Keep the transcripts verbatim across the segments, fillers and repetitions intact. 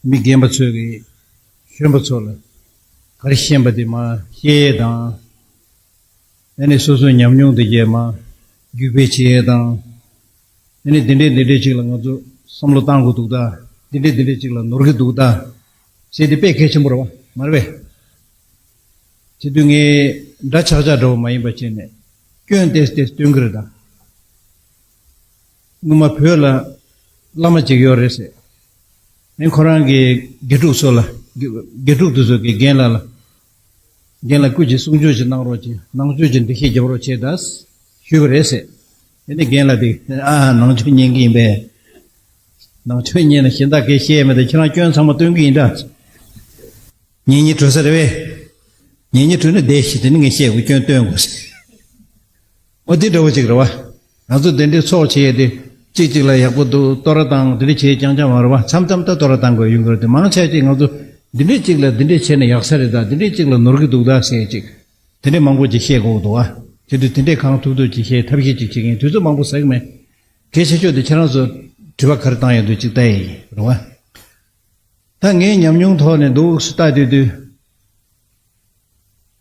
མི་རྒན་པ་ཚོས་ཀྱིས་གཞོན་པ་ཚོ་ལ་ག་རེ་ཤེས་པ་དེ་མར་བཤད་ཡས་དང་། ཨ་ནི་སོ་སོའི་ཉམས་མྱོང་དེ་གས་མར་བརྒྱུད་སྤེལ་བྱེད་ཡས་དང་། ཨ་ནི་འདི་འདྲས་འདི་འདྲས་ཅིག་ལ་ང་ཚོ་བསམ་བློ་བཏང་དགོས་འདུག་ད། འདི་འདྲས་འདི་འདྲས་ཅིག་ལ་ནོར་གྱི་འདུག་ད་ཟེར་དེ་དཔེ་གལ་ཆེན་པོ་རེད་བ། མ་རེད་པས། བྱེད་དུས་ངས་འདྲ་ཆགས་ཆགས་འདྲ་བོ་མ་ཡིན་པ་བྱས་ནས་སྐྱོན་ཏོག་ཙམ་སྟོན་གྱི་རེད་ད། སྔོན་མ་བོད་ལ་བླ་མ་ཅིག་ཡོད་རེད་ཟེར། ཨེ་ཁོ་རང་གི་དགེ་ཕྲུག་ཚོ་ལ། དགེ་དགེ་ཕྲུག་དེ་ཚོ་གིས་རྒན་ལགས་ལ། རྒན་ལགས་སྐུ་མཁྱེན་གསུང་ཆོས་ཅིག་གནང་རོགས་གྱིས། ནང་ཆོས་ཀྱི་འགྲེལ་བཤད་རྒྱབ་རོགས་བྱེད་ད་ཞུས་པ་རེད་ཟེར། དེ་ནས་རྒན་ལགས་དེ་ཨ་ནང་ཆོས་ཉན་གྱི་ཡིན་པས། ནང་ཆོས་ཉན་ན་གཞན་དག་གིས་བཤད་མེད་དེ་ཁྱེད་རང་སྐྱོན་ཚང་མ་སྟོན་གྱི་ཡིན་ད། ཉན་ཉན་གྲོལ་ས་རེད་པས། ཉན་ཉན་གྲོལ་ན་བསྡད་ཤིག་དེ་ནི་ངས་བཤད་དགོས། སྐྱོན་སྟོན་དགོས་ཟེར། འོ་དེ་འདྲ་བོ་ཅིག་རེད་བ། ང་ཚོ་དེ་འདྲའི་ཚོགས་བྱས་ཏེ་གཅིག་གཅིག་ལ་ཡག་པོ་འདུག་བསྟོད་ར་བཏང་དེ་འདྲ་བྱས་རྐྱང་རྐྱང་མ་རེད་བ། མཚམས་མཚམས་ད་བསྟོད་ར་བཏང་དགོས་ཡོང་གི་རེད་དེ། མང་ཆེ་ཅིག་ང་ཚོ་འདི་འདྲའི་གཅིག་ལ་འདི་འདྲས་བྱས་ན་ཡག་ས་རེད་ད། འདི་འདྲའི་གཅིག་ལ་ནོར་གི་འདུག་ད་ཟེར་ཅིག་དེ་འདྲས་མང་པོ་ཅིག་བཤད་དགོས་འདུག་བ། དེ་དུས་དེ་འདྲས་གང་ཐུབ་ཐུབ་ཅིག་བཤད་ཐབས་ཤེས་ཅིག་བྱེད་མཁན་དུས་ཚོད་མང་པོ་ཟ་གི་མེད། གལ་ཆེ་ཤོས་དེ་ཁྱེད་རང་ཚོ་དྲི་བ་ག་རེ་བཏང་ཡོད་འདུག་ཅིག་ལྟ་ཡི་རེད་བ། ད་ངའི་ཉམས་མྱོང་ཐོག་ནས་འདུག་སེ་ལྟ་དུས་དུས།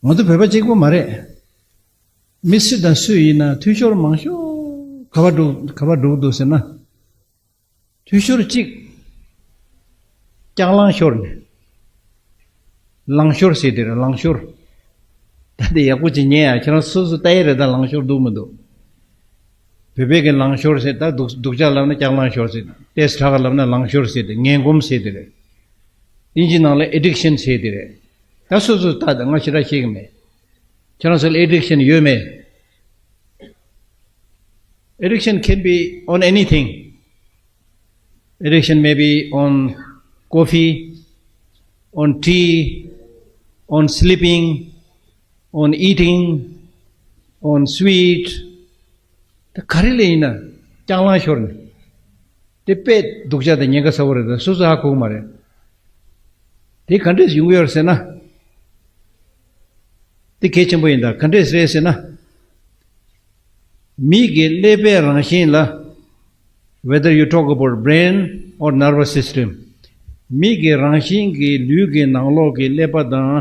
ང་ཚོ་བོད་པ་གཅིག་པོ་མ་རེད། མི་སུ་དང་སུ་ཡིན་ན་འཐུས་ཤོར་མང་ཤོས་ག་པར་འགྲོ་ག་པར་འགྲོ་གི་འདུག་ཟེར་ན། འཐུས་ཤོར་གཅིག་ལྕགས་ལང་ཤོར་ནས། ལང་ཤོར་ཟེར་དེ་རེད། ལང་ཤོར། ད་དེ་ཡག་པོ་ཅིག་ཉན་ཡ། ཁྱེད་རང་སོ་སོ་ལྟ་ཡི་རེད་ད། ལང་ཤོར་འདུག་མི་འདུག་བོད་པའི་གི་ལང་ཤོར་ཟེར་ད་སྡུག་སྡུག་ཅག་ལབ་ན་ལྕགས་ལང་ཤོར་ཟེར། ཏོག་ཙམ་དྲག་ག་ལབ་ན་ལང་ཤོར་ཟེར་དེ། ངན་གོམས་ཟེར་དེ་རེད། ཨིན་ཇི་ནང་ལ་ཨེ་ཌིག་ཤན་ཟེར་དེ་རེད། ད་སོ་སོ་ལྟ་ད། ང་ཞེ་དྲག་ཤེས་གི་མེད། ཁྱེད་རང་ཚོ་ལ་ཨེ་ཌིག་ཤན་ཡོད་མེད། Addiction can be on anything. Addiction may be on coffee, on tea, on sleeping, on eating, on sweet. ད་ག་རེ་ལ་ཡིན་ན་ལྕགས་ལང་ཤོར་ནས། དེ་དཔེ་སྡུག་ཅག་དང་ཉེན་ཁ་ཚ་བོ་རེད། ད་སོ་སོ་ཧ་གོ་གི་མ་རེད། དེ་ག་འདྲས་ཡོང་གི་ཡོད་རེད་ཟེར་ན། དེ་གལ་ཆེན་པོ་ཡིན། ད་ག་འདྲས་རེད་ཟེར་ན། མི་གི་ཀླད་པའི་རང་བཞིན་ལ། Whether you talk about brain or nervous system, མི་གི་རང་བཞིན་གྱི་ལུས་ཀྱི་ནང་ལོགས་ཀྱི་ཀླད་པ་དང་།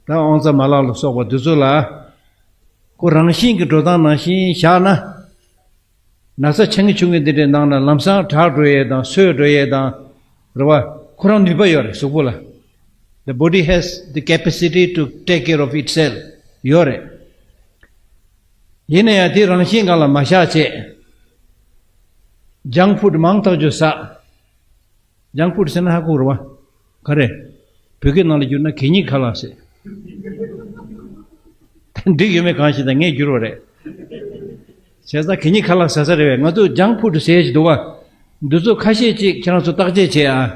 ད་དབང་རྩ་མ་ལག་ལ་སོགས་པ་དེ་ཚོ་ལ། ཁོ་རང་བཞིན་གྱི་འགྲོ་སྟངས་ནང་བཞིན་བཞག་ན། ན་ཚ་ཆེ་ངེས་ཆུང་ངེས་འདི་འདྲའི་ནང་ན་ལམ་སང་དྲག་འགྲོ་ཡས་དང་སོས་འགྲོ་ཡས་དང་། རེད་བ། ཁོ་རང་ནུས་པ་ཡོད་རེད་གཟུགས་པོ་ལ། The body has the capacity to take care of itself. ཡོད་རེད། ཡིན་ན་ཡང་དེ་རང་བཞིན་སྒང་ལ་མ་བཞག་བྱས། ཇང་ཕུཌ་མང་ཐག་ཆོད་ཟ། ཇང་ཕུཌ་ཟེར་ན་ཧ་གོ་རེད་བ། ག་རེ། བོད་སྐད་ནང་ལ་བསྒྱུར་ན་གད་སྙིགས་ཁ་ལག་ཟེར། ད་འགྲིག་ཡོད་མེད་གང་ཤེས། ད་ངས་བསྒྱུར་བ་རེད། བྱས་ཙང་གད་སྙིགས་ཁ་ལག་ཟ་ས་རེད་བས། ང་ཚོ་ཇང་ཕུཌ་ཟེར་ཞིག་འདུག་བ། འདི་ཚོ་ཁ་ཤས་ཅིག་ཁྱེད་རང་ཚོ་བརྟག་དཔྱད་བྱེད་ཨ།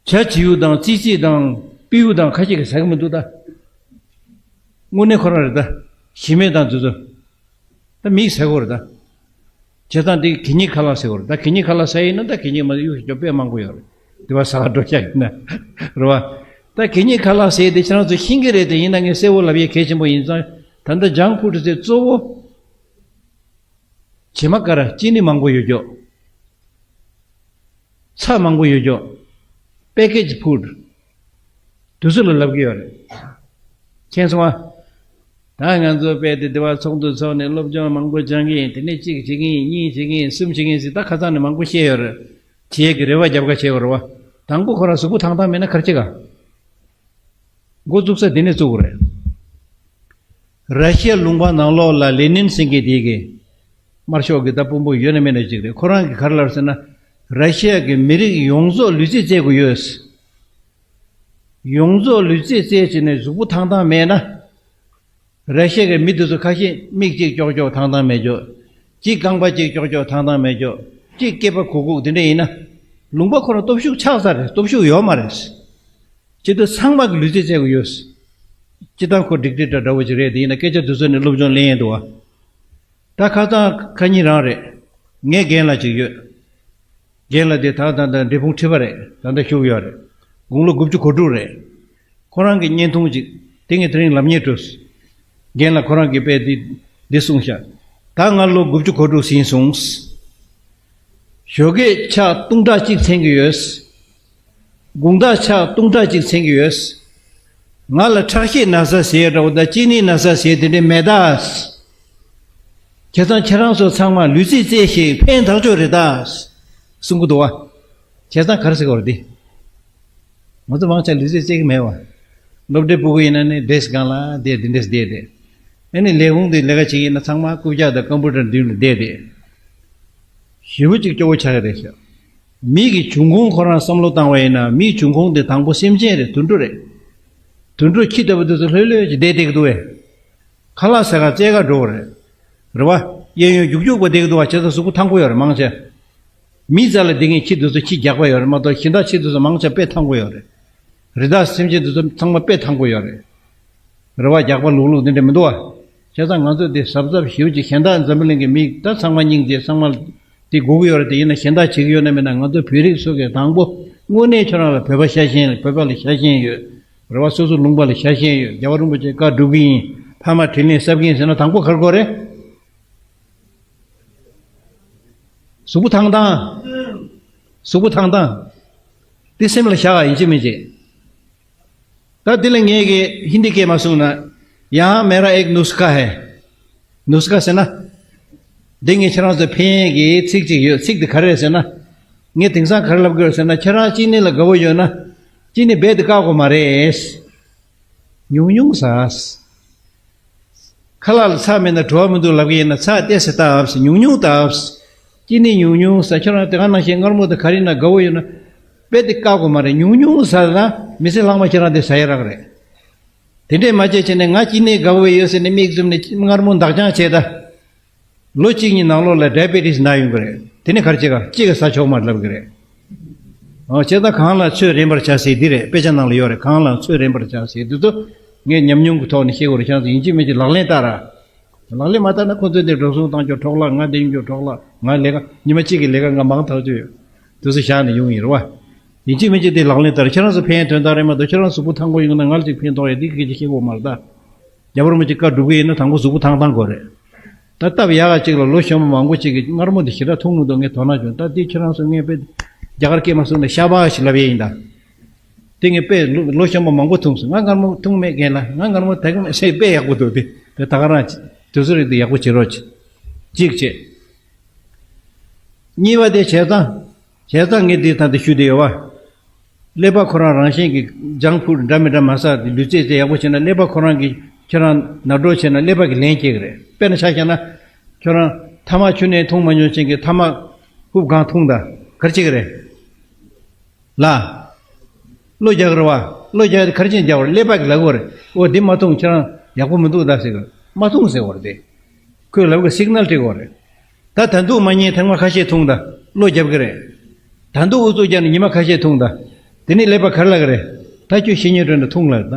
ཇ་བྱིའུ་དང་ཙི་ཙི་དང་སྤྲེའུ་དང་ཁ་ཤས་ཀྱིས་ཟ་གི་མི་འདུག་ད། དངོས་གནས་ཁོ་རང་རེད་ད། ཞི་མི་དང་དེ་ཚོ། ད་མིས་ཟ་གི་རེད་ད། བྱས་ཙང་འདི་གད་སྙིགས་ཁ་ལག་ཟེར་གི་རེད་ད། གད་སྙིགས་ཁ་ལག་ཟ་ཡིན་ན་ད་གད་སྙིགས་མ་གཡུག་ཞིག་ཅོ་དཔེ་མང་པོ་ཡོད་རེད། དེ་བ་ཟ་ག་འགྲོ་ཤག་ཡིན་ན། རེད་བ། ད་གད་སྙིགས་ཁ་ལག་ཟེར་དེ་ཁྱེད་རང་ཚོ་ཤེས་ཀྱི་རེད་དེ། ཡིན་ན་ངས་གསལ་བོ་ལབ་ཡས་གལ་ཆེན་པོ་ཡིན་ཙང་། ད་ལྟ་ཇང་ཕུཌ་ཟེར་གཙོ་བོ། བྱེ་མ་ཀ་ར་ཅི་ནི་མང་པོ་ཡོད་ཀྱོག་ཚྭ་མང་པོ་ཡོད་ཀྱོག་པེ་ཀེ་ཇི་ཕུཌ། དུས་ཚོད་ལ་ལབ་ཀྱི་ཡོད་རེད། མཁྱེན་སོང་ཨ། ད་ང་ཚོ་དཔེ་དེ་དེ་བ་ཚོགས་འདུ་ཚོགས་ནས་སློབ་སྦྱོང་མང་པོ་སྦྱང་གི་ཡིན། དེ་ནས་གཅིག་བྱེད་ཀྱི་ཡིན། གཉིས་བྱེད་ཀྱི་ཡིན། གསུམ་བྱེད་ཀྱི་ཡིན་ཟེར། ད་ཁ་སང་ནས་མང་པོ་བཤད་ཡོད་རེད། བྱེད་ཀྱི་རེ་བ་རྒྱབ་ཁ་བྱེད་ཡོད་རེད་བ། དང་པོ་ཁོ་རང་གཟུགས་པོ་ཐང་ཐང་མེད་ན་ག་རེ་བྱེད་ག་འགོ་བཙུགས་ས་དེ་ནས་བཙུགས་དགོས་རེད། ར་ཤི་ཡ་ལུང་པ་ནང་ལོགས་ལ་ལེ་ནིན་ཟེར་མཁན་དེ་གི་དམར་ཤོག་གི་ད་དཔོན་པོ་ཡོད་ན་མེད་ན་ཅིག་རེད། ཁོ་རང་གིས་ག་རེ་ལབ་ཟེར་ན། ར་ཤི་ཡ་གི་མི་རིགས་ཡོངས་རྫོགས་ལུས་རྩལ་རྩེད་དགོས་ཡོད། ཡོངས་རྫོགས་ལུས་རྩལ་རྩེད་བྱས་ནས་གཟུགས་པོ་ཐང་ཐང་མེད་ན། ར་ཤི་ཡ་གི་མི་དེ་ཚོ་ཁ་ཤས་མིག་གཅིག་ཀྱོག་ཀྱོག་ཐང་ཐང་མེད་ཀྱོག་གཅིག་རྐང་པ་གཅིག་ཀྱོག་ཀྱོག་ཐང་ཐང་མེད་ཀྱོག་གཅིག་སྐེད་པ་གུག་གུག་དེ་འདྲ་ཡིན་ན། ལུང་པ་ཁོ་རང་སྟོབས་ཤུགས་ཆག་ས་རེད། སྟོབས་ཤུགས་ཡོད་མ་རེད། སྤྱི་དོན་ཚང་མ་གི་ལུས་རྩལ་རྩེད་དགོས་ཡོད། སྤྱི་བཏང་ཁོ་འགྲིག་འགྲིག་འདྲ་འདྲ་བོ་ཅིག་རེད། དེ་ཡིན་ན་སྐད་ཆ་དེ་ཚོ་ནི་སློབ་སྦྱོང་ལེན་ཡས་འདུག་བ། ད་ཁ་སང་ཁ་ཉིན་རང་རེད། ངའི་རྒན་ལགས་ཅིག་ཡོད། རྒན་ལགས་དེ་ད་ད་ད་འབྲས་སྤུངས་ཁྲི་པ་རེད། ད་ད་བཞུགས་ཡོད་རེད། དགུང་ལོ་དགུ་བཅུ་གོ་དྲུག་རེད། ཁོ་རང་གི་བརྙན་ཐུང་ཅིག་དེ་ངས་དེ་རིང་ལབ་སྙིང་བྲོས། རྒན་ལགས་ཁོ་རང་གིས་དཔེ་འདི་འདི་གསུངས་ཤག་ད་ང་ལོ་དགུ་བཅུ་གོ་དྲུག་ཟིན་སོང་། ཞོགས་ཀས་ཕྱག་དུང་ཕྲག་གཅིག་འཚེང་གི་ཡོད། དགུང་ཐག་ཆག་སྟོང་ཕྲག་གཅིག་འཚོལ་གྱི་ཡོད། ང་ལ་ཁྲག་ཤེད་ན་ཚ་ཟེར་འདྲ་བོ་དང་གཅིན་སྙི་ན་ཚ་ཟེར་དེ་འདྲ་མེད་ད། བྱས་ཙང་ཁྱེད་རང་ཚོ་ཚང་མ་ལུས་རྩལ་རྩེ་ཞིག་ཕན་ཐོགས་ཆོག་རེད་ད། གསུང་གི་འདུག་བ། བྱས་ཙང་ག་རེ་ཟེར་གི་རེད་དེ། ང་ཚོ་མང་ཆེ་ལུས་རྩལ་རྩེ་གི་མེད་བ། སློབ་གྲྭའི་སྤུ་གུ་ཡིན་ན་ནི་ཌེ་སི་ཀི་སྒང་ལ་བསྡད་དེ་འདྲས་བསྡད་དེ། ཨ་ནི་ལས་ཁུངས་དེ་ལས་ཀ་བྱེད་ཀྱི་ཡིན་ན་ཚང་མ་རྐུབ་བཀྱག་དང་ཀམ་པུ་ཊར་མདུན་ལ་བསྡད་དེ། ཞེ་པོ་ཅིག་སྐྱོ་བོ་ཆགས་ཀྱི་རེད་ཤག་མི་གི་འབྱུང་ཁུངས་ཁོ་རང་བསམ་བློ་བཏང་བ་ཡིན་ན་མིའི་འབྱུང་ཁུངས་དེ་དང་པོ་སེམས་ཅན་རེད། དུད་འགྲོ་རེད། དུད་འགྲོ་ཁྱི་ལྟ་བུ་དེ་ཚོ་ལྷོད་ལྷོད་ཅིག་བསྡད་བསྡད་ཀྱི་འདུག་བས། ཁ་ལག་ཟ་ག་རྩེད་ག་འགྲོ་གི་རེད། རེད་བ། གཡས་གཡོན་རྒྱུག་རྒྱུག་པ་བསྡད་ཀྱི་འདུག་བ། བྱས་ཙང་གཟུགས་པོ་ཐང་པོ་ཡོད་རེད་མང་ཆེ། མིའི་རྩ་ལ་བསྡད་མཁན་ཁྱི་དེ་ཚོ་ཁྱི་རྒྱགས་པ་ཡོད་རེད་མ་གཏོགས་གཞན་དག་ཁྱི་དེ་ཚོ་མང་ཆེ་དཔེ་ཐང་པོ་ཡོད་རེད། རི་དྭགས་སེམས་ཅན་དེ་ཚོ་ཚང་མ་དཔེ་ཐང་པོ་ཡོད་རེད། རེད་བ། རྒྱགས་པ་ལུག་ལུག་འདི་འདྲ་མི་འདུག་བ། བྱས་ཙང་ང་ཚོ་འདི་གཟབ་གཟབ་ཞེ་པོ་ཅིག་གཞན་དག་འཛམ་བུ་གླིང་གི་མི་ད་ཚང་མ་སྙིང་རྗེ། ཚང་མ་འདི་དགོས་ཀྱི་ཡོད་རེད། དེ་ཡིན་ན་གཞན་དག་བྱེད་ཀྱི་ཡོད་ན་མེད་ན་ང་ཚོ་བོད་རིགས་ཚོ་གིས་དང་པོ་དངོས་གནས་ཁྱོད་རང་ལ་བོད་པ་ཤ་ཞེན། བོད་པ་ལ་ཤ་ཞེན་ཡོད། རེད་བ། སོ་སོ་ལུང་པ་ལ་ཤ་ཞེན་ཡོད། རྒྱལ་བ་རིན་པོ་ཆེ་བཀའ་སྒྲུབ་ཀྱི་ཡིན། ཕ་མ་དྲིན་ལན་གསབ་ཀྱི་ཡིན་ཟེར་ན་དང་པོ་ག་རེ་དགོས་རེད། གཟུགས་པོ་ཐང་ཐང་། གཟུགས་པོ་ཐང་ཐང་། འདི་སེམས་ལ་བཞག་ཡིན་གཅིག་མིན་གཅིག་ད་འདི་ལ་ངས་ཀྱི་ཧིན་དི་སྐད་མ་གསུངས་ན། यहाँ मेरा एक नुस्खा है। ནུས་ཁ་ཟེར་ན། འདི་ངས་ཁྱེད་རང་ཚོ་ཕན་གྱི་ཚིག་ཅིག་ཡོད། ཚིག་འདི་ག་རེ་རེད་ཟེར་ན། ངས་དེང་སང་ག་རེ་ལབ་དགོས་ཟེར་ན། ཁྱེད་རང་གཅིན་སྙི་ལ་དགའ་བོ་ཡོད་ན། གཅིན་སྙི་རྦད་དེ་བཀག་དགོས་མ་རེད། ཉུང་ཉུང་ཟ། ཁ་ལག་ལ་ཚྭ་མེད་ན་བྲོ་བ་མི་འདུག་ལབ་ཀྱི་ཡིན་ན་ཚྭ་ཏོག་ཙམ་བཏབ། ཉུང་ཉུང་བཏབ། གཅིན་སྙི་ཉུང་ཉུང་ཟ། ཁྱེད་རང་དེ་ག་ནང་བཞིན་མངར་མོ་དང་ག་རེ་ན་དགའ་བོ་ཡོད་ན། རྦད་དེ་བཀག་དགོས་མ་རེད། ཉུང་ཉུང་ཟ་ན་མི་ཚེ་ལྷག་མ་ཁྱེད་རང་དེ་ཟ་ཡ་རག་རེད། དེ་འདྲས་མ་བྱས་བྱས་ནས་ང་གཅིན་སྙི་དགའ་བོ་ཡོད་ཟེར་ནས་མིག་བཙུམ་ནས་མངར་མོ་འདག་ཅང་བྱས་ད། ལོ་གཅིག་གཉིས་ནང་ལོགས་ལ་ཌའི་བེ་ཊིས་ན་ཡོང་གི་རེད། དེ་ནི་ག་རེ་བྱེད་ག་གཅིག་གི་ཟ་ཆོག་མ་རེད་ལབ་གི་རེད། ཨོ་བྱས་ཙང་གང་ལ་ཚོད་རན་པར་བྱ་ཟེར་འདི་རེད། དཔེ་ཆ་ནང་ལ་ཡོད་རེད། གང་ལ་ཚོད་རན་པར་བྱ་ཟེར་འདི་ཚོ་ངས་ཉམས་མྱོང་གི་ཐོག་ནས་བཤད་དགོས་རེད། ཁྱེད་ཚོ་ཡིན་གཅིག་མིན་གཅིག་ལག་ལེན་བསྟར་ར། ལག་ལེན་མ་བསྟར་ན་ཁོ་ཚོས་འདི་འགྲོ་སོང་བཏང་རྒྱུ་འཕྲོ་བརླག་ང་འདི་ཡོང་རྒྱུ་འཕྲོ་བརླག་ང་ལས་ཀ་ཉི་མ་གཅིག་གི་ལས་ཀ་ང་མང་ཐག་ཆོད་ཡོད། དེ་ཚོ་བཞག་ནས་ཡོང་ཡིན་རེད་བ། ཡིན་གཅིག་མིན་གཅིག་དེ་ལག་ལེན་བསྟར། ཁྱེད་རང་ཚོ་ཕན་དོན་དག་རེད་མ་གཏོགས་ཁྱེད་རང་གཟུགས་པོ་ཐང་པོ་ཡོང་ན་ང་ལ་ཅིག་ཕན་ཐོགས་ཡ་འདི་སྐད་ཆ་བཤད་དགོས་མ་རེད་ད། རྒྱལ་བ་རིན་པོ་ཆེ་བཀའ་སྒྲུབ་གི་ཡིན་ན་དང་པོ་གཟུགས་པོ་ཐང་ཐང་དགོས་རེད། ད་སྟབས་ཡག་ག་ཅིག་ལ་ལོ་གཞོན་པ་མང་པོ་ཅིག་གིས་མངར་མོ་འདི་ཞེ་དྲག་འཐུང་གི་འདུག་ངས་དོ་སྣང་བྱུང་། ད་འདི་ཁྱེད་རང་ཚོ་ངས་དཔེ་རྒྱ་གར་སྐད་མ་གསུངས་ན་ཤ་བག་ཞིག་ལབ་ཡས་ཡིན་ད། དེ་ངས་དཔེ་ལོ་ལོ་གཞོན་པ་མང་པོ་འཐུང་སོང་། ང་མངར་མོ་འཐུང་མེད་རྒན་ལགས། ང་མངར་མོ་དེ་ག་མེད་ཟེར་དཔེ་ཡག་པོ་འདུག་དེ་དེ་ད་ག་རང་དུས་ཚོད་རིག་དེ་ཡག་པོ་བྱེད་རོགས་གྱིས། གཅིག་བྱས། གཉིས་པ་དེ་བྱས་ཙང་། བྱས་ཙང་ངས་འདི་ད་འདི་ཞུ་བསྡད་ཡོད་བ། ཀླད་པ་ཁོ་རང་རང་བཞིན་གྱིས་ཇང་ཕུཌ་འདྲ་མི་འདྲ་མ་ཟ། ལུས་རྩལ་དེ་ཡག་པོ་བྱས་ན་ཀླད་པ་ཁོ་རང་གིས་ཁྱོད་རང་ནར་གྲོགས་བྱས་ན་ཀླད་པ་གིས་ལན་སྐྱེལ་གི་རེད། དཔེར་ན་ཆ་བཞག་ན། ཁྱོད་རང་ཐ་མག་ཁྱོན་ནས་འཐུང་མ་མྱོང་ཅན་གྱི་ཐ་མག་ཧུབ་གང་འཐུང་ད་ག་རེ་བྱེད་ཀྱི་རེད། ལ། བློ་རྒྱག་རེད་བ། བློ་རྒྱག་ག་རེ་བྱས་རྒྱག་བར་ཀླད་པ་གིས་ལབ་དགོས་རེད། འོ་འདི་མ་འཐུང་ཁྱེད་རང་ཡག་པོ་མི་འདུག་ད་ཟེར་གི། མ་འཐུང་ཟེར་དགོས་རེད་དེ། ཁོས་ལབ་གི་སིག་ནལ་སྤྲད་དགོས་རེད། ད་ད་དུང་མ་ཉལ་ཐེངས་མ་ཁ་ཤས་འཐུང་ད། བློ་རྒྱབ་གི་རེད། ད་དུང་ཨུ་ཚུགས་རྒྱག་ནས་ཉི་མ་ཁ་ཤས་འཐུང་ད། དེ་ནས་ཀླད་པ་ག་རེ་ལབ་གི་རེད། ད་ཁྱོད་ཤི་ཉལ་འགྲོ་ན་འཐུང་ལབ་ད།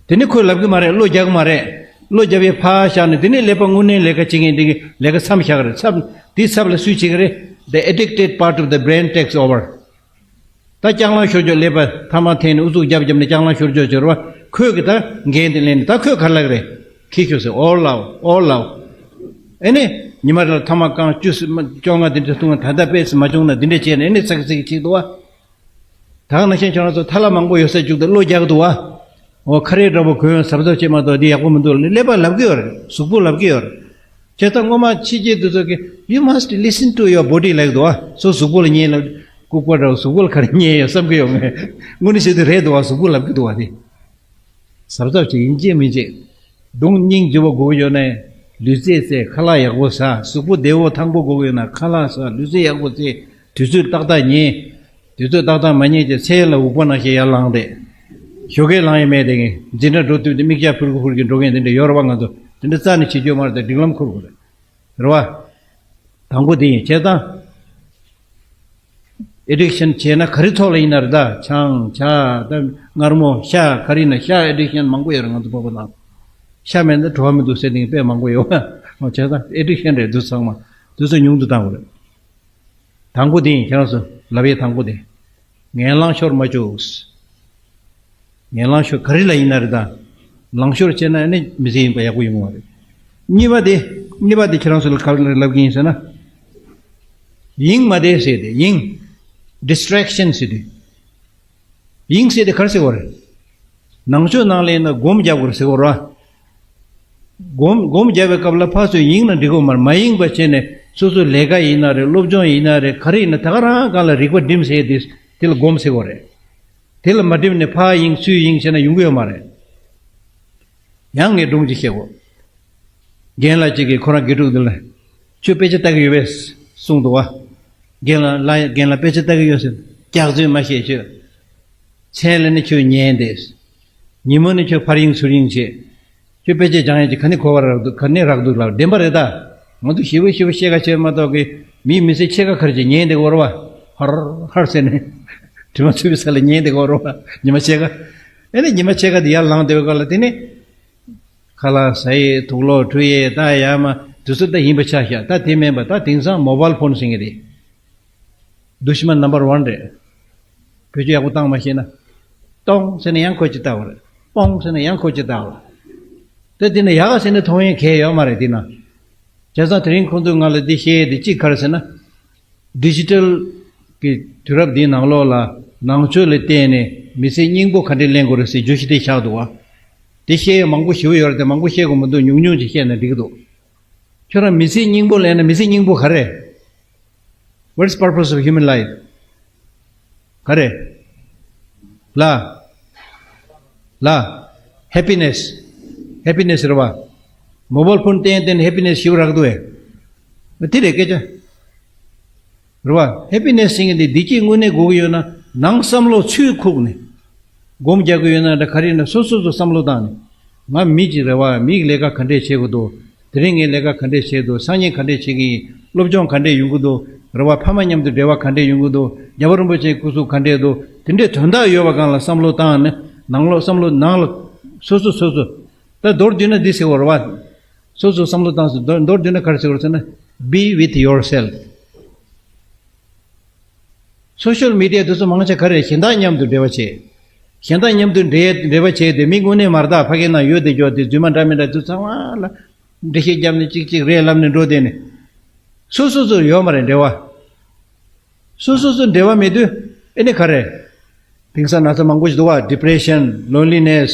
དེ་ནི་ཁོས་ལབ་གི་མ་རེད། བློ་རྒྱག་གི་མ་རེད། བློ་རྒྱབ་ཡས་ཕར་བཞག་ནས་དེ་ནི་ཀླད་པ་དངོས་གནས་ལས་ཀ་བྱེད་མཁན་དེ་གི་ལས་ཀ་མཚམས་བཞག་གི་རེད། མཚམས་དེའི་ཚབ་ལ་སུས་བྱེད་གི་རེད། The addicted part of the brain takes over. ད་ལྕགས་ལམ་ཤོར་ཅོག་ཀླད་པ་ཐ་མག་འཐེན་ནས་ཨུ་ཚུགས་རྒྱབ་རྒྱབ་ནས་ལྕགས་ལམ་ཤོར་ཅོག་ཅོག་རེད་བ། ཁོས་གི་ད་འགན་དེ་ལེན་ནས་ད་ཁོས་ག་རེ་ལབ་གི་རེད། ཁྱི་ཤོག་ཟེར། ཨོ་ལའོ་ཨོ་ལའོ། ཨེ་ནི། ཉི་མ་རེ་ལ་ཐ་མག་རྐང་བཅུ་ཙམ་བཅོ་ལྔ་དེ་འདྲ་འཐུང་བ། ད་ལྟ་དཔེ་ཙམ་མ་བྱུང་ན་འདི་འདྲ་བྱས་ནས་ཨེ་ནི་ཚིག་ཚིག་བྱེད་འདུག་བ། ད་ག་ནང་བཞིན་ཁྱོད་རང་ཚོ་ཐ་ལ་མང་པོ་ཡོད་ས་བཅུག་སྟེ་བློ་རྒྱག་འདུག་བ། འོ་ཁ་རས་འདྲ་པོ་གོན་གཟབ་གཟབ་བྱེད་མ་གཏོགས་འདི་ཡག་པོ་མི་འདུག་ཀླད་པ་ལབ་ཀྱི་ཡོད་རེད། གཟུགས་པོ་ལབ་ཀྱི་ཡོད་རེད། བྱས་ཙང་སྔོན་མ་ཕྱི་རྒྱལ་དེ་ཚོ་གིས། You must listen to your body ལབ་ཀྱི་འདུག་བ། སོ་གཟུགས་པོ་ལ་ཉན་ལབ། ལྐུགས་པ་འདྲ་བོ་གཟུགས་པོ་ལ་ག་རེ་ཉན་ཡོད་བསམ་གྱི་ཡོད་ངས། དངོས་གནས་བྱས་དུས་རེད་འདུག་བ། གཟུགས་པོ་ལབ་ཀྱི་འདུག་བ་དེ། གཟབ་གཟབ་བྱེད་ཡིན་གཅིག་མིན་གཅིག་གདོང་སྙིང་རྗེ་བོ་དགོས་ཀྱི་ཡོད་ན། ལུས་རྩལ་རྩེ། ཁ་ལག་ཡག་པོ་ཟ། གཟུགས་པོ་བདེ་བོ་ཐང་པོ་དགོས་ཀྱི་ཡོད་ན་ཁ་ལག་ཟ། ལུས་རྩལ་ཡག་པོ་རྩེ། དུས་ཚོད་ཏག་ཏག་ཉལ། དུས་ཚོད་ཏག་ཏག་མ་ཉལ་ཅེ་ཚེ་ལ་འུག་པ་ནང་བཞིན་ཡར་ལངས་ཏེ། ཞོགས་ཀས་ལངས་ཡས་མེད་དེ། ངས་འཛིན་གྲྭ་འགྲོ་དུས་དེ་མིག་ཆག་ཕུར་གུ་ཕུར་གྱི་འགྲོ་མཁན་དེ་འདྲ་ཡོད་རེད་བ། ང་ཚོ་དེ་འདྲ་རྩ་ནས་བྱེད་རྒྱུ་མ་རེད་དེ། སྒྲིག་ལམ་འཁུར་དགོས་རེད། རེད་བ། དང་པོ་དེ་ཡིན། བྱས་ཙང་། ཨེ་ཌིག་ཤན་བྱས་ན་ག་རེ་ཐོག་ལ་ཡིན་ན་རེད་ད། ཆང་། ཇ། ད་མངར་མོ། ཤ། ག་རེ་ཡིན་ན་ཤ་ཨེ་ཌིག་ཤན་མང་པོ་ཡོད་རེད། ང་ཚོ་བོད་པ་ནང་། ཤ་མེད་ན་བྲོ་བ་མི་འདུག་ཟེར་མཁན་དཔེ་མང་པོ་ཡོད། བྱས་ཙང་ཨེ་ཌིག་ཤན་རེད་འདུག་ཚང་མ། དེ་ཚོ་ཉུང་དུ་བཏང་དགོས་རེད། དང་པོ་དེ་ཡིན། ཁྱེད་རང་ཚོ་ལབ་ཡས་དང་པོ་དེ། ངན་ལང་ཤོར་མ་བཅུག་ངན་ལང་ཤོར་ག་རེ་ལ་ཡིན་ན་རེད་ད། ལང་ཤོར་བྱས་ན་ནི་མི་ཚེ་ཡིན་པ་ཡག་པོ་ཡོང་བ་རེད། གཉིས་པ་དེ། གཉིས་པ་དེ་ཁྱེད་རང་ཚོ་ལ་ག་རེ་ལབ་ཀྱི་ཡིན་ཟེར་ན། ཡིང་མ་བསྡད་ཟེར་ཏེ་ཡིང་། Distraction ཟེར་དུས། དབྱིངས་ཟེར་དེ་ག་རེ་ཟེར་བ་རེད། ནང་ཆོས་ནང་ལ་ཡིན་ན་སྒོམ་རྒྱག་དགོས་རེད་ཟེར་བ་རེད། སྒོམ་སྒོམ་རྒྱག་པའི་སྐབས་ལ་ཕར་ཚུར་དབྱིངས་ན་འགྲིག་གི་མ་རེད། མ་དབྱིངས་པ་བྱས་ནས་སོ་སོའི་ལས་ཀ་ཡིན་ན་རེད། སློབ་སྦྱོང་ཡིན་ན་རེད། ག་རེ་ཡིན་ན་ད་ག་རང་སྒང་ལ་རིག་པ་སྒྲིམ་ཟེར་དེ་དེ་ལ་སྒོམ་ཟེར་བ་རེད། དེ་ལ་མ་སྒྲིམ་ནས་ཕར་དབྱིངས་ཚུར་དབྱིངས་བྱས་ན་ཡོང་གི་ཡོད་མ་རེད། ཡང་ངས་སྒྲུང་ཅིག་བཤད་གོ། རྒན་ལགས་གཅིག་གིས་ཁོ་རང་དགེ་ཕྲུག་འདི་ལ། ཁྱོད་དཔེ་ཆ་ལྟ་གི་ཡོད་པས་གསུངས་འདུག་བ། རྒན་ལགས་ལ་རྒན་ལགས་དཔེ་ཆ་ལྟ་གི་ཡོད་ཟེར། སྐྱག་རྫུན་མ་བཤད་ཁྱོད། མཚན་ལ་ནི་ཁྱོད་ཉན་བསྡད། ཉིན་མོ་ནི་ཁྱོད་ཕར་དབྱིངས་ཚུར་དབྱིངས་བྱེད། ཁྱོད་དཔེ་ཆ་སྦྱང་ཡས་ཀྱི་ག་ནས་གོ་བ་རག་འདུག་ག་ནས་རག་འདུག་ལབ། བདེན་པ་རེད་ད། ང་ཚོ་ཞེ་པོ་ཞེ་པོ་བཤད་ཁ་བྱས་མ་གཏོགས་ཀི་མིའི་མི་ཚེ་ཕྱེད་ཀ་ཁར་གྱི་ཉན་བསྡད་གོ་ར་བ། ཧར་ཧར་ཟེར་ནས། དྲི་མ་ཚུད་པའི་ས་ལ་ཉན་བསྡད་གོ་ར་བ། ཉི་མ་ཕྱེད་ཀ་ཨེ་ནི་ཉི་མ་ཕྱེད་ཀ་དེ་ཡར་ལངས་བསྡད་པའི་སྐབས་ལ་དེ་ནི། ཁ་ལག་ཟ་ཡས། དུག་ལོག་འཁྲུ་ཡས། ད་ཡར་མར་དུས་ཚོད་ད་ཡིན་པ་ཆགས་ཤག་ད་དེ་མིན་པ་ད་དེང་སང་མོ་བཱལ་ཕོན་ཟེར་མཁན་དེ། Dushman number one རེད། བེད་སྤྱོད་ཡག་པོ་བཏང་མ་ཤེས་ན། ཏོང་ཟེར་ནས་ཡང་ཁོ་གཅིག་ལྟ་བ་རེད། པོང་ཟེར་ནས་ཡང་ཁོ་གཅིག་ལྟ་བ་རེད། ད་དེ་ནི་ཡག་ཟེར་ནས་མཐོང་ཡས་གང་ཡང་ཡོད་མ་རེད་དེ་ན། བྱས་ཙང་དེ་རིང་ཁོང་ཚོས་ང་ལ་འདི་བཤད་ཡས་དེ་གཅིག་ག་རེ་ཟེར་ན། ཌི་ཇི་ཊལ་གྱི་དུས་རབས་འདིའི་ནང་ལོགས་ལ་ནང་ཆོས་ལ་བརྟེན་ནས་མི་ཚེ་སྙིང་པོ་ག་འདྲས་ལེན་དགོས་རེད་ཟེར་བརྗོད་གཞི་དེ་བཞག་འདུག་བ། དེ་བཤད་ཡས་མང་པོ་ཞེ་པོ་ཡོད་རེད་དེ། མང་པོ་བཤད་དགོས་མི་འདུག་ཉུང་ཉུང་ཅིག་བཤད་ན་འགྲིག་གི་འདུག་ཁྱོད་རང་མི་ཚེ་སྙིང་པོ་ལེན་ན་མི་ཚེ་སྙིང་པོ་ག་རེ། What's purpose of human life? ག་རེ། ལ། ལ། ཧེ་པི་ནེ་སི། ཧེ་པི་ནེ་སི་རེད་བ། མོ་བཱལ་ཕོན་བསྟན་བསྟན་ཧེ་པི་ནེ་སི་ཞིག་རག་འདུག་ཨེ། དེ་རེད་སྐད་ཆ། རེད་བ། ཧེ་པི་ནེ་སི་ཟེར་མཁན་དེ་བདེ་སྐྱིད་དངོས་གནས་དགོས་ཀྱི་ཡོད་ན་ནང་བསམ་བློ་ཚུར་ཁུག་ནས། སྒོམ་རྒྱག་གི་ཡོད་ན་འདྲ་ག་རེ་ཡིན་ན་སོ་སོ་སོ་བསམ་བློ་བཏང་ནས། ང་མི་གཅིག་རེད་བ། མིའི་ལས་ཀ་ག་འདྲས་བྱེད་དགོས་འདུག་དེ་རིང་ངས་ལས་ཀ་ག་འདྲས་བྱེད་འདུག་སང་ཉིན་ག་འདྲས་བྱེད་ཀྱི་ཡིན། སློབ་སྦྱོང་ག་འདྲས་ཡོང་གི་འདུག་རེད་བ། ཕ་མ་མཉམ་དུ་འབྲེལ་བ་ག་འདྲས་ཡོང་གི་འདུག་རྒྱལ་བ་རིན་པོ་ཆེའི་སྐུ་གཟུགས་ག་འདྲས་འདུག་དེ་འདྲས་དོན་དག་ཡོད་པ་སྒང་ལ་བསམ་བློ་བཏང་ནས་ནང་ལོགས་བསམ་བློ་ནང་ལ། སོ་སོ་སོ་སོ། ད་མདོར་བསྡུས་ན་འདི་ཟེར་བ་རེད་བ། སོ་སོ་བསམ་བློ་བཏང་ཟེར། མདོར་མདོར་བསྡུས་ན་ག་རེ་ཟེར་བ་རེད་ཟེར་ན། Be with yourself. སོ་ཤལ་མི་ཌི་ཡ་དེ་ཚོ་མང་ཆེ་ག་རེ་རེད། གཞན་དག་མཉམ་དུ་འབྲེལ་བ་བྱེད། གཞན་དག་མཉམ་དུ་འབྲེལ་འབྲེལ་བ་བྱས་ཏེ་མི་དངོས་གནས་མ་རེད་ད། ཕ་གི་ན་ཡོད་དེ་འཇོག་དེ་རྫུན་མ་འདྲ་མི་འདྲ་དེ་ཚང་མ་ལ་འགྲེལ་བཤད་བརྒྱབ་ནས་གཅིག་གཅིག་རེད་ལབ་ནས་འགྲོ་བསྡད་ནས། སོ་སོ་སོ་ཡོད་མ་རེད་འབྲེལ་བ། སོ་སོ་སོ་འབྲེལ་བ་མེད་དུས་ཨེ་ནི་ག་རེ། དེང་སང་ན་ཚ་མང་པོ་ཞིག་འདུག་བ། Depression, loneliness,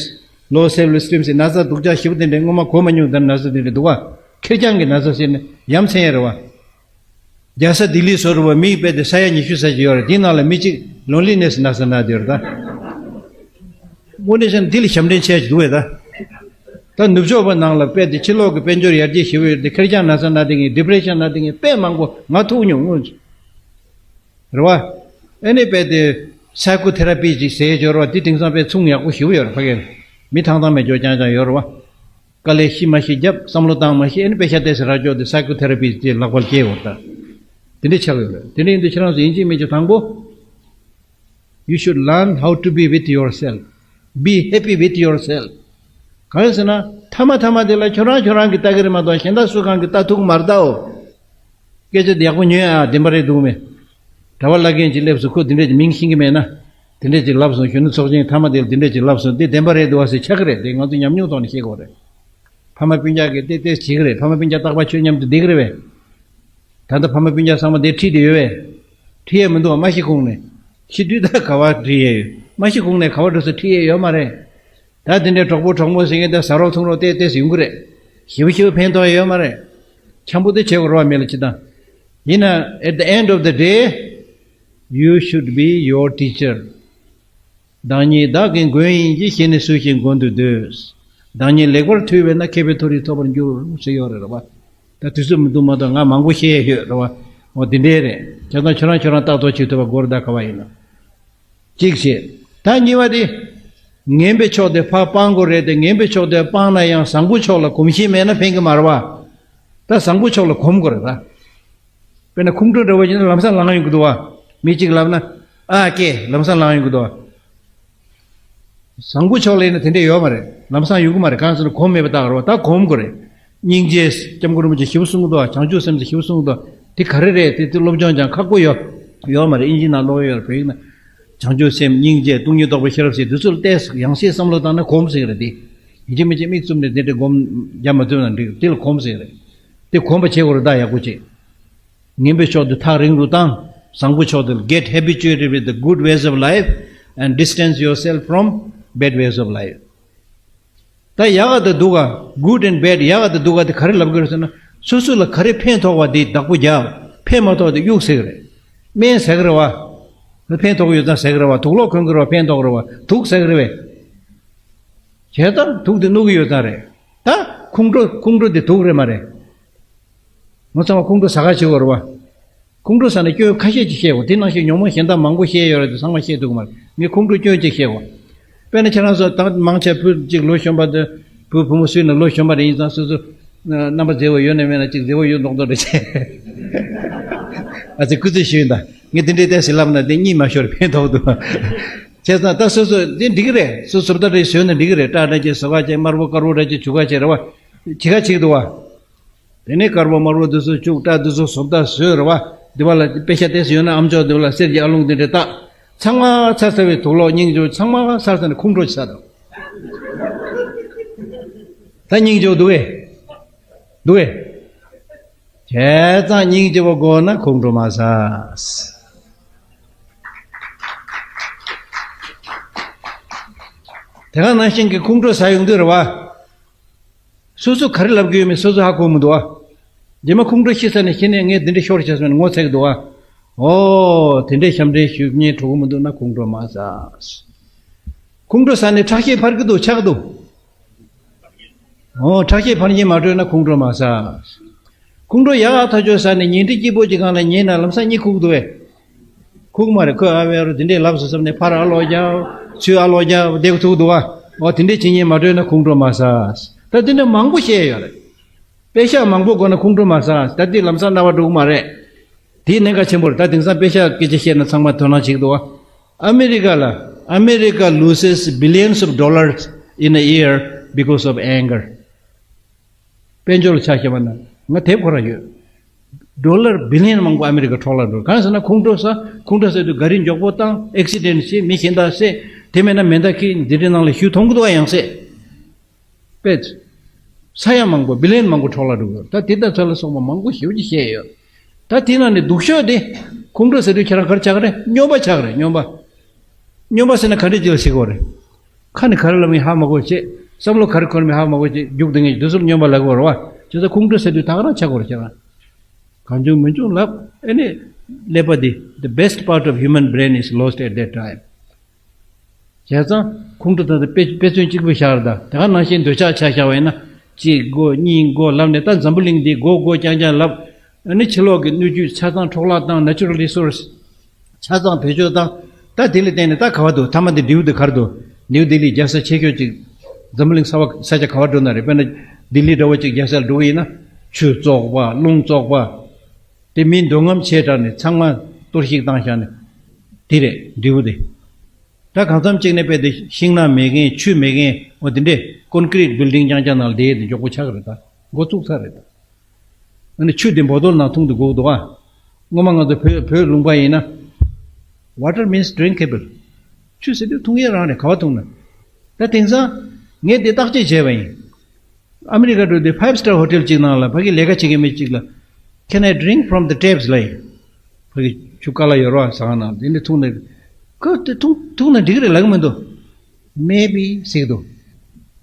low self esteem ཟེར་ན་ཚ་སྡུག་ཅག་ཞེ་པོ་དེ་འདྲས་སྔོན་མ་གོ་མ་མྱོང་ད་ན་ཚ་དེ་འདྲས་འདུག་བ། ཁེར་རྐྱང་གི་ན་ཚ་ཟེར་ནས་ཡ་མཚན་ཡོད་རེད་བ། རྒྱལ་ས་ལྡི་ལི་བཟོ་རུ་བ་མིའི་དཔེ་དེ་ས་ཡ་ཉི་ཤུ་ས་ཞིག་ཡོད་རེད། དེའི་ནང་ལ་མི་གཅིག་ལོན་ལི་ནེ་སི་ན་ཚ་ན་དེ་ཡོད་རེད་ད། དངོས་གནས་བྱས་ན་འདི་ལ་ཞབས་འདྲེན་བྱས་ཀྱི་འདུག་བས་ད། ད་ནུབ་ཕྱོགས་པ་ནང་ལ་དཔེ་དེ་ཕྱི་ལོགས་ཀྱི་དཔལ་འབྱོར་ཡར་རྒྱས་ཞེ་པོ་ཡོད་དེ་ཁེར་རྐྱང་ན་ཚ་ན་དེ་ངས་ཌི་པི་རེ་ཤན་ན་དེ་ངས་དཔེ་མང་པོ་ང་ཐུག་མྱོང་དངོས་སུ། རེད་བ། ཨེ་ནི་དཔེ་དེ་སའི་ཀོ་ཐེ་ར་པི་ཅིག་ཟེར་ཡོད་རེད་བ། དེ་དེང་སང་དཔེ་ཚོང་ཡག་པོ་ཞེ་པོ་ཡོད་རེད་ཕ་གིར། མི་ཐང་ཐང་མེད་ཅོག་རྐྱང་རྐྱང་ཡོད་རེད་བ། དཀའ་ལས་ཤི་མ་ཤི་རྒྱབ་བསམ་བློ་བཏང་མ་ཤི་ཨེ་ནི་དཔེ་ཤ་ཏོག་ཙམ་རག་ཅོག་དེ་སའི་ཀོ་ཐེ་ར་པི་ཅིག་ལག་པར་སྐྱེལ་ཡོད་རེད་ད། དེ་འདྲ་ཆགས་ཡོད་རེད། དེ་འདྲ་ཡིན་དུས་ཁྱེད་རང་ཚོ་ཡིན་གཅིག་མིན་གཅིག་དང་པོ། You should learn how to be with yourself. Be happy with yourself. གང་ཡིན་ཟེར་ན། ཐ་མ་ཐ་མ་དེ་ལ་ཁྱོད་རང་ཁྱོད་རང་གིས་ལྟ་གི་རེད་མ་གཏོགས་གཞན་དག་སུ་གང་གིས་ལྟ་ཐུབ་ཀྱི་མ་རེད་ད། འོ། སྐད་ཆ་དེ་ཡག་པོ་ཉོན་ཨ། བདེན་པ་རེད་འདུག་མེད། གྲྭ་པ་བླ་རྒན་ཅིག་སླེབས་སོང་། ཁོས་དེ་འདྲས་ཅིག་མིང་ཤེས་ཀྱི་མེད་ན། དེ་འདྲས་ཅིག་ལབ་སོང་། གཞོན་ནུ་ཚོགས་ཆེན་ཐ་མ་དེ་ལ་དེ་འདྲས་ཅིག་ལབ་སོང་། དེ་བདེན་པ་རེད་འདུག་ཨ་ཟེར་ཆགས་ཀྱི་རེད། དེ་ང་ཚོ་ཉམས་མྱོང་ཐོག་ནས་ཤེས་དགོས་རེད། ཕ་མ་སྤུན་ཀྱག་གིས་དེ་དེ་བྱེད་ཀྱི་རེད། ཕ་མ་སྤུན་ཀྱག་རྟག་པར་ཁྱོད་མཉམ་དུ་བསྡད་ཀྱི་རེད་པས། ད་ལྟ་ཕ་མ་སྤུན་ཀྱག་ཚང་མ་དེ་ཁྲིད་དེ་ཡོད་པས། ཁྲིད་ཡས་མི་འདུག་བ། མ་ཤི་གོང་ནས། ཤི་དུས་ད་ག་བ་ཁྲིད་ཡས་ཡོད། མ་ཤི་གོང་ནས་ག་བ་འགྲོ་ས་ཁྲིད་ཡས་ཡོད་མ་རེད། ད་དེ་འདྲའི་གྲོགས་པོ་གྲོགས་མོ་ཟེར་མཁན་དེ་ཟ་རོགས་འཐུང་རོགས་ཏེ་ཏེ་ཟེར་ཡོང་གི་རེད། ཞེ་པོ་ཞེ་པོ་ཕན་ཐོགས་ཡོད་མ་རེད། འཆམ་པོ་དེ་བྱེད་དགོས་རེད་བ། མི་ལ་ཅི་དང་། ཡིན་ན། At the end of the day, you should be your teacher. བདག་ཉིད་བདག་གི་མགོན་ཡིན་གྱི། གཞན་ནི་སུ་ཞིག་མགོན་དུ་འདོད། བདག་ཉིད་ལེགས་པར་ཐུལ་བས་ན། མཁས་པའི་མཐོ་རིས་ཐོབ་པར་འགྱུར་ཟེར་ཡོད་རེད་བ། ད་དུས་ཚོད་མི་འདུག་མ་གཏོགས་ང་མང་པོ་བཤད་ཡས་ཡོད་རེད་བ། འོ་དེ་འདྲས་རེད། བྱས་ཙང་ཁྱོད་རང་ཁྱོད་རང་ལྟ་རྟོག་བྱེད་ཐུབ་པ་དགོས་རེད་ད། ག་བ་ཡིན་ན། གཅིག་བྱས། ད་གཉིས་པ་དེ། ངན་པའི་ཕྱོགས་དེ་ཕར་སྤང་དགོས་རེད་དེ། ངན་པའི་ཕྱོགས་དེ་སྤངས་ན་ཡང་བཟང་པོ་ཕྱོགས་ལ་གོམས་གཤིས་མེད་ན་ཕན་གྱི་མ་རེད་བ། ད་བཟང་པོ་ཕྱོགས་ལ་གོམས་དགོས་རེད་ད། དཔེར་ན་ཁོང་ཁྲོ་འདྲ་བོ་ཡིན་ན་ལམ་སང་ལངས་ཡོང་གི་འདུག་བ། མི་གཅིག་ལབ་ན། ཨ་ཀེ་ལམ་སང་ལངས་ཡོང་གི་འདུག་བ། བཟང་པོ་ཕྱོགས་ལ་ཡིན་ན་དེ་འདྲས་ཡོད་མ་རེད། ལམ་སང་ཡོང་གི་མ་རེད། གང་ཟེར་ན་གོམས་མེད་པ་ལྟ་བ་རེད་བ། ད་གོམས་དགོས་རེད། སྙིང་རྗེ། སྐྱབས་མགོན་རིན་པོ་ཆེས་ཞེ་པོ་གསུང་གི་འདུག་བ། བྱང་ཆུབ་སེམས་ཟེར་ཞེ་པོ་གསུང་གི་འདུག་བ། དེ་ག་རེ་རེད། དེ་དེ་སློབ་སྦྱོང་སྦྱང་ཁག་པོ་ཡོད། ཡོད་མ་རེད། ཨིན་ཇི་ནང་ཀློག་ཡོད་རེད། བོད་ཡིག་ནང་། བྱང་ཆུབ་སེམས། སྙིང་རྗེ། སྟོང་ཉིད་རྟོགས་པའི་ཤེས་རབ་ཟེར་དེ་ཚོ་ལ་ཏོག་ཙམ་ཡང་སེ་བསམ་བློ་བཏང་ན་གོམས་ཟེར་གི་རེད་དེ། ཡིན་གཅིག་མིན་གཅིག་དམིགས་བཙུམ་ནས་དེ་འདྲའི་སྒོམ་རྒྱག་མ་ཐུབ་ན་འགྲིག་དེ་ལ་གོམས་ཟེར་གི་རེད། དེ་གོམས་པ་བྱེད་དགོས་རེད་ད་ཡག་པོ་བྱེད། ངན་པའི་ཕྱོགས་དེ་ཐག་རིང་རུ་བཏང་། བཟང་པོ་ཕྱོགས་དེ་ལ། Get habituated with the good ways of life and distance yourself from bad ways of life. ད་ཡག་ག་དང་སྡུག་ག good and bad, ཡག་ག་དང་སྡུག་ག་དེ་ག་རེ་ལབ་དགོས་རེད་ཟེར་ན། སོ་སོ་ལ་ག་རེ་ཕན་ཐོགས་པ་དེ་བདག་པོ་རྒྱག་ཕན་མ་ཐོགས་དེ་གཡུག་ཟེར་གི་རེད། སྨན་ཟ་གི་རེད་བ། ཕན་ཐོགས་ཡོད་ཙང་ཟ་གི་རེད་བ། དུག་སློག་གོན་གི་རེད་བ། ཕན་ཐོགས་གི་རེད་བ། དུག་ཟ་གི་རེད་བས། བྱས་ཙང་དུག་དེ་བླུག་གི་ཡོད་ཙང་རེད། ད་ཁོང་ཁྲོ་ཁོང་ཁྲོ་དེ་དུག་རེད་མ་རེད། ང་ཚང་མ་ཁོང་ཁྲོ་ཟ་ག་བྱེད་དགོས་རེད་བ། ཁོང་ཁྲོ་ཟ་ནས་སྐྱོན་ཁ་ཤས་ཅིག་བཤད་དགོས། དེ་ནང་བཞིན་ཉོན་མོངས་གཞན་དག་མང་པོ་བཤད་ཡོད་རེད་དེ་ཚང་མ་བཤད་ཐུབ་ཀྱི་མ་རེད། ངས་ཁོང་ཁྲོ་སྐྱོན་ཅིག་བཤད་དགོས། དཔེར་ན་ཁྱེད་རང་ཚོ་ད་མང་ཆེ་བུ་གཅིག་ལོ་གཞོན་པ་དེ་བུ་བུ་མོ་སུ་ཡིན་ན་ལོ་གཞོན་པ་རེ་ཡིན་ཙང་སོ་སོ་རྣམ་པ་མཛེས་པོ་ཡོད་ན་མེད་ན་གཅིག་མཛེས་པོ་ཡོད་མདོག་མདོག་རེ་བྱས། ཨ་ཙི་སྐུ་རྩེད་ཞུས་ཡིན་ད། ངས་དེ་འདྲའི་ཏོག་ཙམ་ལབ་ན་དེ་གཉིད་མ་ཤོར་ཕན་ཐོགས་འདུག་བྱས་ཙང་ད་སོ་སོ་དེ་འགྲིག་གི་རེད། སོ་སོ་བཟོ་ལྟ་རེ་བཟོས་ན་འགྲིག་གི་རེད། སྐྲ་འདྲ་ཅིག་བཟོ་ག་བྱས། དམར་པོ་དཀར་པོ་འདྲ་ཅིག་བྱུག་ག་བྱས་རེད་བ། བྱེད་ག་བྱེད་ཀྱི་འདུག་བ། དེ་ནས་དཀར་པོ་དམར་པོ་དེ་ཚོ་བྱུག་སྐྲ་དེ་ཚོ་བཟོ་ལྟ་བཟོས་རེད་བ། འདི་བ་ལ་དཔེ་ཤ་ཏོག་ཙམ་ཡོད་ན་ཨམ་ཅོག་འདི་བ་ལ་གསེར་གྱི་ཨ་ལོང་འདི་འདྲ་བཏགས། ཚང་མ་ཚར་ཚར་བའི་དུག་སློག་སྙིང་རྗེ་པོ་ཚང་མ་ཚར་ཚར་ནས་ཁོང་ཁྲོ་ཆགས་འདུག་ད་སྙིང་རྗེ་པོ་འདུག་གས། འདུག་གས། བྱས་ཙང་སྙིང་རྗེ་པོ་དགོས་ན་ཁོང་ཁྲོ་མ་ཟ། དེ་ག་ནང་བཞིན་གྱི་ཁོང་ཁྲོ་ཟ་ཡོང་དུས་རེད་བ། སོ་སོ་ག་རེ་ལབ་ཀྱི་ཡོད་མེད་སོ་སོ་ཧ་གོ་མི་འདུག་ཨ། རྗེས་མ་ཁོང་ཁྲོ་ཤི་ཚར་ནས་ཤི་ནས་ངས་འདི་འདྲ་ཤོར་བྱས་སོང་ངོ་ཚ་གི་འདུག་ཨ། ཨོ་དེ་འདྲའི་ཞབས་འདྲེན་ཞུ་མཁན་གྲོགས་མི་འདུག་ན་ཁོང་ཁྲོ་མ་ཟ། ཁོང་ཁྲོ་ཟ་ནས་ཁྲག་ཤེད་འཕར་གི་འདུག་ཆག་གི་འདུག་ཨོ་ཁྲག་ཤེད་འཕར་མཁན་མ་གྲོལ་ན་ཁོང་ཁྲོ་མ་ཟ། ཁོང་ཁྲོ་ཡག་ཨ་ཐག་ཆོད་ཟ་ནས་ཉལ་ཁྲི་སྐྱིད་པོ་ཅིག་སྒང་ལ་ཉལ་ན་ལམ་སང་གཉིད་ཁུག་འདུག་བས། ཁུག་མ་རེད། ཁོས་ཨ་བའི་རུ་དེ་འདྲས་ལབ་སོང་བསམ་ནས་ཕར་ཨ་ལོ་རྒྱབ་ཚུར་ཨ་ལོ་རྒྱབ་བསྡད་ཐུག་འདུག་ཨ། འོ་དེ་འདྲས་བྱེད་མཁན་མ་གྲོལ་ན་ཁོང་ཁྲོ་མ་ཟ། ད་དེ་འདྲ་མང་པོ་བཤད་ཡོད་རེད། པེ་ཤག་མང་པོ་དགོས་ན་ཁོང་ཁྲོ་མ་ཟ། ད་དེ་ལམ་སང་རྣ་བ་འགྲོ་གི་མ་རེད། དེ་གནད་འགག་ཆེན་པོ་རེད། ད་དེང་སང་པེ་ཤག་སྐད་ཆ་བཤད་ན་ཚང་མ་དོ་སྣང་བྱེད་ཀྱི་འདུག་ཨ། ཨ་མེ་རི་ཀ་ལ། America loses billions of dollars in a year because of anger. དཔལ་འབྱོར་ལ་ཆ་བཞག་པ་ན་ང་དེབ་ཁོ་རང་ཡོད། ཌོ་ལར་བི་ལི་ཡན་མང་པོ་ཨ་མེ་རི་ཀ་འཕྲོ་བརླག་འགྲོ། གང་ཟེར་ན་ཁོང་ཁྲོ་ཟ། ཁོང་ཁྲོ་ཟ་དུས་ག་རི་མགྱོགས་པོ་བཏང་། ཨེག་སི་ཌེན་ཊི་བྱེད། མི་གཞན་དག་བསད། དེ་མེད་ན་མེ་མདའ་འཁྱེར་འདི་འདྲའི་ནང་ལ་ཤུལ་མཐོང་གི་འདུག་ཨ། ཡང་བསད། པས། ས་ཡ་མང་པོ་བི་ལི་ཡན་མང་པོ་འཕྲོ་བརླག་འགྲོ་གི་ཡོད། ད་དེ་དང་ཚོ་ལ་སོགས་པ་མང་པོ་ཞེ་པོ་ཅིག་བཤད་ཡོད། ད་དེ་ནང་ནས་སྡུག་ཤོས་དེ་ཁོང་ཁྲོ་ཟ་དུས་ཁྱེད་རང་ག་རེ་ཆགས་ཀྱི་རེད། སྨྱོན་པ་ཆགས་ཀྱི་རེད། སྨྱོན་པ། སྨྱོན་པ་ཟེར་ན་ག་འདྲ་ཅིག་ལ་ཟེར་གྱི་ཡོད་རེད། ཁ་ནས་ག་རེ་ལབ་ཡིན་ཧ་མ་གོ་བྱས། བསམ་བློ་ག་རེ་འཁོར་མིན་ཧ་མ་གོ་བྱས། རྒྱུག་བསྡད་མཁན་གྱི་དུས་སུ་སྨྱོན་པ་ལབ་དགོས་རེད་བ། བྱས་ཙང་ཁོང་ཁྲོ་ཟ་དུས་ད་ག་རང་ཆགས་དགོས་རེད་ཁྱེད་རང་། གང་བྱུང་མི་བྱུང་ལབ། ཨེ་ནི། ཀླད་པ་འདི། The best part of human brain is lost at that time. བྱས་ཙང་ཁོང་ཁྲོ་ད་ལྟ་དཔེ་དཔེ་མཚོན་གཅིག་པུ་བཞག་རེད་ད། དེ་ག་ནང་བཞིན་འདོད་ཆགས་ཆ་བཞག་པ་ཡིན་ན། གཅིག་དགོས་གཉིས་དགོས་ལབ་ནས་ད་འཛམ་བུ་གླིང་འདི་དགོས་དགོས་རྐྱང་རྐྱང་ལབ། ཨ་ནི་ཕྱི་ལོགས་ཀྱི་སྣོད་བཅུད་ཆ་ཚང་འཕྲོ་བརླག་བཏང་། Natural resource ཆ་ཚང་བེད་སྤྱོད་བཏང་། ད་དེ་ལ་བརྟེན་ནས་ད་ག་བ་འདུག་མཐའ་མ་དེ་འབྲས་བུ་དེ་ག་རེ་འདུག་ནིའུ་ལྡི་ལི་རྒྱལ་ས་ཆེ་ཤོས་ཅིག་འཛམ་བུ་གླིང་ས་བ་ས་ཆ་ག་བ་འགྲོ་ན་རེད། དཔེར་ན་ལྡི་ལི་འདྲ་བོ་ཅིག་རྒྱལ་ས་ལ་འགྲོ་གི་ཡིན་ན། ཆུ་བཙོག་པ་རླུང་བཙོག་པ། དེ་མིའི་འདོད་རྔམ་ཆེ་དྲགས་ནས་ཚང་མ་གཏོར་བཤིག་བཏང་བཞག་ནས། དེ་རེད་འབྲས་བུ་དེ། ད་གང་འཚམ་གཅིག་ནས་དཔེ་དེ་ཤིང་ནགས་མེད་མཁན་ཆུ་མེད་མཁན་འོ་དེ་འདྲས་ཀོན་ཀི་རིཊ་བིལ་ཌིང་རྐྱང་རྐྱང་ནང་ལ་བསྡད་དེ་མགྱོགས་པོ་ཆགས་ཀྱི་རེད་ད། འགོ་བཙུགས་ཚར་རེད་ད། ཨ་ནི་ཆུ་དེ་བོ་ཏོལ་ནང་འཐུང་དུ་དགོས་འདུག་ཨ། སྔོན་མ་ང་ཚོ་བོད་བོད་ལུང་པ་ཡིན་ན། Water means drinkable. ཆུ་ཟེར་དུས་འཐུང་ཡས་རང་རེད། ག་བ་འཐུང་ན། ད་དེང་སང་ངས་དེ་བརྟག་དཔྱད་བྱས་པ་ཡིན། ཨ་མི་རི་ཀ་འགྲོ་དུས་ཕའིབ་སི་ཊར་ཧོ་ཊེལ་གཅིག་ནང་ལ་ཕ་གི་ལས་ཀ་བྱེད་མཁན་མི་གཅིག་ལ། Can I drink from the taps? ལབ་ཡིན། ཕ་གི་ཆུ་དཀར་ལ་ཡོད་རོགས་ཟ་ཁང་ནང་དེ་འདྲ་འཐུང་ནས། ཁོས་དེ་འཐུང་འཐུང་ན་འགྲིག་གི་རེད་ལབ་གི་མི་འདུག Maybe ཟེར་གི་འདུག་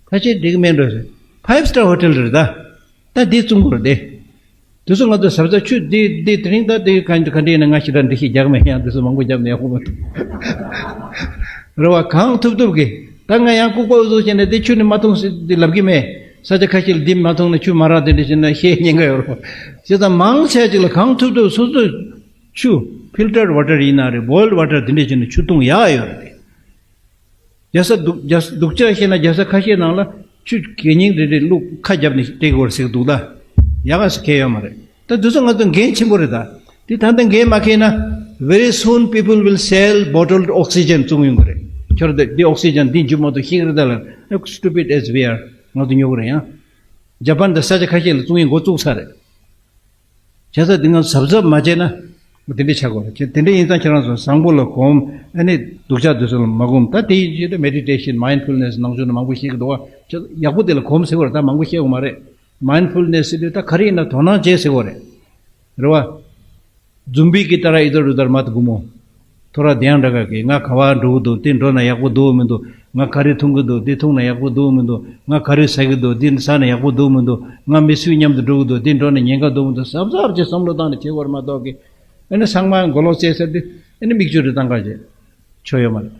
ཕལ་ཆེར་འགྲིག་གི་མེད་འགྲོ་ཟེར། ཕའིབ་སི་ཊར་ཧོ་ཊེལ་རེད་ད། ད་འདི་བཙུན་དགོས་རེད་དེ། དེ་ཚོ་ང་ཚོ་ཟབ་ཟབ་ཆུ་འདི་འདི་དེ་རིང་ད་འདི་ག་འདི་ག་འདྲ་ཡིན་ན་ང་ཞེ་དྲག་འདི་ཞིག་རྒྱག་མེད། ཡང་འདི་ཚོ་མང་པོ་རྒྱབ་ནས་ཡག་པོ་མ་ཐུབ། རེད་བ། གང་ཐུབ་ཐུབ་གི། ད་ང་ཡང་ལྐུགས་པ་འུ་ཚོ་བྱས་ནས་འདི་ཆུ་ནི་མ་འཐུང་ཟེར་འདི་ལབ་གི་མེད། ས་ཆ་ཁ་ཤས་ལ་འདི་མ་འཐུང་ན་ཆུ་མ་རག་དེ་འདྲ་བྱས་ན་བཤད་ཉེན་ཁ་ཡོད་རེད་བ། བྱས་ཙང་མང་ཆེ་ཅིག་ལ་གང་ཐུབ་ཐུབ་སོ་སོས་ཆུ་ཕིལ་ཊར་ཝ་ཊར་ཡིན་ན་རེད། བོའིལ་ཌི་ཝ་ཊར་དེ་འདྲ་བྱས་ནས་ཆུ་འཐུང་ཡག་ཡོད་རེད། རྒྱལ་ས་སྡུག་རྒྱལ་ས་སྡུག་ཅག་བཤད་ན་རྒྱལ་ས་ཁ་ཤས་ནང་ལ་ཆུ་གད་སྙིགས་རེ་རེ་བླུགས་ཁ་བརྒྱབ་ནས་སྤྲད་དགོས་ཟེར་འདུག་ད། ཡག་ག་ཟེར་མཁན་ཡོད་མ་རེད། ད་འདི་ཚོ་ང་ཚོ་འགན་ཆེན་པོ་རེད་ད། དེ་ད་ལྟ་འགན་མ་འཁྱེར་ན། Very soon people will sell bottled oxygen བཙོང་ཡོང་གི་རེད། ཁྱོད་རང་འདི་ཨོག་སི་ཇན་འདི་འཇུ་མ་ཐུབ་ཤི་གི་རེད་ད་ལ། As stupid as we are. ང་ཚོ་ཉོ་གི་རེད་ཡང་། ཇ་པན་དང་ས་ཆ་ཁ་ཤས་ལ་བཙོང་ཡས་འགོ་བཙུགས་ཚར་རེད། བྱས་ཙང་འདི་ང་ཚོ་གཟབ་གཟབ་མ་བྱས་ན། དེ་འདྲ་ཆགས་དགོས་རེད། དེ་འདྲ་ཡིན་ཙང་ཁྱེད་རང་ཚོ་བཟང་པོ་ལ་གོམས། ཨ་ནི་སྡུག་ཅག་དེ་ཚོ་ལ་མ་གོམས། ད་དེ་ཡིན་ཕྱིར་ད་མེ་ཌི་ཊེ་ཤན། མའིན་ཌ་ཕུལ་ནེ་སི། ནང་ཆོས་ནང་མང་པོ་བཤད་ཀྱི་འདུག་བ། ཁྱེད་ཡག་པོ་དེ་ལ་གོམས་ཟེར་བ་རེད། ད་མང་པོ་བཤད་དགོས་མ་རེད། མའིན་ཌ་ཕུལ་ནེ་སི་ཟེར་དུས་ད་ག་རེ་ཡིན་ན་དོ་སྣང་བྱེད་ཟེར་བ་རེད། རེད་བ། ཛུམ་བི་གི་ཏཱ་ར་ཨི་དར་ཨུ་དར་མ་ཏ་གུ་མོ། ཐོ་ར་དེ་ཡང་འདྲ་ག་གི། ང་ག་བ་འགྲོ་གི་འདུག་འདི་འགྲོ་ན་ཡག་པོ་འདུག་མི་འདུག་ང་ག་རེ་འཐུང་གི་འདུག་འདི་འཐུང་ན་ཡག་པོ་འདུག་མི་འདུག་ང་ག་རེ་ཟ་གི་འདུག་འདི་ཟ་ན་ཡག་པོ་འདུག་མི་འདུག་ང་མི་སུའི་མཉམ་དུ་འགྲོ་གི་འདུག་འདི་འགྲོ་ན་ཉེན་ཁ་འདུག་མི་འདུག་གཟབ་གཟབ་ཅིག་བསམ་བློ་བཏང་ནས་བྱེད་དགོས་རེད་མ་གཏོགས་གི། ཨ་ནི་ཚང་མ་མགོ་ལོག་བཙལ་ཚར་དུས་ཨ་ནི་མིག་ཆུ་རེ་བཏང་ག་བྱེད། ཆོ་ཡོད་མ་རེད།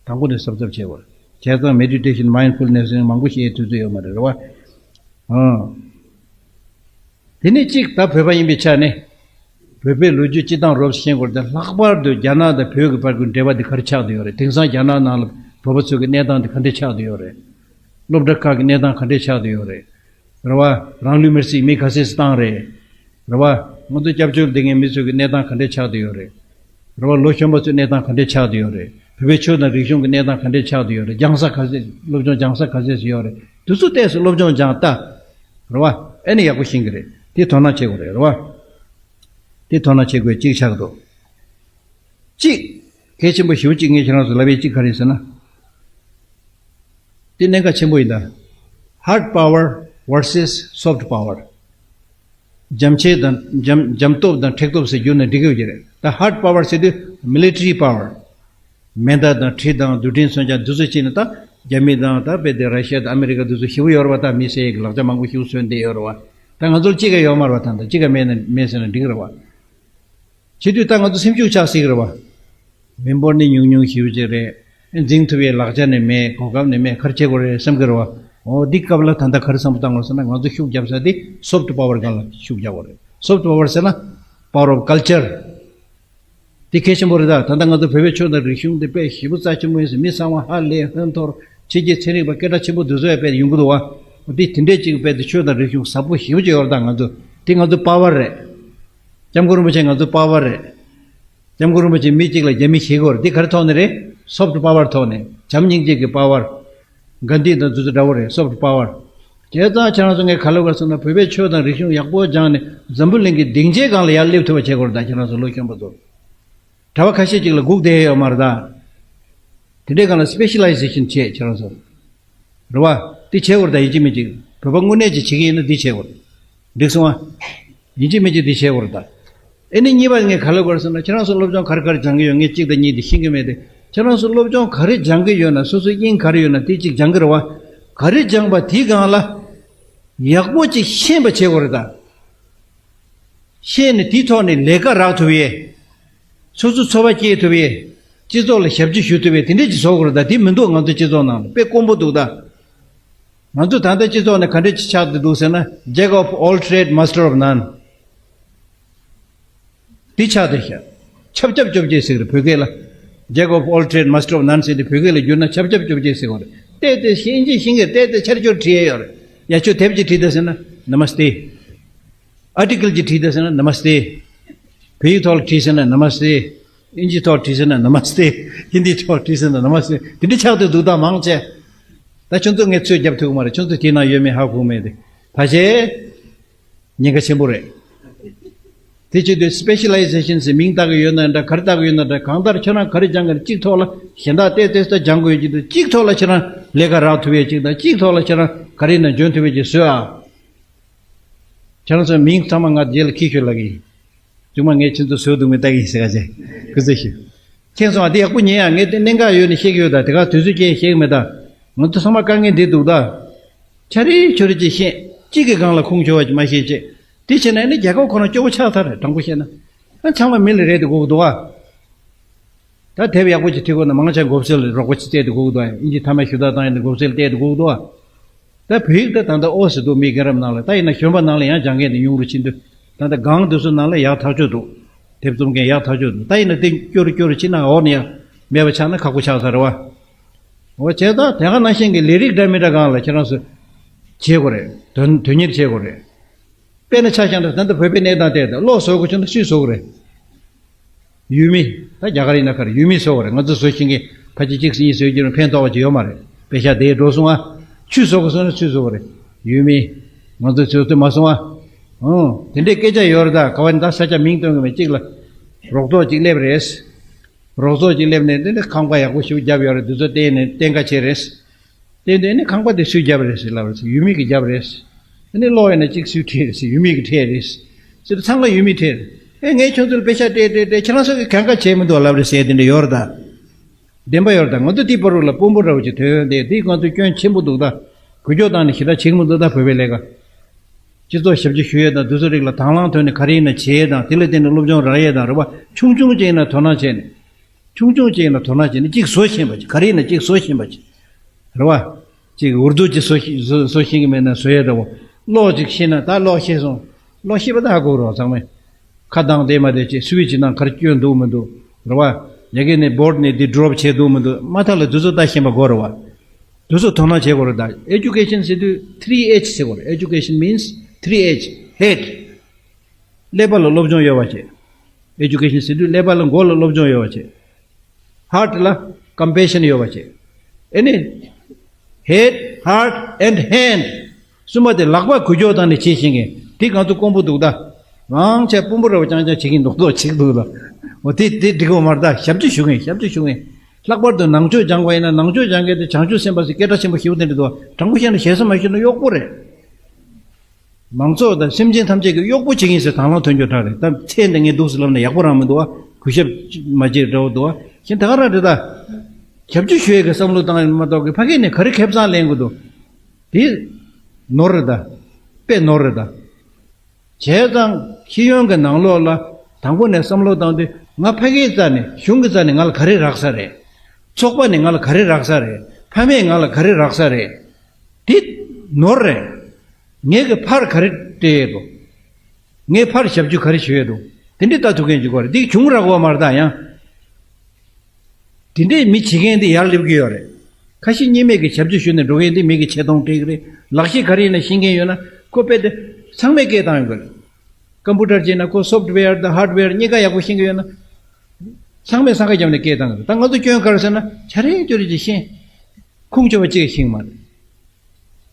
དང་པོ་ནས་གཟབ་གཟབ་བྱེད་དགོས་རེད། བྱས་ཙང་མེ་ཌི་ཊེ་ཤན། མའིན་ཌ་ཕུལ་ནེ་སི་ནི་མང་པོ་ཞིག་ཡེད་ཐུབ་ཚོད་ཡོད་མ་རེད། རེད་བ། ཨང་། དེ་ནས་གཅིག་ད་བོད་པ་ཡིན་པའི་ཆ་ནས། བོད་པའི་ལོ་རྒྱུས་སྤྱི་དང་རོབ་ཤེས་དགོས་རེད། ལྷག་པར་དུ་རྒྱ་ནག་དང་བོད་ཀྱི་བར་གྱི་འབྲེལ་བ་འདི་ག་རེ་ཆགས་བསྡད་ཡོད་རེད། དེང་སང་རྒྱ་ནག་ནང་ལ་བོད་པ་ཚོ་གི་གནས་སྟངས་འདི་ག་འདྲས་ཆགས་བསྡད་ཡོད་རེད། སློབ་གྲྭ་ཁག་གི་གནས་སྟངས་ག་འདྲས་ཆགས་བསྡད་ཡོད་རེད། རེད་བ། རང་ལུས་མེར་སྲེག་མི་ག་ཚད་བཏང་རེད། རེད་བ། ང་ཚོ་སྐྱབས་བཅོལ་བསྡད་མཁན་མི་ཚོ་གི་གནས་སྟངས་ག་འདྲས་ཆགས་བསྡད་ཡོད་རེད། རེད་བ། ལོ་གཞོན་པ་ཚོའི་གནས་སྟངས་ག་འདྲས་ཆགས་བསྡད་ཡོད་རེད། བོད་པའི་ཆོས་དང་རིག་གཞུང་གི་གནས་སྟངས་ག་འདྲས་ཆགས་བསྡད་ཡོད་རེད། སྦྱང་ས་ག་ཚད། སློབ་སྦྱོང་སྦྱང་ས་ག་ཚད་ཡོད་རེད། དེ་ཚོ་ཏོག་ཙམ་སློབ་སྦྱོང་སྦྱང་ལྟ། རེད་བ། ཨེ་ནི་ཡག་པོ་ཤེས་ཀྱི་རེད། དེ་དོ་སྣང་བྱེད་དགོས་རེད། རེད་བ། དེ་དོ་སྣང་བྱེད་དགོས་གཅིག་ཆགས་འདུག་གཅིག་གལ་ཆེན་པོ་ཞེ་པོ་གཅིག་ངས་ཁྱེད་རང་ཚོ་ལབ་ཡས་གཅིག་ག་རེ་ཟེར་ན། དེ་གནད་འགག་ཆེན་པོ་ཡིན་ད། Hard power versus soft power། འཇམ་ཆས་དང་འཇམ་འཇམ་སྟོབས་དང་མཁྲེགས་སྟོབས་ཟེར་བསྒྱུར་ན་འགྲིག་གི་ཡོད་ཀྱི་རེད། ད་hard power ཟེར་དུས་military power། མེ་མདའ་དང་གྲི་དང་རྡུལ་ཕྲན་མཚོན་ཆ་འདི་ཚོ་བྱས་ནས། ད་རྒྱ་མི་དང་ད་དཔེ་དེ་ར་ཤི་ཡ་དང་ཨ་མི་རི་ཀ་འདི་ཚོ་ཞེ་པོ་ཡོད་རེད་བ། ད་མི་བསད་ཡས་ཀྱི་ལག་ཆ་མང་པོ་ཞེ་པོ་བཟོས་བསྡད་ཡོད་རེད་བ། ད་ང་ཚོར་གཅིག་ཀ་ཡོད་མ་རེད་བ། ད་ད་གཅིག་ཀ་མེད་ན་མེད་ཟེར་ན་འགྲིག་རེད་བ། བྱེད་དུས་ད་ང་ཚོ་སེམས་ཤུགས་ཆག་སྲིད་ཀྱི་རེད་བ། མི་འབོར་ནི་ཉུང་ཉུང་ཞེ་པོ་ཅིག་རེད། འཛིང་ཐུབ་པའི་ལག་ཆ་ནི་མེད། གོ་སྐབས་ནི་མེད། ག་རེ་བྱེད་དགོས་རེད་བསམ་གྱི་རེད་བ། འོ་འདི་སྐབས་ལ་ད་ལྟ་ག་རེ་བསམ་བློ་བཏང་དགོས་ཟེར་ན། ང་ཚོ་ཤུགས་རྒྱབ་ས་དེ་soft power སྒང་ལ་ཤུགས་རྒྱག་དགོས་རེད། Soft power ཟེར་ན་power of culture། དེ་གལ་ཆེན་པོ་རེད་ད། ད་ལྟ་ང་ཚོ་བོད་པའི་ཆོས་དང་རིག་གཞུང་དེ་དཔེ་ཞེ་པོ་རྩ་ཆེན་པོ་ཡིན་ཟེར། མི་གསང་བ། ཧ་ལས། ཧོན་ཐོར། ཕྱི་རྒྱལ་ཚན་རིག་པ་སྐད་གྲགས་ཆེན་པོ་འདི་ཚོ་ཡང་དཔེ་ཡོང་གི་འདུག་བ། འོ་དེ་དེ་འདྲས་ཅིག་དཔེ་དེ་ཆོས་དང་རིག་གཞུང་ཟབ་པོ་ཞེ་པོ་ཅིག་ཡོད་རེད་ད། ང་ཚོ་དེ་ང་ཚོ་power རེད། སྐྱབས་མགོན་རིན་པོ་ཆེ་ང་ཚོ་power རེད། སྐྱབས་མགོན་རིན་པོ་ཆེ་མི་གཅིག་ལ་རྒྱ་མི་ཞེད་ཀྱི་ཡོད་རེད། འདི་ག་རེ་ཐོག་ནས་རེད། Soft power ཐོག་ནས། བྱམས་སྙིང་རྗེ་གི་power། གྷན་དྷི་དང་དེ་ཚོ་འདྲ་བོ་རེད། Soft power། བྱས་ཙང་ཁྱེད་རང་ཚོ་ངས་ག་ལབ་དགོས་ཟེར་ན། བོད་པའི་ཆོས་དང་རིག་གཞུང་ཡག་པོ་སྦྱངས་ནས་འཛམ་བུ་གླིང་གི་སྡིངས་ཆའི་སྒང་ལ་ཡར་སླེབས་ཐུབ་པ་བྱེད་དགོས་རེད་ད། ཁྱེད་རང་ཚོ་ལོ་གཞོན་པ་ཚོ། གྲྭ་པ་ཁ་ཤས་ཅིག་ལ་སྒུག་བསྡད་ཡོད་མ་རེད་ད། དེ་འདྲའི་སྒང་ལ་specialization བྱེད། ཁྱེད་རང་ཚོ། རེད་བ། འདི་བྱེད་དགོས་རེད་ད། ཡིན་གཅིག་མིན་གཅིག་བོད་པ་དངོས་གནས་ཅིག་བྱེད་ཀྱི་ཡིན་ན་འདི་བྱེད་དགོས་རེད། འགྲིག་སོང་ཨ། ཡིན་གཅིག་མིན་གཅིག་འདི་བྱེད་དགོས་རེད་ད། ཨེ་ནི་གཉིས་པ་ངས་ག་ལབ་དགོས་རེད་ཟེར་ན། ཁྱེད་རང་ཚོ་སློབ་སྦྱོང་ག་རེ་ག་རེ་སྦྱང་གི་ཡོད། ངས་གཅིག་དང་གཉིས་དེ་ཤེས་ཀྱི་མེད་དེ། ཁྱེད་རང་ཚོ་སློབ་སྦྱོང་ག་རེ་སྦྱང་གི་ཡོད་ན། སོ་སོའི་དབྱིངས་ག་རེ་ཡོད་ན་དེ་གཅིག་སྦྱང་གི་རེད་བ། ག་རེ་སྦྱངས་པ་དེའི་སྒང་ལ་ཡག་པོ་ཅིག་ཤེས་པ་བྱེད་དགོས་རེད་ད། ཤེས་ནས་དེའི་ཐོག་ནས་ལས་ཀ་རག་ཐུབ་ཡས། སོ་སོའི་འཚོ་བ་སྐྱེལ་ཐུབ་ཡས། སྤྱི་ཚོགས་ལ་ཞབས་ཕྱི་ཞུ་ཐུབ་ཡས། དེ་འདྲས་ཅིག་བཟོ་དགོས་རེད་ད། དེ་མི་འདུག་ང་ཚོ་སྤྱི་ཚོགས་ནང་ལ་དཔེ་དཀོན་པོ་འདུག་ད། ང་ཚོ་ད་ལྟ་སྤྱི་ཚོགས་ནས་ག་འདྲས་ཅིག་ཆགས་བསྡད་འདུག་ཟེར་ན། Jack of all trade, master of none། དེ་ཆགས་བསྡད་ཤག་ཆབ་ཆབ་ཅོ་བརྒྱད་ཟེར་གི་རེད་བོད་སྐད་ལ། Jack of all trade, master of none ཟེར་དེ་བོད་སྐད་ལ་བསྒྱུར་ན་ཆབ་ཆབ་ཅོ་བརྒྱད་ཟེར་གི་རེད། བལྟས་བལྟས་ཤེས་ཀྱི་ཤེས་ཀྱི། བལྟས་བལྟས་ཆར་ཆུར་བྲིས་ཡས་ཡོད་རེད། ཡ་ཁྱོད་དེབ་ཅིག་བྲིས་ད་ཟེར་ན་Namaste། ཨར་ཊི་ཀལ་ཅིག་བྲིས་ད་ཟེར་ན་Namaste། བོད་ཡིག་ཐོག་ལ་བྲིས་ཟེར་ན་Namaste། ཨིན་ཇི་ཐོག་བྲིས་ཟེར་ན་Namaste། ཧིན་དི་ཐོག་བྲིས་ཟེར་ན་Namaste། དེ་འདྲ་ཆགས་བསྡད་འདུག་ད་མང་ཆེ། ད་ཁྱོད་ཚོ་ངས་ཚོད་རྒྱབ་ཐུབ་ཀྱི་མ་རེད། ཁྱོད་ཚོ་དེའི་ནང་ཡོད་མེད་ཧ་གོ་མེད་དེ། ཕལ་ཆེར་ཉེན་ཁ་ཆེན་པོ་རེད། དེ་བྱེད་དུས་སི་པེ་ཤ་ལའི་ཟེ་ཤན་ཟེར་མིང་བཏགས་ཀྱི་ཡོད་ན་འདྲ། ག་རེ་བཏགས་ཀྱི་ཡོད་ན་འདྲ། གང་ལྟར་ཁྱེད་རང་ག་རེ་སྦྱང་གི་རེད། གཅིག་ཐོག་ལ་གཞན་དག་ཏོག་ཙམ་ད་སྦྱང་དགོས་ཀྱི་འདུག་གཅིག་ཐོག་ལ་ཁྱེད་རང་ལས་ཀ་རག་ཐུབ་ཡས་གཅིག་དང་། གཅིག་ཐོག་ལ་ཁྱེད་རང་ག་རེ་ཡིན་ན་འཇོན་ཐུབ་ཡས་ཅིག་བཟོས་ཨ། ཁྱེད་རང་ཚོའི་མིང་ཚང་མ་ང་རྗེས་ལ་འཁྱེར་ཤོག་ལབ་ཀྱི་ཡིན། ཚང་མ་ངས་ཁྱེད་ཚོ་བཟོས་འདུག་མེད་ལྟ་གི་ཡིན་ཟེར་ག་ཅེ། སྐུ་ཚེ་ཞུ། མཁྱེན་སོང་ཨ། དེ་ཡག་པོ་ཉན་ཡ། ངས་དེ་གནད་འགག་ཡོད་ནས་བཤད་ཀྱི་ཡོད་ད། དེ་ག་དུས་ཚོད་ཅན་བཤད་ཀྱི་མེད་ད། ང་ཚོ་ཚང་མ་དཀའ་ངལ་འདི་འདུག་ད། ཆ་རེ་ཆོ་རེ་ཅིག་བཤད། གཅིག་གི་སྒང་ལ་ཁུངས་འཁྱོལ་བ་ཅིག་མ་བཤད་ཅེས། དེ་བྱས་ན་ཨ་ནི་རྒྱལ་ཁབ་ཁོ་རང་སྐྱོ་པོ་ཆགས་ཚར་རེད། དྲང་པོ་བཤད་ན། ཨ་ཚང་མ་མི་ལ་རེད་དེ་དགོས་ཀྱི་འདུག་ཨ། ད་དེབ་ཡག་པོ་ཅིག་བྲིས་དགོས་ན་མང་ཆེ་མགོ་སེར་ལ་རོགས་པ་ཅིག་བཙལ་དུ་དགོས་ཀྱི་འདུག་ཨ། ཨིན་ཇི་མཐའ་མ་ཞུ་དག་བཏང་ཡིན་ན་མགོ་སེར་ལ་བལྟས་དུ་དགོས་ཀྱི་འདུག་ཨ། ད་བོད་ཡིག་ད་ད་ལྟ་ཨོ་ཟེར་འདུག་མི་རྒན་རབས་ནང་ལ། ད་ཡིན་ན་གཞོན་པ་ནང་ལ་ཡང་སྦྱང་མཁན་དེ་ཉུང་རུ་ཕྱིན་དུས། ད་ལྟ་སྒང་དེ་ཚོ་ནང་ལ་ཡག་ཐག་ཆོད་འདུག་དེབ་རྩོམ་མཁན་ཡག་ཐག་ཆོད་འདུག་ད་ཡིན་ན་དེ་སྐྱོ་རུ་སྐྱོ་རུ་ཕྱིན་ན་འོག་ནས་ཡང་མེད་པ་ཆགས་ན་ཁག་པོ་ཆགས་ཚར་རེད་བ། འོ་བྱས་ཙང་དེ་ག་ནང་བཞིན་གྱི་ལས་རིགས་འདྲ་མི་འདྲ་སྒང་ལ་ཁྱེད་རང་ཚོ་བྱེད་དགོས་རེད། དོན་དོན་གཉེར་བྱེད་དགོས་རེད། དཔེར་ན་ཆ་བཞག་ན་ད་ལྟ་བོད་པའི་གནས་སྟངས་དེ་ད་གློག་བཟོ་དགོས་བྱུང་ན་སུས་བཟོ་དགོས་རེད། ཡུལ་མི། ད་རྒྱ་གར་ཡིན་ན་ག་རེ་ཡུལ་མིས་བཟོ་དགོས་རེད། ང་ཚོ་བཟོ་ཤེས་མཁན་ཕལ་ཆེར་གཅིག་གཉིས་བཟོས་རྒྱུ་ན་ཕན་ཐོགས་པ་ཅིག་ཡོད་མ་རེད། པེ་ཤག་དེ་འགྲོ་སོང་ཨ། ཆུས་བཟོ་དགོས་སོང་ན་སུས་བཟོ་དགོས་རེད། ཡུལ་མི། ང་ཚོས་བཟོ་ཐུབ་མ་སོང་ཨ། ཨང་། དེ་འདྲའི་སྐད་ཆ་ཡོད་རེད། ད་ག་བ་ནི་ད་ས་ཆ་མིང་སྟོན་གི་མེད། གཅིག་ལ་རོགས་ཚོགས་ཅིག་སླེབས་རེད། རོགས་ཚོགས་ཅིག་སླེབས་ནས་དེ་ནས་ཁང་པ་ཡག་པོ་ཞིག་བརྒྱབ་ཡོད་རེད། དེ་ཚོ་བལྟས་ནས་གཏན་འཁེལ་བྱས་རེད། དེ་ནས་ནི་ཁང་པ་དེ་སུས་བརྒྱབ་རེད་ཟེར་ལབ་རེད། ཡུལ་མི་གིས་བརྒྱབ་རེད། ཨ་ནི་གློག་ཡིན་ན་གཅིག་སུས་ཁྲིད་རེད་ཟེར། ཡུལ་མི་གིས་ཁྲིད་རེད་ཟེར། ཚང་མ་ཡུལ་མིས་ཁྲིད་རེད། ཨེ་ངས་ཁྱོད་ཚོ་ལ་པེ་ཤག་སྤྲད་སྤྲད་སྤྲད། ཁྱེད་རང་ཚོ་གིས་གང་ག་བྱས་མི་འདུག་ལབ་རེད་ཟེར་དེ་འདྲ་ཡོད་རེད་ད། བདེན་པ་ཡོད་རེད་ད། ང་ཚོ་དེའི་བར་རུ་ལ་དཔོན་པོ་འདྲ་བོ་ཅིག་ཐོན་ཡོང་དེ་དེས་ང་ཚོ་སྐྱོན་ཆེན་པོ་འདུག་ད། འགུལ་སྐྱོད་བཏང་ནས་ཞེ་དྲག་བྱེད་ཀྱི་མི་འདུག་ད། བོད་པའི་ལས་ཀ། སྤྱི་ཚོགས་ཞབས་ཕྱི་ཞུ་ཡས་དང་དེ་ཚོ་རིགས་ལ་དང་བླངས་ཐོག་ནས་ག་རེ་ཡིན་ན་བྱེད་ཡས་དང་དེ་ལ་བརྟེན་ནས་སློབ་སྦྱོང་རག་ཡས་དང་རེད་བ། ཆུང་ཆུང་ཅིག་ཡིན་ན་དོ་སྣང་བྱས་ནས། ཆུང་ཆུང་ཅིག་ཡིན་ན་དོ་སྣང་བྱས་ནས་གཅིག་བཟོ་ཤེས་པ་ཅིག་ག་རེ་ཡིན་ན་གཅིག་བཟོ་ཤེས་པ་ཅིག་རེད་བ། གཅིག་ཨུར་དུ་ཅིག་བཟོ་ཤེས་བཟོ་བཟོ་ཤེས་ཀྱི་མེད་ན་བཟོ་ཡས་འདྲ་བོ། ཀློག་ཅིག་ཤེས་ན་ད་ཀློག་ཤེས་སོང་། ཀློག་ཤེས་པ་ད་ཧ་གོ་རོགས་ཚང་མས། ཁ་གདངས་བསྡད་མ་བསྡད་ཅིག་སུའི་ཅིག་ནང་ག་རེ་སྐྱོན་འདུག་མི་འདུག་རེད་བ། ཡ་གི་ནས་བོར་ཌི་ནས་འདི་ཌོབ་བྱས་འདུག་མི་འདུག་མ་མཐའ་ལ་དུས་ཚོད་ལྟ་ཤེས་པ་དགོས་རེད་བ། དུས་ཚོད་དོ་སྣང་བྱེད་དགོས་རེད་ད། ཨེ་ཇུ་ཀེ་ཤན་ཟེར་དུས་ཐི་རི་ཨེཆ་ཟེར་དགོས་རེད། Education means three H. Head. ཀླད་པ་ལ་སློབ་སྦྱོང་ཡོད་པ་བྱེད། ཨེ་ཇུ་ཀེ་ཤན་ཟེར་དུས་ཀླད་པ་ལ་མགོ་ལ་སློབ་སྦྱོང་ཡོད་པ་བྱེད། ཧར་ཊི་ལ་ཀམ་པེ་ཤན་ཡོད་པ་བྱེད། ཨེ་ནི། Head, heart and hand. གསུམ་པ་དེ་ལག་པ་འགུལ་སྐྱོད་བཏང་ནས་བྱེད་ཤེས་མཁན་དེ་ང་ཚོ་དཀོན་པོ་འདུག་ད། མང་ཆེ་དཔོན་པོ་འདྲ་བོ་རྐྱང་རྐྱང་བྱེད་ཀྱིན་མདོག་མདོག་བྱེད་འདུག་ད། འོ་དེ་དེ་འགྲིག་གི་མ་རེད་ད། ཞབས་ཕྱི་ཞུ་མཁན་ཞབས་ཕྱི་ཞུ་མཁན། ལྷག་པར་དུ་ནང་ཆོས་སྦྱང་དགོས་ཡིན་ན་ནང་ཆོས་སྦྱང་མཁན་དེ་བྱང་ཆུབ་སེམས་དཔའ་ཟེར་སྐད་གྲགས་ཆེན་པོ་ཞེ་པོ་དེ་འདྲ་འདུག་དྲང་པོ་བཤད་ན་ཞེ་ས་མ་ཞུས་ན་གཡོག་པོ་རེད། མང་ཚོགས་དང་སེམས་ཅན་ཐམས་ཅད་ཀྱི་གཡོག་པོ་བྱེད་ཀྱིན་ཟེར་དང་བླངས་ཐོན་རྒྱུ་དྲག་རེད་ད། མཚན་དེ་ངས་འདུག་སེ་ལབ་ན་ཡག་པོ་རང་མི་འདུག་བ། གུས་ཞབས་མ་བྱེད་འདྲ་བོ་འདུག་བ། གཞན་ད་ག་རང་རེད་ད། ཞབས་ཕྱི་ཞུ་ཡས་ཀྱི་བསམ་བློ་བཏང་ཡིན་མ་གཏོགས་ཀྱི་ཕ་གི་ནས་ག་རེ་ཁེ་བཟང་ལེན་དགོས་འདུག་དེ་ནོར་རེད་ད། དཔེ་ནོར་རེད་ད། བྱས་ཙང་ཤེས་ཡོན་གྱི་ནང་ལོགས་ལ་དང་པོ་ནས་བསམ་བློ་བཏང་དུས་ང་ཕ་གིའི་རྩ་ནས་གཞུང་གི་རྩ་ནས་ང་ལ་ག་རེ་རག་ས་རེད། ཚོགས་པ་ནས་ང་ལ་ག་རེ་རག་ས་རེད། ཕ་མས་ང་ལ་ག་རེ་རག་ས་རེད། དེ་ནོར་རེད། ངས་ཀྱི་ཕར་ག་རེ་སྤྲད་ཡས་འདུག་ངས་ཕར་ཞབས་ཞུ་ག་རེ་ཞུ་ཡས་འདུག་དེ་འདྲའི་ལྟ་ཐུབ་མཁན་ཅིག་དགོས་རེད། འདི་གཞུང་རག་པ་མ་རེད་ད་ཡང་། དེ་འདྲའི་མི་བྱེད་མཁན་འདི་ཡར་སླེབས་ཀྱི་ཡོད་རེད། ཁ་ཞེ་གཉིས་མེད་ཀྱི་ཞབས་ཕྱི་ཞུས་ནས་འགྲོ་མཁན་འདི་མི་གི་ཆེ་མཐོང་སྤྲད་ཀྱི་རེད། ལག་ཤེས་ག་རེ་ཡིན་ན་ཤེས་མཁན་ཡོད་ན་ཁོ་དཔེ་དེ་ཚང་མས་སྐད་བཏང་ཡོང་གི་རེད། ཀམ་པུ་ཊར་བྱས་ན་ཁོ་སོབ་ཊི་ཝེར་དང་ཧར་ཌི་ཝེར་གཉིས་ཀ་ཡག་པོ་ཤེས་ཀྱི་ཡོད་ན། ཚང་མས་སང་ཁ་བརྒྱབ་ནས་སྐད་བཏང་གི་རེད། ད་ང་ཚོ་སྐྱོན་ག་རེ་ཟེར་ན་ཆ་རེ་ཅོ་རེ་ཅིག་ཤེས། ཁུངས་ཆོད་པ་གཅིག་ཤེས་ཀྱི་མ་རེད།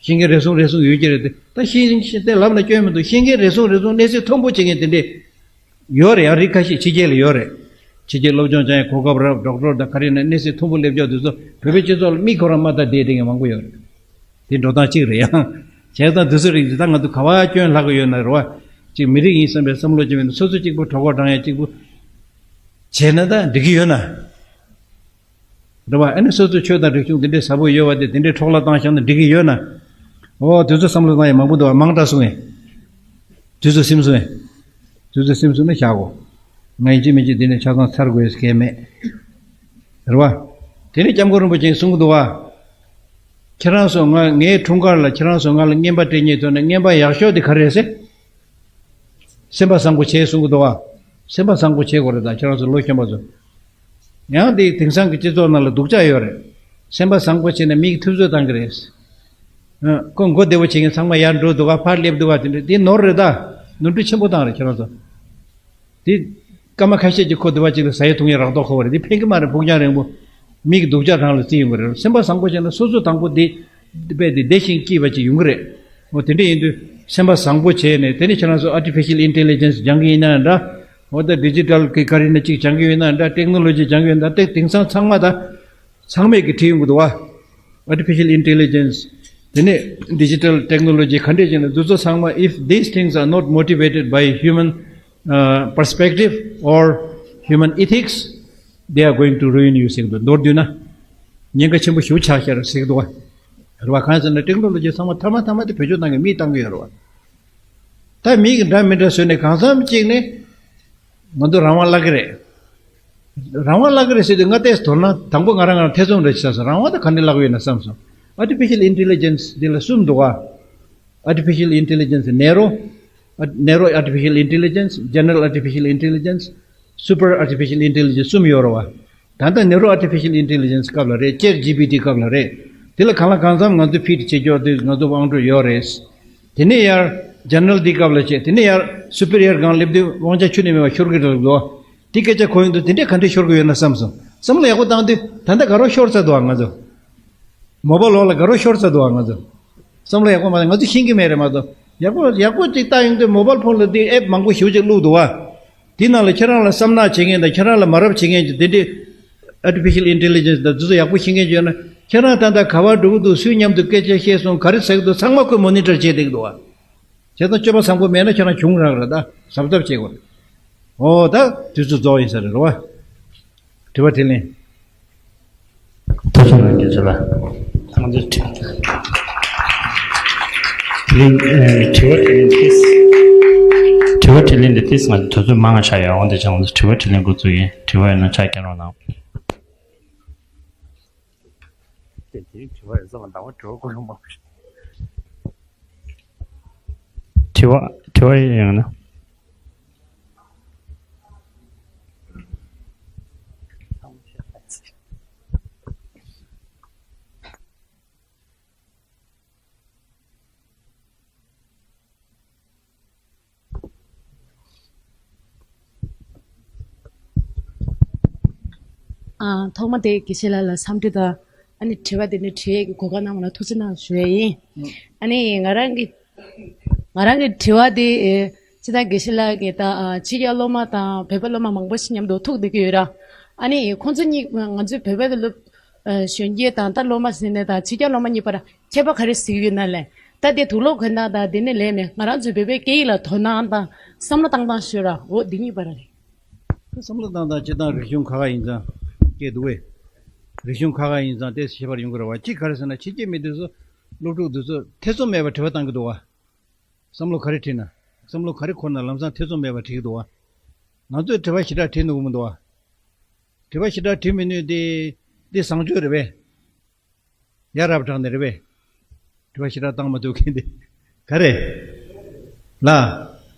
ཤེས་མཁན་རེ་ཟུང་རེ་ཟུང་ཡོད་ཀྱི་རེད་དེ། ད་ཤེས་ཤེས་དེ་ལབ་ན་སྐྱོན་མི་འདུག་ཤེས་མཁན་རེ་ཟུང་རེ་ཟུང་གནས་ཚད་མཐོན་པོ་བྱེད་མཁན་དེ་འདྲས་ཡོད་རེད། ཡང་རིགས་ཁ་ཤས་ཕྱི་རྒྱལ་ལ་ཡོད་རེད། ཕྱི་རྒྱལ་སློབ་སྦྱོང་སྦྱང་ཡ་གོ་སྐབས་རག་ཌོག་ཊར་དང་ག་རེ་ཡིན་ན་གནས་ཚད་མཐོན་པོ་སླེབས་ཀྱི་འདུག་ཚོ་བོད་པའི་སྤྱི་ཚོགས་ལ་མིག་ཁོ་རང་མ་བལྟ་བསྡད་བསྡད་མཁན་མང་པོ་ཡོད་རེད། དེ་འགྲོ་སྟངས་གཅིག་རེད་ཡང་། བྱས་ཙང་དེ་ཚོ་རིགས་འདི་ད་ང་ཚོ་ག་བ་སྐྱོན་ལྷག་གི་ཡོད་ན་རེད་བ། གཅིག་མི་རིགས་ཡིན་བསམ་པའི་བསམ་བློ་ཅིག་མེད་ན་སོ་སོ་གཅིག་པུ་གྲོད་ཁོག་འགྲངས་ཡ་གཅིག་པུ་བྱས་ན་ད་འགྲིག་གི་ཡོད་ན། རེད་བ། ཨ་ནི་སོ་སོའི་ཆོས་དང་རིག་གཞུང་འདི་འདྲའི་ཟབ་པོ་ཡོད་པ་དེ་དེ་འདྲའི་འཕྲོ་བརླག་བཏང་བཞག་ན་འགྲིག་གི་ཡོད་ན། ཨོ་དེ་ཚོ་བསམ་བློ་བཏང་ཡ་མང་པོ་འདུག་བ། མང་དྲགས་སོང་ངས། དེ་ཚོ་སེམས་སོང་ངས། དེ་ཚོ་སེམས་སོང་ན་བཞག་གོ། ང་ཡིན་གཅིག་མིན་གཅིག་འདི་ནས་ཆ་ཚང་ཚར་དགོས་ཡས་གལ་མེད། རེད་བ། དེ་ནས་སྐྱབས་མགོན་རིན་པོ་ཆེས་གསུང་གི་འདུག་བ། ཁྱེད་རང་ཚོ་ང་ངའི་འཁྲུངས་སྐར་ལ་ཁྱེད་རང་ཚོ་ང་ལ་རྔན་པ་སྤྲད་མཁན་ཐོག་ནས་རྔན་པ་ཡག་ཤོས་དེ་ག་རེ་རེད་ཟེར། སེམས་པ་བཟང་པོ་བྱེད་གསུང་གི་འདུག་བ། སེམས་པ་བཟང་པོ་བྱེད་དགོས་རེད་ད་ཁྱེད་རང་ཚོ་ལོ་གཞོན་པ་ཚོ། ཡང་དེ་དེང་སང་གི་སྤྱི་ཚོགས་ནང་ལ་སྡུག་ཅག་ཡོད་རེད། སེམས་པ་བཟང་པོ་བྱས་ན་མིག་ཐུབ་ཚོད་བཏང་གི་རེད། ཨ། ཁོ་མགོ་བདེ་བོ་བྱེད་མཁན་ཚང་མ་ཡར་འགྲོ་འདུག་ག་ཕར་སླེབས་འདུག་ག་དེ་འདྲ་དེ་ནོར་རེད་ད། ནོར་འཁྲུལ་ཆེན་པོ་བཏང་རེད་ཁྱེད་རང་ཚོ། དེ་སྐར་མ་ཁ་ཤས་ཀྱི་ཁོ་འདུག་བ་ཅིག་ལ་ཟ་ཡས་འཐུང་ཡས་རག་མདོག་ཁ་པོ་རེད། དེ་ཕན་གི་མ་རེད། ཕུགས་རྒྱང་རིང་པོ། མིག་སྡུག་ཅག་རང་ལ་བརྩི་ཡོང་གི་རེད། སེམས་པ་བཟང་པོ་བྱས་ན་སོ་སོ་དང་པོ་དེ། དཔེ་དེ་བདེ་ཞིང་སྐྱིད་པ་ཅིག་ཡོང་གི་རེད། འོ་དེ་འདྲ་ཡིན་དུས་སེམས་པ་བཟང་པོ་བྱས་ནས་དེ་ནས་ཁྱེད་རང་ཚོ་artificial intelligence སྦྱང་གི་ཡིན་ན་འདྲ། འོ་ད་digital གི་ག་རེ་ན་ཅིག་སྦྱང་གི་ཡོད་ན་འདྲ། technology སྦྱང་གི་ཡོད་ན་འདྲ། དེ་དེང་སང་ཚང་མ་ད་ཚང་མས་ཀྱི་བྲིས་ཡོང་གི་འདུག་བ། Artificial intelligence དེ་ནས་digital technology ག་འདྲས་བྱས་ན་འདི་ཚོ་ཚང་མ། If these things are not motivated by human uh, perspective or human ethics, they are going to ruin you ཟེར་གི་འདུག་མདོར་བསྡུས་ན་ཉེན་ཁ་ཆེན་པོ་ཞེ་པོ་ཆགས་ཤག་ཟེར་གི་འདུག་བ། རེད་བ། གང་ཟེར་ན་ཊེག་ནོ་ལོ་ཇི་ཚང་མ་ཐ་མ་ཐ་མ་དེ་བེད་སྤྱོད་གཏང་གི་མིས་གཏང་གི་ཡོད་རེད་བ། ད་མི་གི་འདྲ་མི་འདྲ་བཟོས་ནས་གང་འཚམ་གཅིག་ནས་ང་ཚོ་རང་དབང་བརླག་གི་རེད། རང་དབང་བརླག་གི་རེད་ཟེར་དུས་ང་ཏོག་ཙམ་དོ་སྣང་དང་པོ་ང་རང་ང་རང་ཐེ་ཚོམ་འདྲ་ཞིག་ཟ་སོང་། རང་དབང་ད་ག་འདྲ་བརླག་ཡོད་ན་བསམ་སོང་། Artificial intelligence འདི་ལ་གསུམ་འདུག་ག Artificial intelligence narrow, narrow artificial intelligence, general artificial intelligence, super artificial intelligence གསུམ་ཡོད་རེད་བ། ད་ལྟ་narrow artificial intelligence སྐབས་ལ་རེད། Chat G P T སྐབས་ལ་རེད། དེ་ལ་གང་ལ་གང་འཚམ་ང་ཚོ་ཕིཊ་བྱེད་ཆོག་དུས་ང་ཚོ་དབང་སྒྲོན་ཡོད་རེད། དེ་ནས་ཡར་ཇེ་ནེ་རལ་འདི་སྐབས་ལ་བྱས། དེ་ནས་ཡར་སུ་པི་རི་ཡར་སྒང་སླེབས་དུས་དབང་ཆ་ཁྱོན་ནས་མེད་པ་ཤོར་གི་འདུག་ལོ། དེ་སྐད་ཆ་གོ་ཡོང་དུས་དེ་འདྲས་ག་འདྲས་ཤོར་གི་ཡོད་ན་བསམ་སོང་། བསམ་བློ་ཡག་པོ་བཏང་དུས་ད་ལྟ་དགའ་རོགས་ཤོར་ཚར་འདུག་ཨ་ང་ཚོ། མོ་བལ་འོག་ལ་དགའ་རོགས་ཤོར་ཚར་འདུག་ཨ་ང་ཚོ། བསམ་བློ་ཡག་པོ་མ་བཏང་། ང་ཚོ་ཤེས་ཀྱི་མེད་རེད་མ་གཏོགས། ཡག་པོ་ཡག་པོ་ཅིག་བལྟ་ཡོང་དུས་མོ་བལ་ཕོན་ལ་དེ་ཨེབ་མང་པོ་ཞེ་པོ་ཅིག་བླུགས་འདུག་ཨ། དེ་ནང་ལ་ཁྱེད་རང་ལ་བསམ་ནག་བྱེད་མཁན་དང་ཁྱེད་རང་ལ་མ་རབས་བྱེད་མཁན་གྱི་དེ་འདྲས། Artificial intelligence དང་དེ་ཚོ་ཡག་པོ་ཤེས་མཁན་བྱུང་ན་ཁྱེད་རང་ད་ལྟ་ག་པར་འགྲོ་གི་འདུག་སུའི་མཉམ་དུ་སྐད་ཆ་བཤད་སོང་། ག་རེ་ཟ་གི་འདུག་ཚང་མ་ཁོས་མོ་ནི་ཊར་བྱེད་བསྡད་ཀྱི་འདུག་ཨ། བྱས་ཙང་སྤྱོད་པ་བཟང་པོ་མེད་ན་ཁྱེད་རང་གྱོང་རག་རེད་ད། གཟབ་གཟབ་བྱེད་དགོས་རེད། ཨོ་ད་དུས་ཚོད་རྫོགས་ཡིན་ས་རེད་རོ། དྲི་བ་དྲིས་ལན། ཐུགས་རྗེ་གནང་རྒྱལ་སྲས་ལགས། ང་ཚོའི་དྲི་དྲི་ལན་ཨེ་དྲི་བ་དྲིས་ལན་དེ། དྲི་བ་དྲིས་ལན་དེ་ཏིས་ང་ཚོ་དུས་ཚོད་མང་ང་ཆགས་ཡོད། འོན་ཏེ་ཅང་དྲི་བ་དྲིས་ལན་འགོ་བཙུགས་ཡིན། དྲི་བ་ཡོད་ན་ཕྱག་སྐྱོན་རོགས་གནང་། དེ་དེའི་དྲི་བ་ཡོད་ས་མ་འདང་བ་དྲི་བ་གོ་རུ་མ་བྱུང་། དྲི་བ་དྲི་བ་ཡོད་ན། ཨ་ཐོག་མ་དེ་དགེ་བཤེས་ལགས་ལ་འཚམས་འདྲི་དང་ཨ་ནི་དྲི་བ་དེ་ནི་དྲི་ཡས་ཀྱི་གོ་སྐབས་གནང་བ་ལ་ཐུགས་རྗེ་གནང་ཞུ་ཡས་ཡིན། ཨ་ནི་ང་རང་གི་ང་རང་གི་དྲི་བ་དེ་ཨེ་སྤྱིར་བཏང་དགེ་བཤེས་ལགས་ཀྱིས་ད་ཨ་ཕྱི་རྒྱལ་སློབ་མ་དང་བོད་པ་སློབ་མ་མང་པོ་ཞིག་མཉམ་དུ་ཐུག་བསྡད་ཀྱི་ཡོད་ར། ཨ་ནི་ཁོང་ཚོ་གཉིས་ང་ཚོའི་བོད་པའི་སློབ་ཨ་གཞོན་སྐྱེས་དང་ད་སློབ་མ་ཟེར་ནས་དང་ཕྱི་རྒྱལ་སློབ་མ་གཉིས་བར་ཁྱད་པར་ག་རེ་གཟིགས་ཡོད་ན་ལས། ད་དེ་དུག་ལོག་གོན་སྟངས་དང་དེ་ནས་ལས་མེད། ང་རང་ཚོའི་བོད་པའི་སྐད་ཡིག་ལ་དོ་སྣང་དང་བསམ་བློ་བཏང་སྟངས་ཤོད་ར། འོ་འདི་གཉིས་བར་རེད། བསམ་བློ་བཏང་སྟངས་བྱེད་སྟངས་རིག་གཞུང་ཁ་ཁ་ཡིན་ཙང་སྐད་འདུག་བས། རིག་གཞུང་ཁ་ཁ་ཡིན་ཙང་དེ་ཁྱད་པར་ཡོང་གི་རེད་བ། གཅིག་ག་རེ་ཟེར་ན་ཕྱི་རྒྱལ་མི་དེ་ཚོ་སློབ་ཕྲུག་དེ་ཚོ་ཐེ་ཚོམ་མེད་པར་དྲི་བ་བཏང་གི་འདུག་བ། བསམ་བློ་ག་རེ་དྲིས་ན། བསམ་བློ་ག་རེ་འཁོར་ན་ལམ་སང་ཐེ་ཚོམ་མེད་པར་དྲི་གི་འདུག་བ། ང་ཚོས་དྲི་བ་ཞེ་དྲག་དྲིས་ནུས་ཀྱི་མི་འདུག་བ། དྲི་བ་ཞེ་དྲག་དྲིས་མི་ནུས་དེ་དེ་བཟང་སྤྱོད་རེད་པས། ཡ་རབས་དྲགས་ནས་རེད་པས། དྲི་བ་ཞེ་དྲག་བཏང་མ་ཐུབ་མཁན་དེ་ག་རེ། ལ།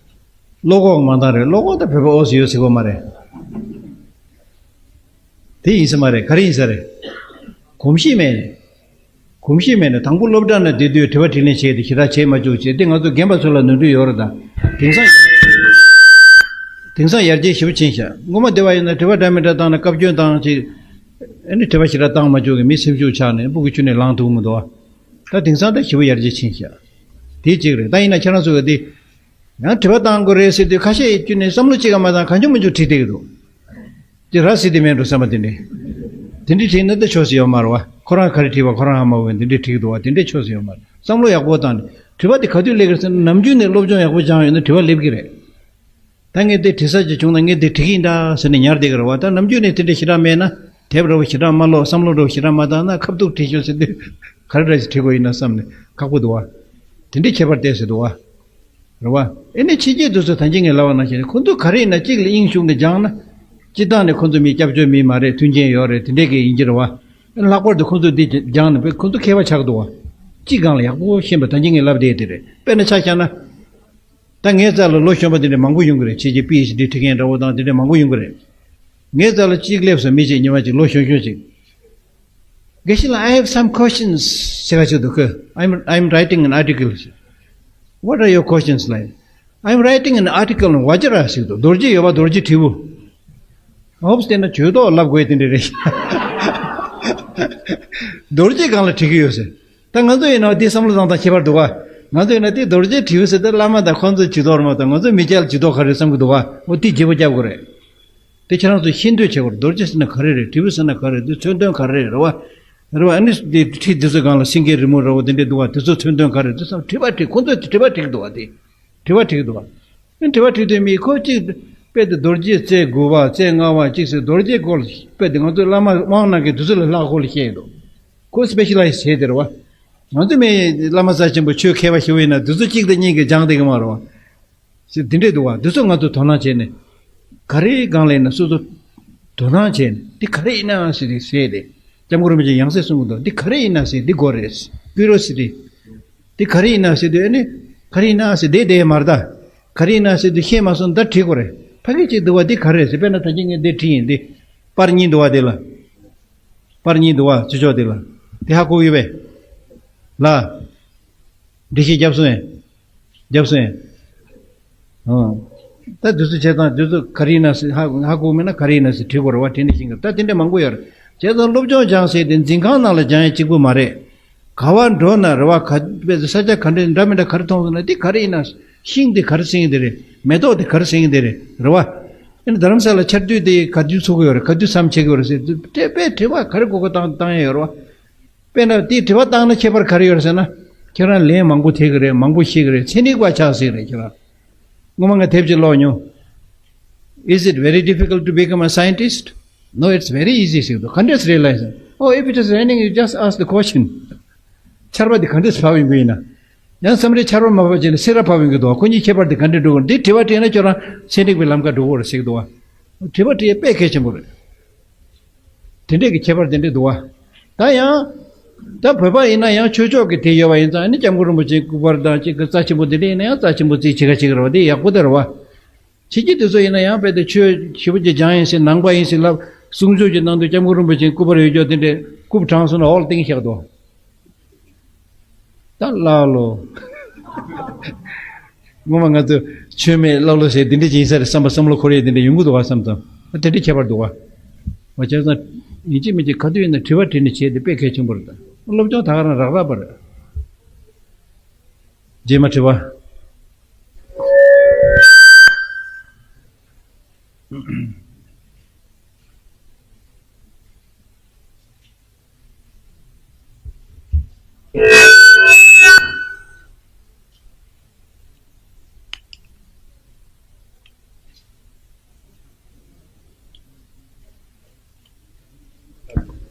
བློ་ཁོག་མ་འདང་རེད། བློ་ཁོག་ད་བོད་པ་ཨོ་སི་ཡོད་ཟེར་གོ་མ་རེད། དེ་ཡིན་ས་མ་རེད། ག་རེ་ཡིན་ས་རེད། གོམས་གཤིས་མེད་ནས། གོམས་གཤིས་མེད་ནས་དང་པོ་སློབ་གྲྭ་ནང་བསྡད་དུས་དྲི་བ་དྲིས་ལན་བྱས་ཏེ་ཞེ་དྲག་བྱེད་མ་བཅུག་བྱས་ཏེ་ང་ཚོ་རྒན་པ་ཚོ་ལ་ནོར་འཁྲུལ་ཡོད་རེད་ད། དེང་སང་དེང་སང་ཡར་རྒྱས་ཞེ་པོ་ཕྱིན་ཤག་སྔོན་མ་དེ་བ་ཡིན་ན་དྲི་བ་འདྲ་མི་འདྲ་བཏང་ན་བཀའ་བཀྱོན་བཏང་ཅིག་ཨ་ནི་དྲི་བ་ཞེ་དྲག་བཏང་མ་བཅུག་གི་མི་སེམས་ཤུགས་ཆག་ནས་སྤུ་གུ་ཁྱོན་ནས་ལངས་ཐུབ་མི་འདུག་བ། ད་དེང་སང་ད་ཞེ་པོ་ཡར་རྒྱས་ཕྱིན་ཤག་དེ་གཅིག་རེད། ད་ཡིན་ན་ཁྱེད་རང་ཚོ་གི་དེ། ཡང་དྲི་བ་བཏང་དགོས་རེད་ཟེར་དུས་ཁ་ཤས་ཀྱིས་ནས་བསམ་བློ་གཅིག་ག་མ་བཏང་གང་བྱུང་མང་བྱུང་དྲིས་བསྡད་ཀྱི་འདུག་དེ་ར་སྲིད་དེ་མེད་འགྲོ་བསམ་པ་དེ་འདྲས། དེ་འདྲས་དྲིས་ན་ད་ཆོག་ས་ཡོད་མ་རེད་བ། ཁོ་རང་ག་རེ་དྲིས་པ་ཁོ་རང་ཧ་མ་གོ་བས་དེ་འདྲས་དྲིས་ཀྱི་འདུག་བ། དེ་འདྲས་ཆོག་ས་ཡོད་མ་རེད། བསམ་བློ་ཡག་པོ་བཏང་ནས་དྲི་བ་དེ་ག་དུས་སླེབས་ཀྱི་རེད་ཟེར་ན་ནམ་རྒྱུན་ནས་སློབ་སྦྱོང་ཡག་པོ་སྦྱངས་ཡོད་ན་དྲི་བ་སླེབས་ཀྱི་རེད། ད་ངས་དེ་དྲི་ས་ཅིག་བྱུང་ན་ངས་དེ་དྲི་གི་ཡིན་ད་ཟེར་ནས་ཉར་བསྡད་ཀྱི་རེད་བ། ད་ནམ་རྒྱུན་ནས་དེ་འདྲས་ཞེ་དྲག་མེད་ན་དེབ་འདྲ་བོ་ཞེ་དྲག་མ་ཀློག་བསམ་བློ་འདྲ་བོ་ཞེ་དྲག་མ་བཏང་ན་ཁ་ཐུག་དྲི་ཤོག་ཟེར་དུས་ག་རེ་འདྲ་ཞིག་དྲི་དགོས་ཡིན་ན་བསམ་ནས་ཁག་པོ་འདུག་བ། དེ་འདྲའི་ཁྱད་པར་ཏོག་ཙམ་འདུག་བ། རེད་བ། ཨེ་ནས་ཕྱི་རྒྱལ་དེ་ཚོ་ད་གིན་ངས་ལབ་པ་ནང་བཞིན་ཁོ་ཚོ་ག་རེ་ཡིན་ན་གཅིག་ལ་དབྱིངས་ཞུགས་ནས་སྦྱངས་ན། སྤྱིར་བཏང་ནས་ཁོ་ཚོ་མི་སྐྱབས་བཅོལ་མི་མ་རེད། མཐུན་རྐྱེན་ཡོད་རེད། དེ་འདྲས་ཀྱི་ཡིན་གྱི་རེད་བ། ལྷག་པར་དུ་ཁོ་ཚོ་འདི་སྦྱངས་ནས་ཁོ་ཚོ་མཁས་པ་ཆགས་འདུག་བ། སྤྱི་སྒང་ལ་ཡག་པོ་ཤེས་པ་ད་གིན་ངས་ལབ་བསྡད་དེ་རེད། དཔེར་ན་ཆ་བཞག་ན། ད་ངའི་རྩ་ལ་ལོ་གཞོན་པ་དེ་འདྲ་མང་པོ་ཡོང་གི་རེད། ཕྱི་རྒྱལ་པི་ཨེཆ་ཌི་ཁྲིད་མཁན་འདྲ་བོ་དང་དེ་འདྲ་མང་པོ་ཡོང་གི་རེད། ངའི་རྩ་ལ་གཅིག་སླེབས་སོང་མི་གཅིག་ཉི་མ་གཅིག་ལོ་གཞོན་གཞོན་ཅིག་དགེ་བཤེས་ལགས། I have some questions ཟེར་ག་ཅིག་འདུག་གི I'm, I'm writing an article. What are your questions like? I'm writing an article on Vajra ཟེར་འདུག་རྡོ་རྗེ་ཡོད་པ་རྡོ་རྗེ་དྲིལ་བུ། ཨོབ་སྟེ་ན་ཇུས་གཏོགས་ལབ་དགོས་དེ་འདྲ་རེད། རྡོ་རྗེ་སྒང་ལ་བྲིས་ཀྱི་ཡོད་ཟེར། ད་ང་ཚོ་ཡིན་ན་དེ་བསམ་བློ་བཏང་སྟངས་ཁྱད་པར་འདུག་ག་ང་ཚོ་ཡིན་ན་དེ་རྡོ་རྗེ་དྲིལ་བུ་ཟེར་ཏེ་བླ་མ་དང་ཁོང་ཚོ་ཇུས་གཏོགས་རེད་མ་གཏོགས་ང་ཚོ་མི་སྐྱ་ལ་ཇུས་གཏོགས་ག་རེ་བསམ་གྱི་འདུག་ག་འོ་དེ་བརྗེ་པོ་རྒྱབ་དགོས་རེད། དེ་ཁྱེད་རང་ཚོ་ཤེས་འདོད་བྱེད་དགོས་རེད། རྡོ་རྗེ་ཟེར་ན་ག་རེ་རེད། དྲིལ་བུ་ཟེར་ན་ག་རེ་རེད། དེ་མཚོན་དོན་ག་རེ་རེད། རེད་བ། རེད་བ། ཨ་ནི་དེ་ཁྲིད་དེ་ཚོའི་སྒང་ལ་སེང་གེ་རི་མོ་འདྲ་བོ་དེ་འདྲས་འདུག་ག་དེ་ཚོ་མཚོན་དོན་ག་རེ་རེད། དེ་ཚོ་དྲི་བ་དྲིས། ཁོང་ཚོས་དྲི་བ་དྲིས་འདུག་ག་དེ། དྲི་བ་དྲིས་འདུག་ག་ཨ་ནི་དྲི་བ་དྲིས་དུས་མི་ཁོ་གཅིག་དཔེ་དེ་རྡོ་རྗེ་རྩེ་དགུ་པ་རྩེ་ལྔ་པ་གཅིག་ཟེར་རྡོ་རྗེ་སྐོར་དཔེ་དེ་ང་ཚོའི་བླ་མ་དབང་གནང་མཁན་དེ་ཚོ་ལས་ལྷག་སྐོར་ལ་བཤད་འདུག་ཁོ་སི་པེ་ཤ་ལའི་ཟི་བྱས་དེ་རེད་བ། ང་ཚོ་མི་བླ་མ་རྩ་ཆེན་པོ་ཆོས་མཁས་པ་ཞིག་ཡིན་ན་དེ་ཚོ་གཅིག་དང་གཉིས་ཀྱིས་སྦྱངས་བསྡད་ཀྱི་མ་རེད་བ། ཟེར་འདི་འདྲས་འདུག་བ། འདི་ཚོ་ང་ཚོས་དོ་སྣང་བྱས་ནས། ག་རེའི་སྒང་ལ་ཡིན་ན་སོ་སོ་དོ་སྣང་བྱས་ནས་འདི་ག་རེ་ཡིན་ན་ཟེར་ཏེ་ཟེར་ཏེ། སྐྱབས་མགོན་རིན་པོ་ཆེ་ཡང་སེ་གསུང་གི་འདུག་འདི་ག་རེ་ཡིན་ན་ཟེར་འདི་དགོས་རེད། ཀུ་རི་ཡོ་སི་ཊི། འདི་ག་རེ་ཡིན་ན་ཟེར་དུས་ཨ་ནི། ག་རེ་ཡིན་ན་ཟེར་བསྡད་བསྡད་མ་རེད་ད། ག་རེ་ཡིན་ན་ཟེར་དུས་ཤེས་མ་སོང་ད་དྲིས་དགོས་རེད། ཕ་གི་གཅིག་འདུག་བ་འདི་ག་རེ་རེད་ཟེར་དཔེར་ན་ད་གིན་ངས་འདི་བྲིས་ཡིན་འདི། པར་གཉིས་འདུག་བ་འདི་ལ། པར་གཉིས་འདུག་བ་ཕྱི་ཕྱོགས་འདི་ལ། འདི་ཧ་གོ་གི་ཡོད་པས། ལ། འགྲེལ་བཤད་བརྒྱབ་སོང་ངས། བརྒྱབ་སོང་ངས། ཨང་། ད་དུས་ཚོད་བྱས་ཙང་དུས་ཚོད་ག་རེ་ཡིན་ན་ཟེར་ཧ་ཧ་གོ་མེད་ན་ག་རེ་ཡིན་ན་ཟེར་དྲི་དགོས་རེད་བ། དྲིས་ནས་ཤེས་ཀྱི་རེད། ད་དེ་འདྲ་མང་པོ་ཡོད་རེད། བྱས་ཙང་སློབ་སྦྱོང་སྦྱང་ཟེར་དེ་འཛིན་ཁང་ནང་ལ་སྦྱང་ཡ་གཅིག་པུ་མ་རེད། ག་བར་འགྲོ་ན་རེད་བ། ག་དཔེ་ས་ཆ་ག་འདྲ་འདྲ་མི་འདྲ་ག་རེ་མཐོང་སོང་ན་དེ་ག་རེ་ཡིན་ན། ཤིང་དེ་ག་རེ་ཟེར་གྱི་དེ་རེད། མེ་ཏོག་དེ་ག་རེ་ཟེར་གྱི་དེ་རེད། རེད་བ། ཨ་ནི་རྡ་རམ་ས་ལ་ཆར་དུས་དེ་ག་དུས་ཚུགས་ཀྱི་ཡོད་རེད། ག་དུས་མཚམས་ཆད་ཀྱི་ཡོད་རེད་ཟེར་དུས་དེ་དཔེ་དྲི་བ་ག་རེ་གོ་སྐབས་བཏང་བཏང་ཡ་ཡོད་རེད་བ། དཔེར་ན་དེ་དྲི་བ་བཏང་ན་ཁྱད་པར་ག་རེ་ཡོད་རེད་ཟེར་ན། ཁྱེད་རང་ལན་མང་པོ་ཐེབས་ཀྱི་རེད། མང་པོ་ཤེས་ཀྱི་རེད། ཚན་རིག་པ་ཆགས་སྲིད་རེད་ཁྱེད་རང་། སྔོན་མ་ང་དེབ་ཅིག་ཀློག་མྱོང་། Is it very difficult to become a scientist? No, it's very easy ཟེར་འདུག་ག་འདྲས་རེད་ལབ་ཡིན་ཙང་། Oh, if it is raining, you just ask the question. ཆར་པ་འདི་ག་འདྲས་བབས་ཡོང་གི་ཡིན་ན། ཡང་མཚམས་རེ་ཆར་པ་མ་བབས་བྱས་ན་སེར་བ་བབས་ཡོང་གི་འདུག་ཁོ་གཉིས་ཁྱད་པར་འདི་ག་འདྲས་འགྲོ་གི་རེད། འདི་དྲི་བ་དྲིས་ན་ཁྱོད་རང་ཚན་རིག་པའི་ལམ་ཁ་འགྲོ་གི་རེད་ཟེར་གི་འདུག་དྲི་བ་དྲིས་ཡས་དཔེ་གལ་ཆེན་པོ་རེད། དེ་འདྲས་ཀྱི་ཁྱད་པར་དེ་འདྲས་འདུག་བ། ད་ཡང་། ད་བོད་པ་ཡིན་ན་ཡང་ཆོས་ཕྱོགས་ཀྱི་དེ་ཡོད་པ་ཡིན་ཙང་ནི་སྐྱབས་མགོན་རིན་པོ་ཆེའི་སྐུ་པར་དང་གཅིག་གི་རྩ་ཆེན་པོ་དེ་འདྲས་ཡིན་ན་ཡང་རྩ་ཆེན་པོ་རྩིས་བྱེད་ཀ་བྱེད་ཀ་རེད་བ། དེ་ཡག་པོ་དེ་རེད་བ། ཕྱི་རྒྱལ་དེ་ཚོ་ཡིན་ན་ཡང་རྦད་དེ་ཆོས་ཞེ་པོ་ཅིག་སྦྱངས་ཡིན་ཟེར་ནང་པ་ཡིན་ཟེར་ལབ་གསུང་ཆོས་ཀྱི་ནང་དུ་སྐྱབས་མགོན་རིན་པོ་ཆེའི་སྐུ་པར་ཡོད་ཀྱོག་དེ་འདྲས་རྐུབ་བྲེགས་སོང་ན་འོག་ལ་བཏིང་བཞག་འདུག་ད་ཀླ་ཀློ། ངོ་མ་ང་ཚོ་ཆོས་མེད་ཀླ་ཀློ་ཟེར་འདི་འདྲ་ཅིག་ཡིན་ས་རེད་བསམ་པ་བསམ་བློ་འཁོར་ཡས་འདི་འདྲ་ཡོང་གི་འདུག་བ་བསམ་ཙང་། དེ་འདྲ་ཁྱད་པར་འདུག་བ། བ་བྱས་ཙང་། ཡིན་གཅིག་མིན་གཅིག་ག་དུས་ཡིན་ན་དྲི་བ་དྲིས་ནས་བྱས་ཏེ་དཔེ་གལ་ཆེན་པོ་རེད་ད། སློབ་སྦྱོང་ད་ག་རང་རག་རག་པ་རེད། རྗེས་མ་དྲི་བ།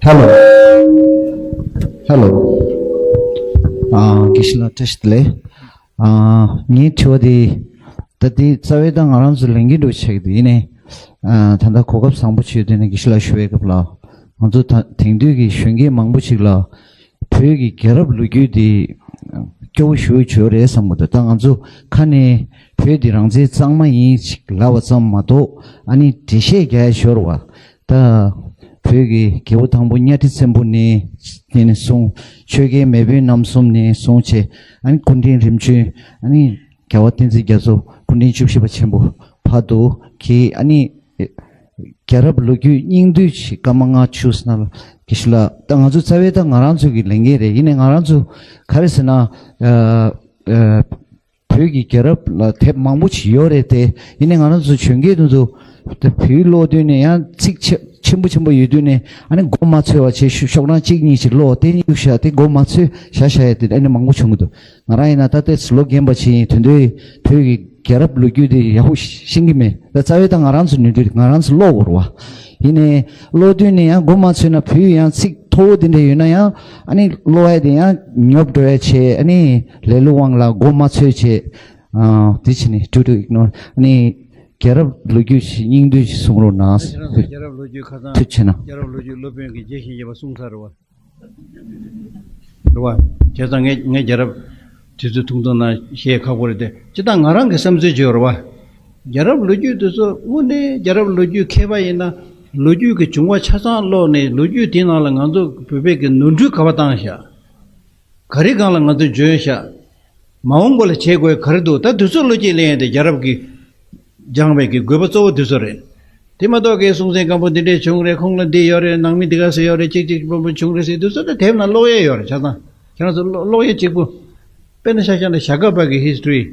Hello. Hello. ཨ། དགེ་བཤེས་ལགས་བཀྲ་ཤིས་བདེ་ལེགས། ཨ། ངའི་དྲི་བ་དེ། ད་དེ་རྩ་བའི་ད་ང་རང་ཚོ་ལས་འགན་འགྲོ་ཆགས་ཀྱི་འདུག་ཡིན་ནའི། ཨ། ད་ལྟ་གོ་སྐབས་བཟང་པོ་བྱུང་དུས་ནས་དགེ་བཤེས་ལགས་ཞུ་བའི་སྐབས་ལ། ང་ཚོ་ད་དེང་དུས་ཀྱི་གཞོན་སྐྱེས་མང་པོ་ཞིག་ལ། བོད་ཀྱི་རྒྱལ་རབས་ལོ་རྒྱུས་དེ་སྐྱོ་བོ་ཞེ་པོ་བྱུང་རེད་བསམ་གྱི་འདུག་ད་ང་ཚོ་ཁ་ནས་བོད་འདི་རང་བཙན་གཙང་མ་ཡིན་ཞིག་ལབ་པ་ཙམ་མ་གཏོགས་ཨ་ནི་འགྲེལ་བཤད་རྒྱག་ཡ་ཤོར་བ། ད་བོད་ཀྱི་རྒྱལ་པོ་དང་པོ་གཉའ་ཁྲི་བཙན་པོ་ནས་ནས་བཟུང་ཆོས་རྒྱལ་མེས་དབོན་རྣམ་གསུམ་ནས་བཟུང་བྱས་ཨ་ནི་སྐུ་ཕྲེང་རིམ་བྱོན་ཨ་ནི་རྒྱལ་བ་བསྟན་འཛིན་རྒྱ་མཚོ་སྐུ་ཕྲེང་བཅུ་བཞི་པ་ཆེན་པོ་བར་དུ་གི་ཨ་ནི། རྒྱལ་རབས་ལོ་རྒྱུས་སྙིང་བསྡུས་ཤིག་སྐར་མ་ལྔ་བཅུ་ཙམ་ལ་དགེ་བཤེས་ལགས། ད་ང་ཚོ་རྩ་བའི་ད་ང་རང་ཚོ་གི་ལས་འགན་རེད། ཡིན་ནའི་ང་རང་ཚོ་ག་རེ་ཟེར་ན། ཨ། ཨ། བོད་ཀྱི་རྒྱལ་རབས་ལ་དེབ་མང་པོ་ཞིག་ཡོད་རེད་དེ། ཡིན་ནའི་ང་རང་ཚོ་གཞོན་སྐྱེས་དེ་ཚོ་ད་བོད་ཀློག་དུས་ནས་ཡང་ཚིག་ཆེ་ཆེན་པོ་ཆེན་པོ་ཡོད་དུས་ནས་ཨ་ནི་མགོ་མ་ཚོས་པ་བྱས་ཤོག་ཤོག་གྲངས་གཅིག་གཉིས་ཤིག་ཀློག་དེ་གཉིས་བཞག་དེ་མགོ་མ་ཚོས་བཞག་བཞག་ཡ་དེ་ཨ་ནི་མང་པོ་བྱུང་གི་འདུག་ང་རང་ཡིན་ན་ད་ལྟའི་ལོ་རྒན་པ་ཞིག་ཡིན་དོན་དུ་བོད་ཀྱི་རྒྱལ་རབས་ལོ་རྒྱུས་དེ་ཡག་པོ་ཤེས་ཀྱི་མེད། ད་རྩ་བའི་ད་ང་རང་ཚོ་ནུས་མཐུ་ང་རང་ཚོ་ཀློག་དགོས་རེད་བ། ཡིན་ནའི་ཀློག་དུས་ནས་ཡང་མགོ་མ་ཚོས་ན་བོད་ཡང་ཚིག་མཐོ་བོ་དེ་འདྲ་ཡོད་ན་ཡང་ཨ་ནི་ཀློག་ཡ་དེ་ཡང་ཉོབ་འགྲོ་ཡ་བྱས། ཨ་ནི་ལེ་ལོ་དབང་ལ་མགོ་མ་ཚོས་བྱས། ཨ། དེ་བྱས་ནས་try to ignore ཨ་ནི་རྒྱལ་རབས་ལོ་རྒྱུས་ཤིག་སྙིང་བསྡུས་ཤིག་གསུང་རོགས་གནང་། ཁྱེད་རང་ཚོ་རྒྱལ་རབས་ལོ་རྒྱུས་ཁ་སང་ཐུགས་ཆེ་གནང་། རྒྱལ་རབས་ལོ་རྒྱུས་སློབ་དཔོན་གྱི་རྗེ་བཞི་བརྒྱ་པ་གསུངས་ཚར་རེད་བ། རེད་བ། བྱས་ཙང་ངས་ངས་རྒྱལ་རབས་དེ་ཚོའི་ཐུང་ཐུང་ནང་བཤད་ཁག་པོ་རེད་དེ། སྤྱིར་བཏང་ང་རང་གི་བསམ་ཚུལ་བརྗོད་རེད་བ། རྒྱལ་རབས་ལོ་རྒྱུས་དེ་ཚོ་དངོས་གནས་རྒྱལ་རབས་ལོ་རྒྱུས་མཁས་པ་ཡིན་ན་ལོ་རྒྱུས་ཀྱི་བྱུང་བ་ཆ་ཚང་ཀློག་ནས་ལོ་རྒྱུས་དེའི་ནང་ལ་ང་ཚོ་བོད་པའི་གི་ནོར་འཁྲུལ་ག་པར་བཏང་བཞག་ག་རེ་སྒང་ལ་ང་ཚོས་འཇོན་བཞག་མ་འོངས་པ་ལ་བྱེད་དགོས་ག་རེ་འདུག་ད་དུས་ཚོད་བློ་སྐྱེད་ལེན་ཡས་དེ་རྒྱལ་རབས་ཀྱི་སྦྱངས་པའི་གི་དགོས་པ་གཙོ་བོ་དེ་ཚོ་རེད། དེ་མ་གཏོགས་ཀྱི་སྲོང་བཙན་སྒམ་པོ་འདི་འདྲས་བྱུང་རེད། ཁོང་ལ་འདི་ཡོད་རེད། ནང་མི་འདི་ག་ཚོད་ཡོད་རེད། གཅིག་གཅིག་སྤོན་པོ་བྱུང་རེད་ཟེར་དུས་ཚོད་དེ་དེབ་ནང་ཀློག་ཡས་ཡོད་རེད། ཆ་ཚང་ཁྱེད་རང་ཚོ་ཀློག་ཀློག་ཡས་གཅིག་པུ། དཔེར་ན་ཆ་བཞག་ན་ཞྭ་སྒབ་པ་གི་ཧིས་ཊོ་རི།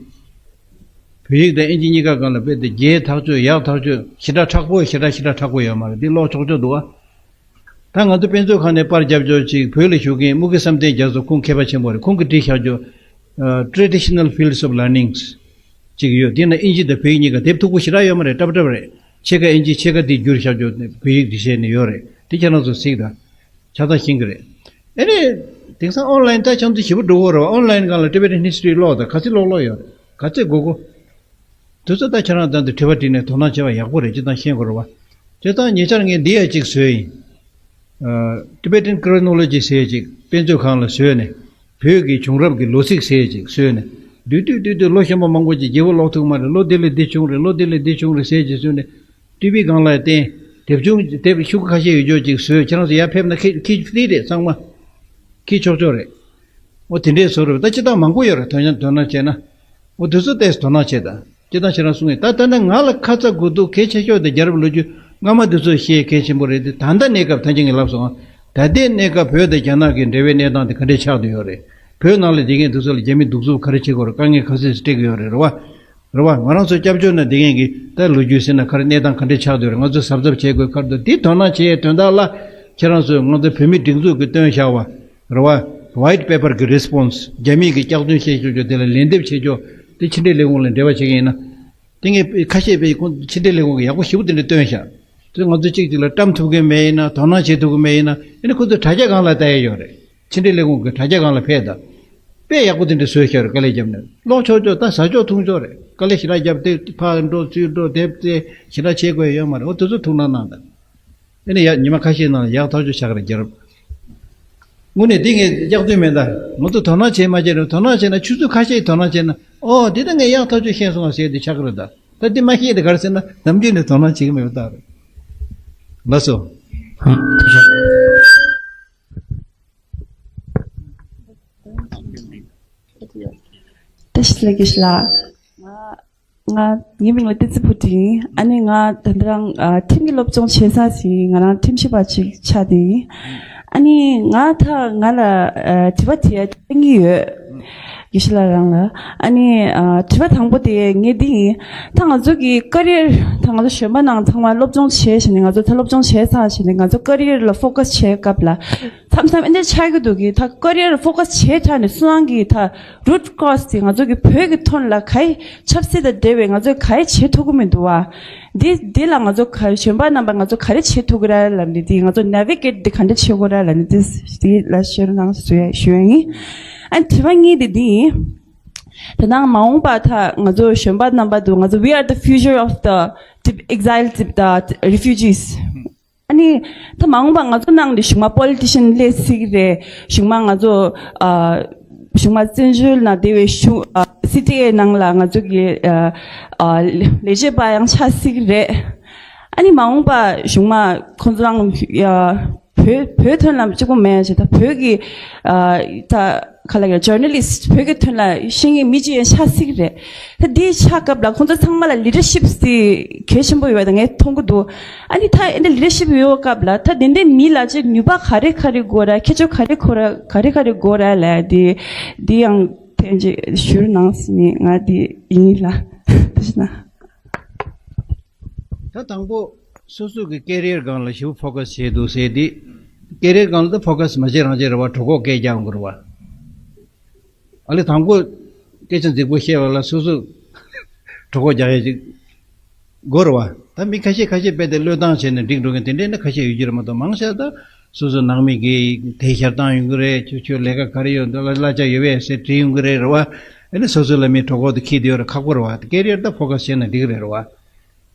བོད་ཡིག་དང་ཨིན་ཇི་གཉིས་ཀ་སྒང་ལ་དཔེ་དེ་རྒྱས་ཐག་ཆོད་ཡག་ཐག་ཆོད་ཞེ་དྲག་མཁྲེགས་པོ་ཞེ་དྲག་ཞེ་དྲག་མཁྲེགས་པོ་ཡོད་མ་རེད། འདི་ཀློག་ཆོག་ཆོག་འདུག་ཨ། ད་ང་ཚོ་དཔེ་མཛོད་ཁང་ནས་པར་རྒྱབ་ཆོག་ཅིག་བོད་ལ་བཞུགས་མཁན་དམུ་དགེ་བསམ་གཏན་རྒྱ་མཚོ་ཁོང་མཁས་པ་ཆེན་པོ་རེད། ཁོང་གིས་བྲིས་བཞག་ཆོག Traditional Fields of Learnings ཅིག་ཡོད། དེ་ན་ཨིན་ཇི་དང་བོད་ཡིག་གཉིས་ཀ་དེབ་མཐུག་པོ་ཞེ་དྲག་ཡོད་མ་རེད། ཏབ་ཏབ་རེད། ཕྱེད་ཀ་ཨིན་ཇི་ཕྱེད་ཀ་དེ་བསྒྱུར་བཞག་ཆོག་བོད་ཡིག་འབྲི་བྱས་ནས་ཡོད་རེད། དེ་ཁྱེད་རང་ཚོ་གཟིགས་དང་། ཆ་ཚང་ཤེས་ཀྱི་རེད། ཨེ་ནས། དེང་སང་ཨོན་ལན་ད་ཆ་ཚང་ཞེ་པོ་འགྲོ་གི་རེད་བ། ཨོན་ལན་སྒང་ལ་Tibetan History ཀློག་དང་ག་ཚོད་ཀློག་ཀློག་ཡོད་རེད། ག་ཚོད་དགོས་དགོས། དུས་ཚོད་ད་ཁྱེད་རང་དང་དུ་དྲི་བ་དྲིས་ནས་དོ་སྣང་བྱས་པ་ཡག་པོ་རེད། སྤྱིར་བཏང་ཤེས་དགོས་རེད་བ། བྱས་ཙང་ཉེ་ཆར་ངས་འདི་ཡང་གཅིག་བཟོས་ཡིན། ཨ། Tibetan Chronology ཟེར་ཅིག་དཔེ་མཛོད་ཁང་ལ་བཟོས་ནས། བོད་ཀྱི་བྱུང་རབས་ཀྱི་ལོ་ཚིགས་ཟེར་ཅིག་བཟོས་ནས། བསྡུས་བསྡུས་བསྡུས་བསྡུས་ལོ་གཞོན་པ་མང་པོ་ཅིག་རྒྱལ་པོ་ཀློག་ཐུབ་མ་རེད། ལོ་འདི་ལ་འདི་བྱུང་རེད། ལོ་འདི་ལ་འདི་བྱུང་རེད་ཟེར་ཅིག་བཟོས་ནས། ཊི་ཝི་སྒང་ལ་བསྟན། དེབ་ཆུང་དེབ་ཤུགས་ཁ་ཤས་ཡོད་ཅོག་ཅིག་བཟོས། ཁྱེད་རང་ཚོ་ཡར་ཕེབས་ན་ཁྱི་ཁྱི་ཕྲིས་རེད་ཚང་མ། ཁྱི་ཆོག་ཆོག་རེད། འོ་དེ་འདྲས་བཟོ་རེད། ད་སྤྱིར་བཏང་མང་པོ་ཡོད་རེད། དོ་སྣང་དོ་སྣང་བྱས་ན། འོ་དེ་ཚོ་ཏོག་ཙམ་དོ་སྣང་བྱེད་དང་། སྤྱིར་བཏང་ཁྱེད་རང་གསུང་ཡིན། ད་ད་ནི་ང་ལ་ཁ་ཚ་དགོས་གཏུག་གལ་ཆེ་ཤོས་དེ་རྒྱལ་རབས་ལོ་རྒྱུས་སྔ་མ་དེ་ཚོ་ཤེས་གལ་ཆེན་པོ་རེད་དེ། ད་ལྟ་གནས་སྐབས་ད་ཅི་ངས་ལབ་སོང་ཨ། ད་ལྟའི་གནས་སྐབས་བོད་དང་རྒྱ་ནག་གི་འབྲེལ་བའི་གནས་སྟངས་དེ་ག་འདྲས་ཆགས་བསྡད་ཡོད་རེད། བོད་ནང་ལ་བསྡད་མཁན་དེ་ཚོ་ལ་རྒྱ་མི་གདུག་རྩུབ་ག་རེ་བྱེད་དགོས་རེད། དཀའ་ངལ་ག་ཚོད་སྤྲད་ཀྱི་ཡོད་རེད། རེད་བ། རེད་བ། ང་རང་ཚོ་སྐྱབས་བཅོལ་ནང་བསྡད་མཁན་གྱི་ད་ལོ་རྒྱུས་ཟེར་ན་ག་རེ་གནས་སྟངས་ག་འདྲས་ཆགས་བསྡད་ཡོད་རེད། ང་ཚོས་གཟབ་གཟབ་བྱེད་དགོས་ག་རེ་འདུག་འདི་དོ་སྣང་བྱེད་ཡས་དོན་དག་ལ་ཁྱེད་རང་ཚོས་ང་ཚོ་བོད་མི་སྒྲིག་འཛུགས་ཀྱིས་བཏོན་བཞག་པ། རེད་བ། White Paper གི་Response རྒྱ་མིས་ཀྱི་སྐྱག་རྫུན་བཤད་ཆོག་ཆོག་དེ་ལ་ལན་འདེབས་བྱེད་ཆོག་དེ་ཕྱི་འབྲེལ་ལས་ཁུངས་ལ་འབྲེལ་བ་བྱེད་མཁན་ཡིན་ན། དེ་ངས་ཁ་ཤས་པའི་ཁོང་ཕྱི་འབྲེལ་ལས་ཁུངས་ཀྱི་ཡག་པོ་ཞེ་པོ་དེ་འདྲ་བཏོན་ཤག་དེ་ང་ཚོ་གཅིག་གཅིག་ལ་བཀྲམ་ཐུབ་ཀྱི་མེད་ཡིན་ན། དོ་སྣང་བྱེད་ཐུབ་ཀྱི་མེད་ཡིན་ན། ཨ་ནི་ཁོ་ཚོ་དྲ་རྒྱ་སྒང་ལ་བལྟ་ཡ་ཡོད་རེད། ཕྱི་འབྲེལ་ལས་ཁུངས་ཀྱི་དྲ་རྒྱ་སྒང་ལ་ཕེབས་དང་། དཔེ་ཡག་པོ་དེ་འདྲ་བཟོས་ཤག་རེད། དཀའ་ལས་བརྒྱབ་ནས་ཀློག་ཆོག་ཆོག་ད་ཟ་ཆོག་འཐུང་ཆོག་རེད། དཀའ་ལས་ཞེ་དྲག་བརྒྱབ་སྟེ་ཕར་འགྲོ་ཚུར་འགྲོ་དེབ་བཙལ་ཞེ་དྲག་བྱེད་དགོས་ཡོད་མ་རེད། འོ་དེ་ཚོ་ཐུགས་སྣང་གནང་དང་། ཨ་ནི་ཡ་ཉི་མ་ཁ་ཤས་ནང་ལ་ཡག་ཐག་ཆོད་ཆགས་རེད་རྒྱལ་རབས། དངོས་གནས་འདི་ངས་སྐྱག་རྫུན་མེད་ད། ང་ཚོ་དོ་སྣང་བྱེད་མ་བྱེད་རུང་དོ་སྣང་བྱེད་ན། ཆུ་ཚོད་ཁ་ཤས་དོ་སྣང་བྱེད་ན། ཨོ་འདི་ད་ངས་ཡག་ཐག་ཆོད་ཤེས་སོང་བ་ཟེར་དེ་ཆགས་ཀྱི་རེད་ད། ད་འདི་མ་ཤེས་དེ་ག་རེ་ཟེར་ན་ནམ་རྒྱུན་ནས་དོ་སྣང་བྱེད་ཀྱི་མེད་པ་རྟགས་རེད། ལགས་སོ། ཨ། ཐུགས་རྗེ་ཆེ། བཀྲ་ཤིས་བདེ་ལེགས་དགེ་བཤེས་ལགས། ང་ང་ངའི་མིང་ལ་བསྟན་འཛིན་བུ་ཁྲིད་ཡིན། ཨ་ནི་ང་ད་ལྟ་རང་ཨ་ཁྲིམས་ཀྱི་སློབ་སྦྱོང་བྱེད་ས་ཞིག་ང་རང་ཁྲིམས་ཞིབ་པ་ཅིག་ཆགས་བསྡད་ཡིན། ཨ་ནི་ང་ད་ང་ལ་ཨ་དྲི་བ་དྲི་ཡ་གཉིས་ཡོད། དགེ་བཤེས་ལགས་རང་ལ། ཨ་ནི་ཨ་དྲི་བ་དང་པོ་དེ་ངས་འདི་ཡིན། ད་ང་ཚོ་གི་ཀ་རི་ཡར་ད་ང་ཚོ་གཞོན་པ་ནང་ཚང་མ་སློབ་སྦྱོང་བྱས་བྱས་ནས། ང་ཚོ་ད་སློབ་སྦྱོང་བྱས་ཚར་བྱས་ནས་ང་ཚོ་ཀ་རི་ཡར་ལ་ཕོ་ཁ་སི་བྱས་སྐབས་ལ། མཚམས་མཚམས་ཨེ་འདྲ་ཆགས་ཀྱི་འདུག་གི། ད་ཀ་རི་ཡར་ཕོ་ཁ་སི་བྱས་དྲགས་ནས་སུ་རང་གི་ད་རུ་ཊི་ཀོ་སི་དེ་ང་ཚོ་གི་བོད་ཀྱི་དོན་ལ་ག་རེ་ཆབ་སྲིད་དང་འབྲེལ་བའི་ང་ཚོས་ག་རེ་བྱེད་ཐུབ་ཀྱི་མི་འདུག་བ། འདི་འདི་ལ་ང་ཚོ་ག་གཞོན་པ་རྣམ་པ་ང་ཚོ་ག་རེ་བྱེད་ཐུབ་ཀྱི་རེད་ལབ་ནས། འདི་ང་ཚོ་ནེ་བི་གེ་ཊི་འདི་ག་འདྲ་བྱེད་དགོས་རེད་ལབ་ནས། འདི་འདི་ལ་ཤེར་གནང་ཞུ་ཡ་ཞུ་ཡ་ཡིན། ཨ་དྲི་བ་གཉིས་དེ་འདི་ཡིན། ད་ནང་མ་འོངས་པ་ད་ང་ཚོ་གཞོན་པ་རྣམ་པ་འདུག་ང་ཚོ we are the future of the exiled, the refugees. ཨ་ནི་ད་མ་འོངས་པ་ང་ཚོ་ནང་ལ་གཞུག་མ་པོ་ལི་ཊི་ཤན་སླེབས་སྲིད་ཀྱི་རེད། གཞུག་མ་ང་ཚོ་ཨ་གཞུག་མ་བཙན་བྱོལ་ནང་བསྡད་པའི་གཞུང་ཨ་སི་ཊི་ཨེ་ནང་ལ་ང་ཚོ་གི་ཨ་ཨ་ལས་བྱེད་པ་ཡང་ཆགས་སྲིད་ཀྱི་རེད། ཨ་ནི་མ་འོངས་པ་གཞུག་མ་ཁོང་ཚོ་རང་ཨ་བོད་བོད་དོན་ལ་གཅིག་པོ་མེད་ཅེ། ད་བོད་ཀྱི་ཨ་ད་ག་ལ་གི་ཇར་ནལ་ལིསི་ཊི་བོད་ཀྱི་དོན་ལ་ཤེས་མཁན་མི་གཅིག་ཡང་ཆགས་སྲིད་ཀྱི་རེད། ད་འདི་ཆགས་སྐབས་ལ་ཁོང་ཚོ་ཚང་མ་ལ་ལི་ཌར་ཤིབ་དེ་གལ་ཆེན་པོ་ཡོད་པ་ངས་མཐོང་གི་འདུག་ཨ་ནི་ད་ཨེ་འདྲ་ལི་ཌར་ཤིབ་ཡོད་སྐབས་ལ་ད་དེ་འདྲའི་མི་ལ་ཅིག་ནུས་པ་ག་རེ་ག་རེ་དགོས་ར། ཁྱད་ཆོས་ག་རེ་གོ་ར་ག་རེ་ག་རེ་དགོས་ར་ལབ་དེ་འདི་ཡང་ཐེངས་གཅིག་ཞུ་རོགས་གནང་ཟེར་ནས་ང་འདི་ཡིན་ལ། ཐུགས་རྗེ་གནང་། ད་དང་པོ་སོ་སོ་གི་ཀེ་རི་ཡར་སྒང་ལ་ཞེ་པོ་ཕོ་ཁ་སི་བྱས་འདུག་ཟེར་དེ། ཀེ་རི་ཡར་སྒང་ལ་ད་ཕོ་ཁ་སི་མ་བྱེད་རང་བྱེད་རེད་བ། གྲོད་ཁོག་སྐད་རྒྱག་འགོ་རེད་བ། ཨ་ལས་དང་པོ་སྐད་ཆ་རྫིག་པོ་བཤད་པ་ལ་སོ་སོ་གྲོད་ཁོག་རྒྱག་ཡ་ཅིག་དགོས་རེད་བ། ད་མི་ཁ་ཤས་ཁ་ཤས་རྦད་དེ་བློས་བཏང་བྱས་ནས་འགྲིག་འགྲོ་མཁན་དེ་འདྲས་ནི་ཁ་ཤས་ཡོད་ཀྱི་རེད་མ་གཏོགས། མང་ཤས་ད་སོ་སོ་ནང་མི་གིས་དེ་ཞར་བཏང་ཡོང་གི་རེད། ཁྱོད་ཁྱོད་ལས་ཀ་ག་རེ་ཡོད་འདུག་གླ་གླ་ཆ་ཡོད་པས་ཟེར་དྲིས་ཡོང་གི་རེད་རེད་བ། ཨ་ནི་སོ་སོ་ལ་མི་གྲོད་ཁོག་དེ་འཁྱེར་བསྡད་ཡོད་རེད། ཁག་པོ་རེད་བ། ཀེ་རི་ཡར་ད་ཕོ་ཁ་སི་བྱས་ན་འགྲིག་གི་རེད་རེད་བ།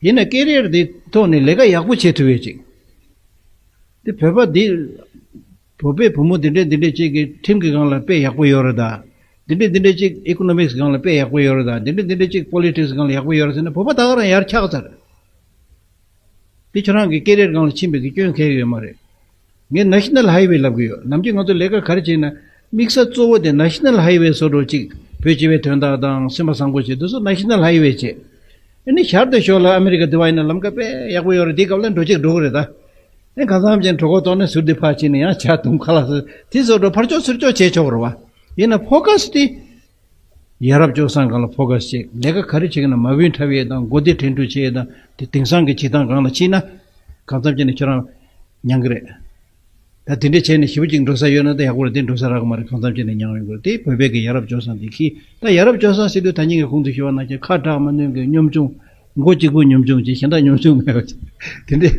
ཡིན་ན་ཀེ་རི་ཡར་དེ་ཐོག་ནས་ལས་ཀ་ཡག་པོ་བྱེད་ཐུབ་ཡས་ཅིག་དེ་བོད་པ་འདི་བོད་པའི་བུ་མོ་འདི་འདྲས་འདི་འདྲས་ཅིག་གིས་ཁྲིམས་ཀྱི་སྒང་ལ་དཔེ་ཡག་པོ་ཡོད་རེད་ད། འདི་འདྲས་འདི་འདྲས་ཅིག་ཨི་ཀོ་ནོ་མིག་སི་སྒང་ལ་དཔེ་ཡག་པོ་ཡོད་རེད་ད། འདི་འདྲས་འདི་འདྲས་ཅིག་པོ་ལི་ཊིག་སི་སྒང་ལ་ཡག་པོ་ཡོད་རེད་ཟེར་ན་བོད་པ་ད་ག་རང་ཡར་ཆགས་ཚར། དེ་ཁྱོད་རང་གི་ཀེ་རི་ཡར་སྒང་ལ་ཕྱིན་པའི་གི་སྐྱོན་གང་ཡང་ཡོད་མ་རེད། ངས་ནེ་ཤ་ནལ་ཧའི་ཝེ་ལབ་གི་ཡོད། ནམ་རྒྱུན་ང་ཚོ་ལས་ཀ་ག་རེ་བྱེད་ན་དམིགས་ས་གཙོ་བོ་དེ་ནེ་ཤ་ནལ་ཧའི་ཝེ་བཟོ་འགྲོ་ཅིག་བོད་སྤྱི་པའི་དོན་དག་དང་སེམས་པ་བཟང་པོ་བྱེད་དུས་སུ་ནེ་ཤ་ནལ་ཧའི་ཝེ་བྱེད། ཨ་ནི་ཞར་དུ་ཞོར་ལ་ཨ་མི་རི་ཀ་འདི་བ་ཡིན་ན་ལམ་ཁ་དཔེ་ཡག་པོ་ཡོད་རེད། དེའི་སྐབས་ལ་འགྲོ་ཅིག་འགྲོ་གི་རེད་ད། ཨེ་གང་འཚམ་ཅན་གྲོད་ཁོག་ལྟོགས་ནས་ཟུར་དེ་ཕར་ཕྱིན་ནས་ཡང་ཇ་འཐུང་ཁ་ལག་ཟ། དེ་བཟོ་འགྲོ་ཕར་ཕྱོགས་ཚུར་ཕྱོགས་བྱེད་ཆོག་རེད་བ། ཡིན་ན་ཕོ་ཁ་སི་དེ། ཡ་རབས་སྤྱོད་བཟང་སྒང་ལ་ཕོ་ཁ་སི་བྱེད། ལས་ཀ་ག་རེ་བྱེད་ཀྱི་ན་མ་བུན་འཁྲབ་ཡས་དང་མགོ་བདེ་དྲན་འཕྲུལ་བྱེད་ཡས་དང་དེ་དེང་སང་གི་བྱེད་སྟངས་སྒང་ལ་ཕྱིན་ན། གང་འཚམ་བྱས་ནས་ཁྱོད་རང་མྱང་གི་རེད། ད་དེ་འདྲས་བྱས་ནས་ཞེ་པོ་ཅིག་འགྲོ་ས་ཡོད་ན་ད་ཡག་པོ་རེད། དེ་འགྲོ་ས་རག་གི་མ་རེད། གང་འཚམ་བྱས་ནས་མྱང་ཡོང་གི་རེད། དེ་བོད་པའི་གི་ཡ་རབས་སྤྱོད་བཟང་དེ་གི། ད་ཡ་རབས་སྤྱོད་བཟང་ཟེར་དུས་ད་ཉིན་གྱི་གོང་དུ་ཞུས་པ་ནང་བཞིན་ཁ་གྲག་མ་ནུས་གི་གཉོམ་ཆུང་། མགོ་གཅིག་པུ་གཉོམ་ཆུང་བྱས། གཞན་དག་གཉོམ་ཆུང་མེད་པ་བྱས། དེ་འདྲས་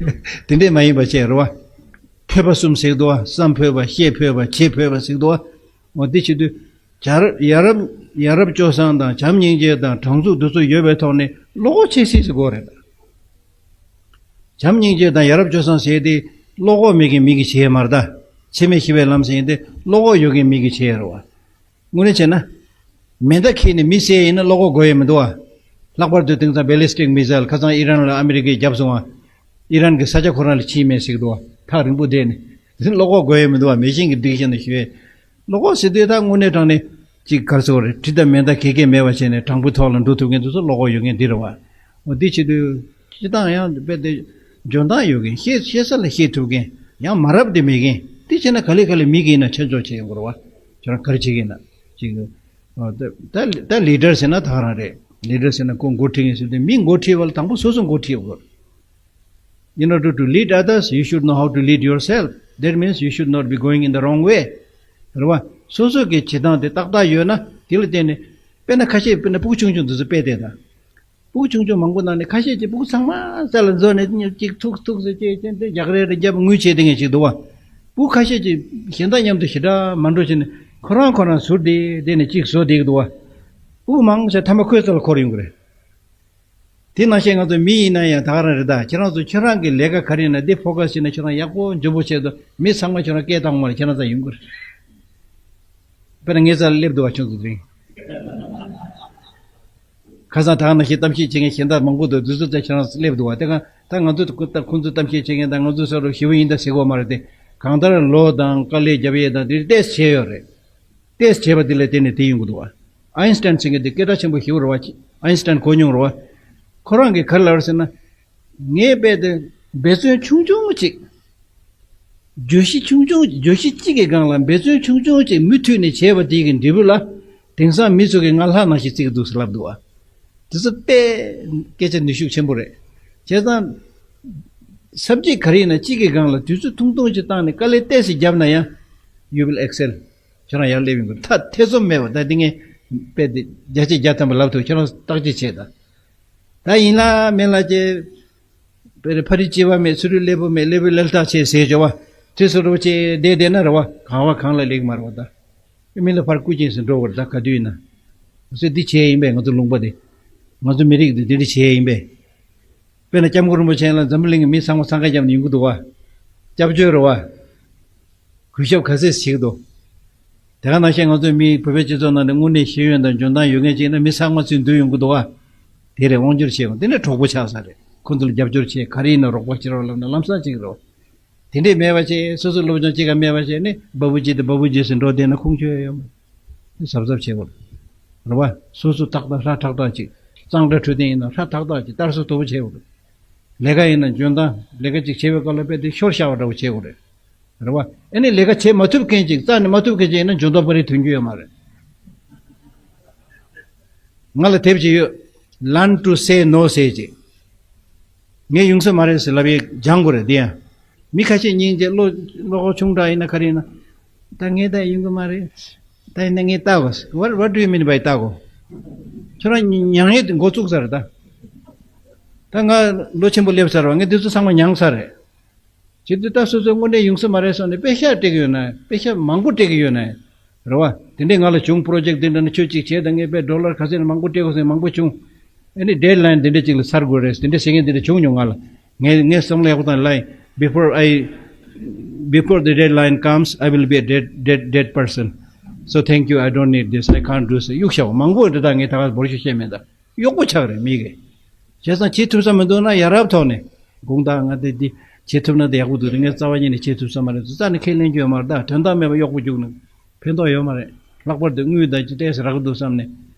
དེ་འདྲས་མ་ཡིན་པ་བྱས་རེད་བ། ཕོད་པ་གསུམ་ཟེར་གི་འདུག་བ། བསམ་ཕོད་པ། བཤད་ཕོད་པ། བྱེད་ཕོད་པ་ཟེར་གི་འདུག་བ། འོ་དེ་བྱེད་དུས། ཡ་རབས་ཡ་རབས་ཡ་རབས་སྤྱོད་བཟང་དང་བྱམས་སྙིང་རྗེ་དང་དྲང་ཚུགས་འདི་ཚོ་ཡོད་པའི་ཐོག་ནས་བློ་ཁོག་ཆེ་སྲིད་ཟེར་དགོས་རེད་ད། བྱམས་སྙིང་རྗེ་དང་ཡ་རབས་སྤྱོད་བཟང་ཟེར་དེ་བློ་ཁོག་མེད་མཁན་མི་གིས་བྱེད་ཡས་མ་རེད་ད། འཆི་མེད་ཞི་བའི་ལམ་ཟེར་ཡས་དེ་བློ་ཁོག་ཡོད་མཁན་མི་གིས་བྱེད་ཡས་རེད་བ། དངོས་གནས་བྱས་ན། མེ་མདའ་འཁྱེར་ནས་མི་བསད་ཡིན་ན་བློ་ཁོག་དགོས་ཡས་མི་འདུག་བ། ལྷག་པར་དུ་དེང་སང་བེ་ལི་སི་ཊིག་མི་སེལ་ཁ་སང་ཨི་རན་ལ་ཨ་མི་རི་ཀས་བརྒྱབ་སོང་བ། ཨི་རན་གྱི་ས་ཆ་ཁོ་རང་ལ་ཕྱིན་མེད་ཟེར་གི་འདུག་བ། ཐག་རིང་པོ་བསྡད་ནས། བློ་ཁོག་དགོས་ཡས་མི་འདུག་བ། མེ་ཤིང་གིས་བསྒྲིགས་བཞག་ནས་ཞུ་ཡས། བློ་ཁོག་ཟེར་དུས་ད་དངོས་གནས་དྲང་གནས་ཅིག་ག་རེ་ཟེར་དགོས་རེད། གྲི་དང་མེ་མདའ་ག་གེ་མེད་པ་བྱས་ནས་དྲང་པོའི་ཐོག་ལ་འགྲོ་ཐུབ་མཁན་དེ་ཚོ་བློ་ཁོག་ཡོད་མཁན་འདི་རེད་བ། འོ་འདི་བྱེད་དུས་སྤྱིར་བཏང་ཡང་རྦད་དེ་འཇོན་ཐང་ཡོད་མཁན། བཤད་བཤད་ས་ལ་བཤད་ཐུབ་མཁན། ཡང་མ་རབས་དེ་མེད་མཁན། འདི་བྱས་ན་ག་ལེ་ག་ལེ་མི་གིས་ཡིན་ན་ཆ་འཇོག་བྱེད་ཡོང་གི་རེད་བ། ཁྱོད་རང་ག་རེ་བྱེད་ཀྱི་ཡིན་ན་ཅིག་འོ་ད་ད་ད་ལི་ཌར་ཟེར་ན་ད་ག་རང་རེད། ལི་ཌར་ཟེར་ན་ཁོ་འགོ་ཁྲིད་མཁན་ཟེར་དུས་མི་འགོ་ཁྲིད་པ་ལ་དང་པོ་སོ་སོ་འགོ་ཁྲིད་དགོས། In order to lead others, you should know how to lead yourself. That means you should not be going in the wrong way. རེད་བ། སོ་སོ་གི་བྱེད་སྟངས་དེ་ཏག་ཏག་ཡོད་ན་དེ་ལ་བརྟེན་ནས། དཔེར་ན་ཁ་ཤས་དཔེར་ན་ཕྲུ་གུ་ཆུང་ཆུང་དེ་ཚོ་དཔེ་དེ་དང་། ཕྲུ་གུ་ཆུང་ཆུང་མང་པོ་ནང་ནས་ཁ་ཤས་ཀྱིས་ཕྲུ་གུ་ཚང་མ་ས་ལ་འཛུལ་ནས་གཅིག་ཐུག་ཐུག་ཟེར་བྱས་བྱས་ཏེ་རྒྱག་རེས་རེ་རྒྱབ་དངུལ་བྱས་དེ་ངས་ཞིག་འདུག་བ། ཕྲུ་གུ་ཁ་ཤས་ཀྱིས་གཞན་དག་མཉམ་དུ་ཞེ་དྲག་མ་འགྲོ་བྱས་ནས་ཁོ་རང་ཁོ་རང་ཟུར་དེ་དེ་ནས་གཅིག་བཟོ་བསྡད་ཀྱི་འདུག་བ། ཕྲུ་གུ་མང་ཆེ་ཐ་མ་ཁོའི་རྩ་ལ་འཁོར་ཡོང་གི་རེད། དེ་ནང་བཞིན་ང་ཚོ་མི་ཡིན་ན་ཡང་ད་ག་རང་རེད། ད་ཁྱེད་རང་ཚོ་ཁྱེད་རང་གི་ལས་ཀ་ག་རེ་ཡིན་ན་དེ་ཕོ་ཁ་སི་བྱས་ན་ཁྱེད་རང་ཡག་པོ་འཇོན་པོ་བྱས་ཏེ་མི་ཚང་མ་ཁྱེད་རང་སྐད་བཏང་མ་རེད། ཁྱེད་རང་ཚོ་ཡོང་གི་རེད། དཔེར་ན་ངའི་རྩ་ལ་སླེབས་འདུག་བ་ཆུང་ཚོ་དེ་རིང་། ཁ་སང་ད་ག་ནང་བཞིན་གཏམ་བཤད་བྱེད་མཁན་གཞན་དག་མང་པོ་འདུག་དེ་ཚོ་ད་ཁྱེད་རང་སླེབས་འདུག་བ། དེ་ག་ད་ང་ཚོ་ད་ཁོང་ཚོ་གཏམ་བཤད་བྱེད་མཁན་དང་ང་ཚོ་སོ་སོ་ཞི་བོ་ཡིན་ད་ཟེར་གོ་མ་རེད་དེ། གང་ལྟར་ལོ་དང་དཀའ་ལས་རྒྱབ་ཡས་དང་དེ་ཏོག་ཙམ་བྱས་ཡོད་རེད། ཏོག་ཙམ་བྱས་པ་དེ་ལས་དེ་ནས་དེ་ཡོང་གི་འདུག་བ། ཨའིན་སི་ཊན་ཟེར་མཁན་དེ་སྐད་གྲགས་ཆེན་པོ་ཞེ་པོ་རེད་བ། ཨའིན་སི་ཊན་གོ་མྱོང་རེད་བ། ཁོ་རང་གིས་ག་རེ་ལབ་རེད་ཟེར་ན། ངས་རྦད་དེ་འབད་བརྩོན་ཆུང་ཆུང་ཅིག་བརྗོད་གཞི་ཆུང་ཆུང་བརྗོད་གཞི་གཅིག་གི་སྒང་ལ་འབད་བརྩོན་ཆུང་ཆུང་ཅིག་མུ་མཐུད་ནས་བྱས་པ་དེ་གི་འབྲས་བུ་ལ། དེང་སང་མི་ཚོ་གིས་ང་ལྷ་ནང་བཞིན་བརྩི་གི་འདུག་ཟེར་ལབ་འདུག་བ། དེ་ཚོ་དཔེ་སྐད་ཆ་ནུས་ཤུགས་ཆེན་པོ་རེད། བྱས་ཙང་། སབ་ཇེག་ག་རེ་ཡིན་ན་གཅིག་གི་སྒང་ལ་དུས་ཚོད་ཐུང་ཐུང་ཅིག་བཏང་ནས་དཀའ་ལས་ཏོག་ཙམ་བརྒྱབ་ན་ཡང་། You will excel. ཁྱོད་རང་ཡར་སླེབས་ཡོང་གི་རེད། ད་ཐེ་ཚོམ་མེད་པ་ད་འདི་ངས་དཔེ་དེ་བརྒྱ་ཆ་བརྒྱ་ཐམ་པ་ལབ་ཐུབ། ཁྱོད་རང་བརྟག་དཔྱད་བྱེད་ད། ད་ཡིན་ལ་མིན་ལ་ཅེ། དཔེར་ཕ་རི་ལྕི་བ་མེད། ཚུ་རི་ཀླད་པ་མེད། ཀླད་པ་ཀླད་སྟག་ཆེ་ཟེར་བྱ་བ། དེ་ཚོ་རོ་ཆེ་བསྡད་བསྡད་ན་རེད་བ། གང་བ་གང་ལ་ལེགས་མ་རེད་བ་ད། མི་ལ་ཕར་སྐུ་མཁྱེན་ཟེར་འགྲོ་བར་ད་ག་དུས་ཡིན་ན། ང་ཚོས་འདི་བྱས་ཡིན་པས། ང་ཚོ་ལུང་པ་འདི། ང་ཚོ་མི་རིགས་འདི་འདི་འདྲ་བྱས་ཡིན་པས། དཔེར་ན་སྐྱབས་མགོན་རིན་པོ་ཆེ་ལ་འཛམ་བུ་གླིང་གི་མི་ཚང་མ་འཚང་ཁ་བརྒྱབ་ནས་ཡོང་གི་འདུག་བ། སྐྱབས་བཅོལ་རེད་བ། གུས་ཞབས་ག་ཚད་བྱེད་ཀྱི་འདུག་དེ་ག་ནང་བཞིན་ང་ཚོའི་མི་བོད་པའི་སྤྱི་ཚོགས་ནང་ནས་དངོས་གནས་ཤེས་ཡོན་དང་འཇོན་ཐང་ཡོད་མཁན་ཅིག་ཡིན་ན་མི་ཚང་མ་ཚུར་འདུས་ཡོང་གི་འདུག་བ། དེ་རེད། དབང་སྒྱུར་བྱེད་ཡོང་དེ་ནས་གྲོགས་པོ་ཆགས་ས་རེད། ཁོང་ཚོ་ལ་རྒྱབ་སྐྱོར་བྱེད། ག་རེ་ཡིན་ན་རོགས་པ་བྱེད་རོགས་ལབ་ན་ལམ་སང་ཅིག་རེད། དེ་འདྲས་མེད་པ་བྱས། སོ་སོ་སློབ་སྦྱོང་གཅིག་ཀ་མེད་པ་བྱས་ནས་སྦ་བུ་ཅི་དང་སྦ་བུ་ཅི་ཟེར་འགྲོ་བསྡད་ན་ཁུངས་འཁྱོལ་ཡོད་མ་རེད། གཟབ་གཟབ་བྱེད་དགོས་རེད་བ། སོ་སོ་ཏག་ཏག་ཧྲ་ཏག་ཏག་ཅིག་གཙང་སྦྲ་འཕྲོད་བསྟེན་ཡིན་ན་ཧྲ་ཏག་ཏག་ཅིག་བསྟར་སྲུང་དོད་པོ་བྱེད་དགོས་རེད། ལས་ཀ་ཡིན་ན་འཇོན་ཐང་། ལས་ཀ་ཅིག་བྱེད་པའི་སྐབས་ལ་དཔེ་དེ་ཤོར་བཞག་པ་འདྲ་བོ་བྱེད་དགོས་རེད། རེད་བ། ཨ་ནི་ལས་ཀ་བྱེད་མ་ཐུབ་མཁན་ཅིག་རྩ་ནས་མ་ཐུབ་མཁན་ཅིག་ཡིན་ན་འཇོན་ཐང་པ་རེ་ཐོན་རྒྱུ་ཡོད་མ་རེད། ང་ལ་དེབ་ཅིག་ཡོད། Learn to say no ཟེར་ཅིག་ངས་ཡོང་ས་མ་རེད་ཟེར་ལབ་ཡས་སྦྱང་དགོས་རེད་དེ་ཡང་། མི་ཁ་ཤས་སྙིང་རྗེ། བློ་བློ་ཁོག་ཆུང་དྲགས་ཡིན་ན་ག་རེ་ཡིན་ན། ད་ངས་ད་ཡོང་གི་མ་རེད། ད་ཡིན་ན་ངས་ལྟ་དགོས། What, what do you mean by ལྟ་དགོས། ཁྱོད་རང་མྱ་ངན་དེ་འགོ་བཙུགས་ཚར་རེད་ད། ད་ང་ལོ་ཆེན་པོ་སླེབས་ཚར་བ། ངས་འདི་ཚོ་ཚང་མ་མྱངས་ཚར་རེད། བྱེད་དུས་ད་སོ་སོའི་དངོས་གནས་ཡོང་ས་མ་རེད་བསམ་ནས་པེ་ཤག་སྤྲད་ཀྱི་ཡོད་ན། པེ་ཤག་མང་པོ་སྤྲད་ཀྱི་ཡོད་ན། རེད་བ། དེ་འདྲས་ང་ལ་བྱུང་། པོ་རོ་ཇེག་དེ་འདྲ་ནི་ཁྱོད་ཅིག་བྱས་དང་། ངས་པེ་ཌོ་ལར་ག་ཚད་ནས་མང་པོ་སྤྲད་དགོས་ཟེར་མང་པོ་བྱུང་། ཨ་ནི་ཌེཌ་ལའིན་དེ་འདྲས་ཅིག་ལ་ཚར་དགོས་རེད། དེ་འདྲས་ཟེར་མཁན་དེ་འདྲས་བྱུང་མྱོང་ང་ལ། ངས་ངས་བསམ་བློ་ཡག་པོ་བཏང་ལ། Before I, before the deadline comes, I will be a dead, dead, dead person. So thank you, I don't need this, I can't do this. གཡུག་བཞག་མང་པོ་འདི་དག་ངས་ད་ག་འབོར་ཤོག་བཤད་མེད་ད། གཡོག་པོ་ཆགས་རེད་མི་གི། བྱས་ཙང་བྱེད་ཐུབ་ས་མི་འདུག་ན་ཡ་རབས་ཐོག་ནས་དགོངས་དག་ང་དེ་འདི་བྱེད་ཐུབ་ན་དེ་ཡག་པོ་འདུག་ངས་རྩ་བ་ཉིད་ནས་བྱེད་ཐུབ་ས་མ་རེད། རྩ་ནས་ཁས་ལེན་རྒྱུ་ཡོད་མ་རེད་ད། དོན་དག་མེད་པ་གཡོག་པོ་རྒྱུགས་ན་ཕན་ཐོགས་ཡོད་མ་རེད། ལྷག་པར་དུ་དངུལ་དང་ཅི་ཏོག་ཙམ་རག་གི་འདུག་བསམ་ནས་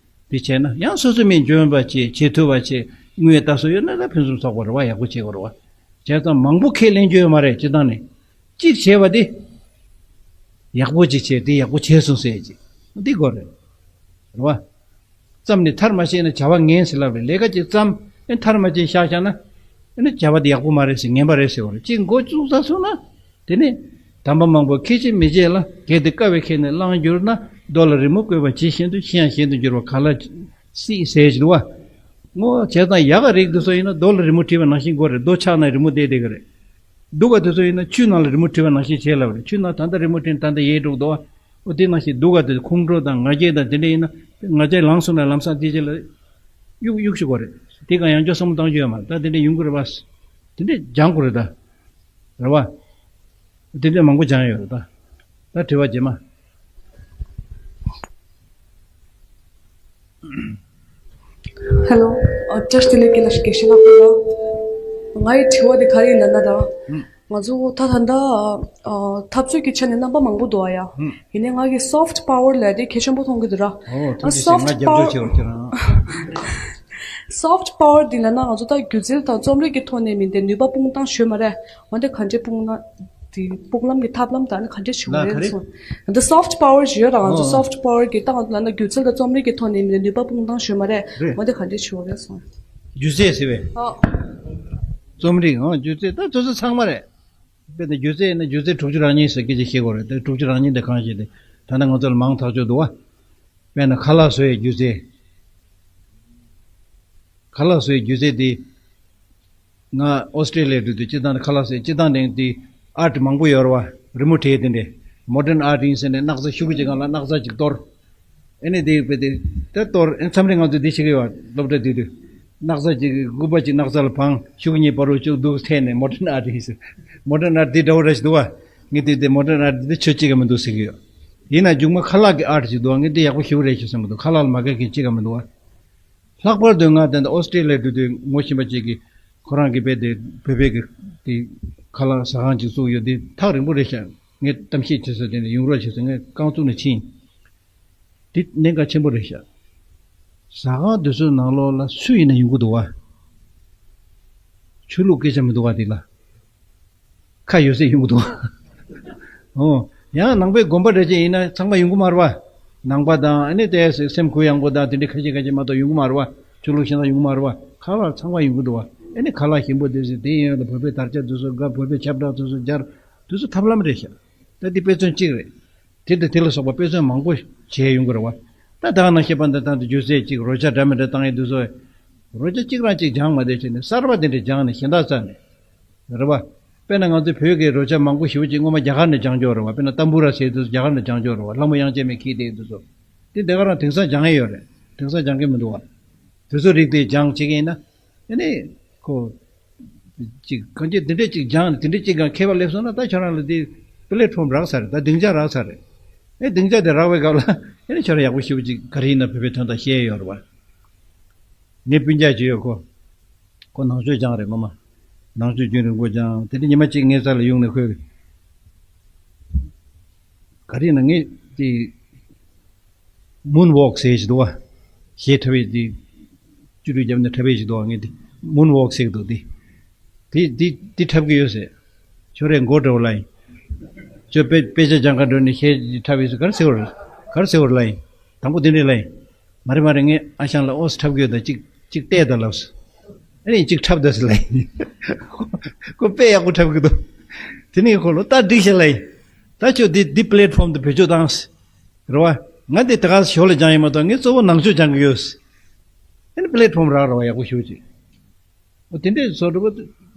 དེ་བྱས་ན་ཡང་སོ་སོ་མི་འཇོན་པ་བྱེད། བྱེད་ཐུབ་པ་བྱེད། དངུལ་ལྟ་སོ་ཡོད་ན་ད་ཕུན་སུམ་ཚོགས་པ་རེད་བ། ཡག་པོ་བྱེད་དགོས་རེད་བ། བྱས་ཙང་མང་པོ་ཁས་ལེན་རྒྱུ་ཡོད་མ་རེད། སྤྱིར་བཏང་ནས་གཅིག་བྱས་པ་དེ་ཡག་པོ་ཅིག་བྱས། དེ་ཡག་པོ་བྱས་སོང་ཟེར་ཅིག་འདི་དགོས་རེད། རེད་བ། བརྩམས་ནས་མཐར་མ་ཕྱིན་ན་བྱ་བ་ངན་ཟེར་ལབ་རེད། ལས་ཀ་ཅིག་བརྩམས་ཨེ་མཐར་མ་ཕྱིན་བཞག་བཞག་ན་ཨེ་ནི་བྱ་བ་དེ་ཡག་པོ་མ་རེད་ཟེར། ངན་པ་རེད་ཟེར་བ་རེད། ཅིག་འགོ་བཙུགས་ཚར་སོང་ན་དེ་ནི་དམ་པ་མང་པོས་ཁས་འཆེ་མི་འཆེ་ལ་གལ་ཏེ་དཀའ་བས་ཁྱེར་ནས་བླངས་གྱུར་ན། རྡོ་ལ་རི་མོ་བརྐོས་པ་ཇི་བཞིན་དུ། ཤི་ཡང་གཞན་དུ་འགྱུར་བ་ག་ལ་སྲིད་ཟེར་གྱི་འདུག་བ། ངོ་བྱས་ཙང་ཡག་ག་རིགས་དེ་ཚོ་ཡིན་ན་རྡོ་ལ་རི་མོ་བྲིས་པ་ནང་བཞིན་དགོས་རེད། རྡོ་ཆག་ན་རི་མོ་བསྡད་བསྡད་གི་རེད། སྡུག་ག་དེ་ཚོ་ཡིན་ན་ཆུ་ནང་ལ་རི་མོ་བྲིས་པ་ནང་བཞིན་བྱས་ལབ་རེད། ཆུ་ནང་ད་ལྟ་རི་མོ་བྲིས་ན་ད་ལྟ་ཡལ་འགྲོ་གི་འདུག་བ། འོ་དེ་ནང་བཞིན་སྡུག་ག་དེ་ཁོང་ཁྲོ་དང་ང་རྒྱལ་དང་དེ་འདྲ་ཡིན་ན་ང་རྒྱལ་ལངས་སོང་ན་ལམ་སང་དེ་རྗེས་ལ་གཡུག་གཡུག་ཤོག་གོ་རེད། དེ་གང་ཡང་ཅོག་བསམ་བློ་བཏང་རྒྱུ་ཡོད་མ་རེད། ད་དེ་འདྲ་ཡོང་གི་རེད་བ། དེ་འདྲ་སྦྱང་དགོས་རེད་ད། རེད་བ། དེ་འདྲ་མང་པོ་སྦྱང་ཡོད་རེད་ད། ད་དྲི་བ་རྗེས་མ། ཧེ་ལོ། ཨ། བཀྲ་ཤིས་བདེ་ལེགས། དགེ་ལགས་དགེ་བཤེས་ལྷག་པ་ལགས། ངའི་དྲི་བ་དེ་ག་རེ་ཡིན་ལབ་ན་ད། ཧུམ། ང་ཚོ་ད་ད་ལྟ་ཨ་འཐབ་རྩོད་ཀྱི་ཆ་ནས་རྣམ་པ་མང་པོ་འདུག་ཨ་ཡ། ཧུམ། ཡིན་ནའི་ང་གི་སོཕ་ཊི་པ་ཝར་ལབ་དེ་གལ་ཆེན་པོ་མཐོང་གི་འདུག་ར། ཨོ། ཐུགས་རྗེ་ཆེ། ང་རྒྱབ་སྐྱོར་བྱེད་རོགས་ཁྱེད་རང་། སོཕ་ཊི་པ་ཝར་འདི་ལབ་ན་ང་ཚོ་ད་སྒྱུ་རྩལ་དང་རྩོམ་རིག་གི་ཐོག་ནས་མིན་ཏེ་ནུས་པ་སྤུངས་སྟངས་ཞུས་མ་རེད། འོན་ཏེ་ག་འདྲས་སྤུངས་ན། དེ་སྤུངས་ལམ་གྱི་ཐབས་ལམ་དང་ནི་ག་འདྲས་བྱུང་ན་ག་རེ་རེད་སོང་། འདི་སོཕ་ཊི་པ་ཝར་ཞུ་ཡ་རང་ཚོ་ཨོ། སོཕ་ཊི་པ་ཝར་གྱི་ཏང་ལ་ན་སྒྱུ་རྩལ་དང་རྩོམ་རིག་གི་ཐོག་ནས་མི་ནུས་པ་སྤུངས་སྟངས་ཞུ་མ་རེད། རེད། འོན་ཏེ་ག་འདྲས་བྱུང་རེད་སོང་། སྒྱུ་རྩལ་ཟེར་བས། ཨོ། རྩོམ་རིག་ཨང་སྒྱུ་རྩལ་ད་དེ་ཚོ་ཚང་མ་རེད། དཔེར་ན་སྒྱུ་རྩལ་ཡིན་ན་སྒྱུ་རྩལ་དྲུག་ཅུ་རང་བཞིན་ཟེར་སྐད་ཆ་བཤད་དགོས་རེད། དེ་དྲུག་ཅུ་རང་བཞིན་དེ་གང་ཞིག་དེ་ད་ལྟ་ང་ཚོ་ལ་མང་ཐག་ཆོད་འདུག་བ། དཔེར་ན་ཁ་ལག་བཟོ་ཡའི་སྒྱུ་རྩལ། ཁ་ལག་བཟོ་བའི་སྒྱུ་རྩལ་དེ། ང་ཨོ་སི་ཀྲི་ལི་ཡ་འགྲོ་དུས་སྤྱིར་བཏང་ནས་ཁ་ལག་བཟོ་སྤྱིར་བཏང་ནས་དེ་ཨར་ཊི་མང་པོ་ཡོད་རེད་བ། རི་མོ་བྲིས་དེ་འདྲས་མོ་ཌན་ཨར་ཊི་ཡིན་ཟེར་ནས་སྣག་ཚ་ཤོག་གུ་གཅིག་སྒང་ལ་སྣག་ཚ་གཅིག་གཏོར། ཨེ་ནས་དེ་བས་དེ་དེ་གཏོར། ཨེ་མཚམས་རེ་ང་ཚོ་འདི་བྱེད་ཀྱི་ཡོད། སློབ་གྲྭ་དེ་དུས་སྣག་ཚ་གཅིག་སྐུད་པ་གཅིག་སྣག་ཚ་ལ་བང་ཤོག་གུ་གཉིས་བར་དུ་བཅུག་འདུག་ཐད་ནས་མོ་ཌན་ཨར་ཊི་ཡིན་ཟེར། མོ་ཌན་ཨར་ཊི་འདི་འདྲ་བོ་རེ་ཞིག་འདུག་བ། ངས་དེ་དེ་མོ་ཌན་ཨར་ཊི་འདི་ཆོས་གཅིག་ག་མི་འདུག་ཟེར་གྱི་ཡོད། ཡིན་ན་མཇུག་མ་ཁ་ལག་གི་ཨར་ཊི་ཞིག་འདུག་བ། ངས་འདི་ཡག་པོ་ཞེ་པོ་རེད་ཞུ་བསམ་གྱི་འདུག་ཁ་ལག་ལ་མ་དགའ་མཁན་གཅིག་ག་མི་འདུག་བ། ལྷག་པར་དུ་ང་ད་ལྟ་ཨོ་སི་ཀྲི་ལི་ཡ་འགྲོ་དུས་ངོ་ཤེས་པ་ཅིག་གིས་ཁོ་རང་གི་དཔེ་དེ་བོད་པའི་གི་དེ་ཁ་ལག་ཟ་ཁང་ཅིག་བཙུགས་ཡོད། དེ་ཐག་རིང་པོ་རེད་ཤག་ངས་གཏམ་བཤད་བྱེད་ས་དེ་ནས་ཡོང་རོགས་བྱེད་ཟེར། ངས་རྐང་བཙུགས་ནས་ཕྱིན། དེ་གནད་འགག་ཆེན་པོ་རེད་ཤག་ཟ་ཁང་དེ་ཚོའི་ནང་ལོགས་ལ་སུ་ཡིན་ན་ཡོང་གི་འདུག་བ། ཆོས་ལུགས་སྐད་ཆ་མི་འདུག་བ་དེ་ལ། ཁ་ཡོད་ཚད་ཡོང་གི་འདུག་བ། ཨོ། ཡང་ནང་པའི་དགོན་པ་འདྲ་ཅིག་ཡིན་ན་ཚང་མ་ཡོང་གི་མ་རེད་བ། ནང་པ་དང་ཨ་ནི་དེ་སེམས་གུ་ཡངས་པོ་དང་དེ་འདྲའི་ཁ་ཤས་ཁ་ཤས་མ་གཏོགས་ཡོང་གི་མ་རེད་བ། ཆོས་ལུགས་གཞན་དག་ཡོང་གི་མ་རེད་བ། ཁ་ལག་ཚང་མ་ཡོང་གི་འདུག་བ། ཨ་ནི་ཁ་ལག་ཞིམ་པོ་དེ་ཚོ་དེ་ཡིན་ཡང་བོད་པའི་དར་ཆ་དེ་ཚོ་དགའ། བོད་པའི་ཁྱབ་བསྒྲགས་དེ་ཚོ་སྦྱར། དེ་ཚོ་ཐབས་ལམ་རེད་ཤག་ད་འདི་དཔེ་མཚོན་གཅིག་རེད། དེ་དང་དེ་ལ་སོགས་པ་དཔེ་མཚོན་མང་པོ་བྱས་ཡོང་གི་རེད་བ། ད་ད་ག་ནང་བཤད་པ་འདི་དང་དུ་སྒྱུ་རྩལ་གཅིག་རོལ་ཆ་འདྲ་མི་འདྲ་བཏང་ཡས་འདུག་བཟོ། རོལ་ཆ་གཅིག་རང་གཅིག་སྦྱངས་མ་བསྡད་བྱས་ནས་གསར་པ་དེ་འདྲ་སྦྱངས་ནས་གཞན་དག་རྩ་ནས། རེད་བ། དཔེར་ན་ང་ཚོའི་བོད་ཀྱི་རོལ་ཆ་མང་པོ་ཞེ་པོ་ཅིག་སྔོན་མ་རྒྱ་གར་ནས་སྦྱངས་ཀྱི་ཡོད་རེད་བ། དཔེར་ན་ཏམ་བུ་ར་ཟེར་དུས་རྒྱ་གར་ནས་སྦྱངས་ཀྱི་ཡོད་རེད་བ། ལྷ་མོ་དབྱངས་ཅན་མས་ཁྱེར་བསྡད་དུས་ཚོ། དེ་འདི་ག་རང་དེང་སང་སྦྱང་ཡས་ཡོད་རེད། དེང་སང་སྦྱང་གི་མི་འདུག་བ། དེ་ཚོ་རིགས་དེ་སྦྱང་བྱེད་ཀྱི་ཡིན་ན། ཨ་ནི། ཁོ། ཅིག་གང་ཅི་དེ་འདྲས་ཅིག་སྦྱངས་ནས་དེ་འདྲས་ཅིག་གང་མཁས་པ་སླེབས་སོང་ན་ད་ཁྱོད་རང་ལ་དེ་པི་ལེ་ཊི་ཕོམ་རག་ཚར་རེད། ད་སྡིངས་ཆ་རག་ཚར་རེད། ཨེ་སྡིངས་ཆ་དེ་རག་པའི་སྐབས་ལ་ཨེ་ནི་ཁྱོད་རང་ཡག་པོ་ཞེ་པོ་ཅིག་ག་རེ་ཡིན་ན་བོད་པའི་དོན་དག་བཤད་ཡོད་རེད་བ། ངའི་སྤུན་ཀྱག་ཅིག་ཡོད་ཁོ། ཁོ་ནང་ཆོས་སྦྱངས་རེད་ངོ་མ། ནང་ཆོས་རྒྱུན་རིང་པོ་སྦྱངས། དེ་འདྲ་ཉི་མ་གཅིག་ངའི་རྩ་ལ་ཡོང་ནས་ཁོས། ག་རེ་ཡིན་ན་ངས་དེ། མུན་ཝོག་ཟེར་ཞིག་འདུག་བ། གཞས་འཁྲབ་པའི་དེ། བཅུ་དྲུག་བརྒྱབ་ནས་འཁྲབ་པའི་ཞིག་འདུག་བ། ངས་དེ་མུན་ཝོག་ཟེར་གི་འདུག་དེ། དེ་དེ་དེ་འཁྲབ་གི་ཡོད་ཟེར། ཁྱོད་རས་མགོ་འདྲ་བོ་ལ་ཡིན། ཁྱོད་དཔེ་དཔེ་ཆ་སྦྱང་ག་འགྲོ་ནས་གཞས་འཁྲབ་ཡོད་ཟེར། ག་རེ་ཟེར་བ་རེད། ག་རེ་ཟེར་བ་རེད་ལ་ཡིན། དང་པོ་དེ་འདྲས་ལ་ཡིན། མ་རེད་མ་རེད། ངས་ཨ་ཞང་ལ་ཨོ་སི་འཁྲབ་གི་ཡོད་ད། གཅིག་གཅིག་བལྟས་ད་ལབ་སོང་། ཨ་ནི་གཅིག་འཁྲབ་ད་ཟེར་ལ་ཡིན། ཁོ་དཔེ་ཡག་པོ་འཁྲབ་གི་འདུག་དེ་ནས་ཁོ་ལོ་ད་འགྲིག་ཤག་ལ་ཡིན། ད་ཁྱོད་འདི་འདི་པི་ལེ་ཊི་ཕོམ་དུ་བེད་སྤྱོད་བཏང་ཟེར། རེད་བ། ང་འདི་ད་ག་ཞོར་ལ་སྦྱངས་ཡིན་མ་གཏོགས་ངས་གཙོ་བོ་ནང་ཆོས་སྦྱང་གི་ཡོད། ཨ་ནི་པི་ལེ་ཊི་ཕོམ་རག་རེད་བ། ཡག་པོ་ཞེ་པོ་ཅིག་འོ་དེ་འདྲའི་བཟོ་འདྲ་པོ་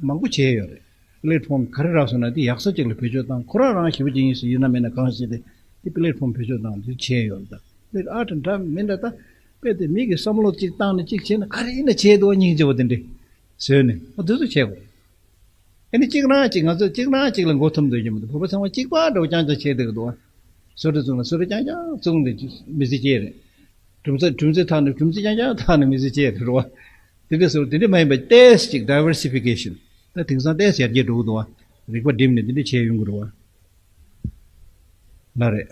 མང་པོ་བྱས་ཡོད་རེད། པི་ལེ་ཊི་ཕོམ་ག་རེ་རག་སོང་ན་དེ་ཡག་ས་ཅིག་ལ་བེད་སྤྱོད་བཏང་། ཁོ་རང་རང་ཞེ་པོ་ཅིག་ཡིན་ཟེར་ཡིན་ན་མིན་ན་གང་ཞིག་དེ་དེ་པི་ལེ་ཊི་ཕོམ་བེད་སྤྱོད་བཏང་དེ་བྱས་ཡོད་རེད། ད་དེ་ཨ་ཊི་འདྲ་མི་འདྲ་ད་དཔེ་དེ་མི་གི་བསམ་བློ་ཅིག་བཏང་ནས་ཅིག་བྱས་ན་ག་རེ་ཡིན་ན་བྱས་འདུག་བ། སྙིང་རྗེ་བོ་དེ་འདྲས་བཟོས་ནས་ཨ་དེ་ཚོ་བྱས་དགོས་རེད། ཨ་ནི་གཅིག་རང་གཅིག་ང་ཚོ་གཅིག་རང་གཅིག་ལ་མགོ་འཐོམ་སྡོད་ཀྱི་མི་འདུག་བོད་པ་ཚང་མ་གཅིག་པ་འདྲ་བོ་རྐྱང་རྐྱང་བྱས་བསྡད་ཀྱི་འདུག་བ། བཟོ་གྲྭ་བཙུགས་ན་བཟོ་གྲྭ་རྐྱང་རྐྱང་བཙུགས་ནས་མི་ཚེ་སྐྱེལ་རེད། གྲུབ་ཚ་གྲུབ་ཚེ་ཐག་ནས་གྲུབ་ཚེ་རྐྱང་རྐྱང་ཐག་ནས་མི་ཚེ་སྐྱེལ་རེད་རོ། དེ་འདྲ་བཟོ་དེ་འདྲ་མ་ཡིན་པ་ཏོག་ཙམ་ཅིག་ཌའི་ཝར་སི་ཕི་ཀེ་ཤན། ད་དེང་སང་ཏོག་ཙམ་ཡར་རྒྱས་འགྲོ་གི་འདུག་བ། རིག་པ་བསྒྲིམས་ནས་དེ་འདྲ་བྱས་ཡོང་གི་རེད་བ། ལ་རེད།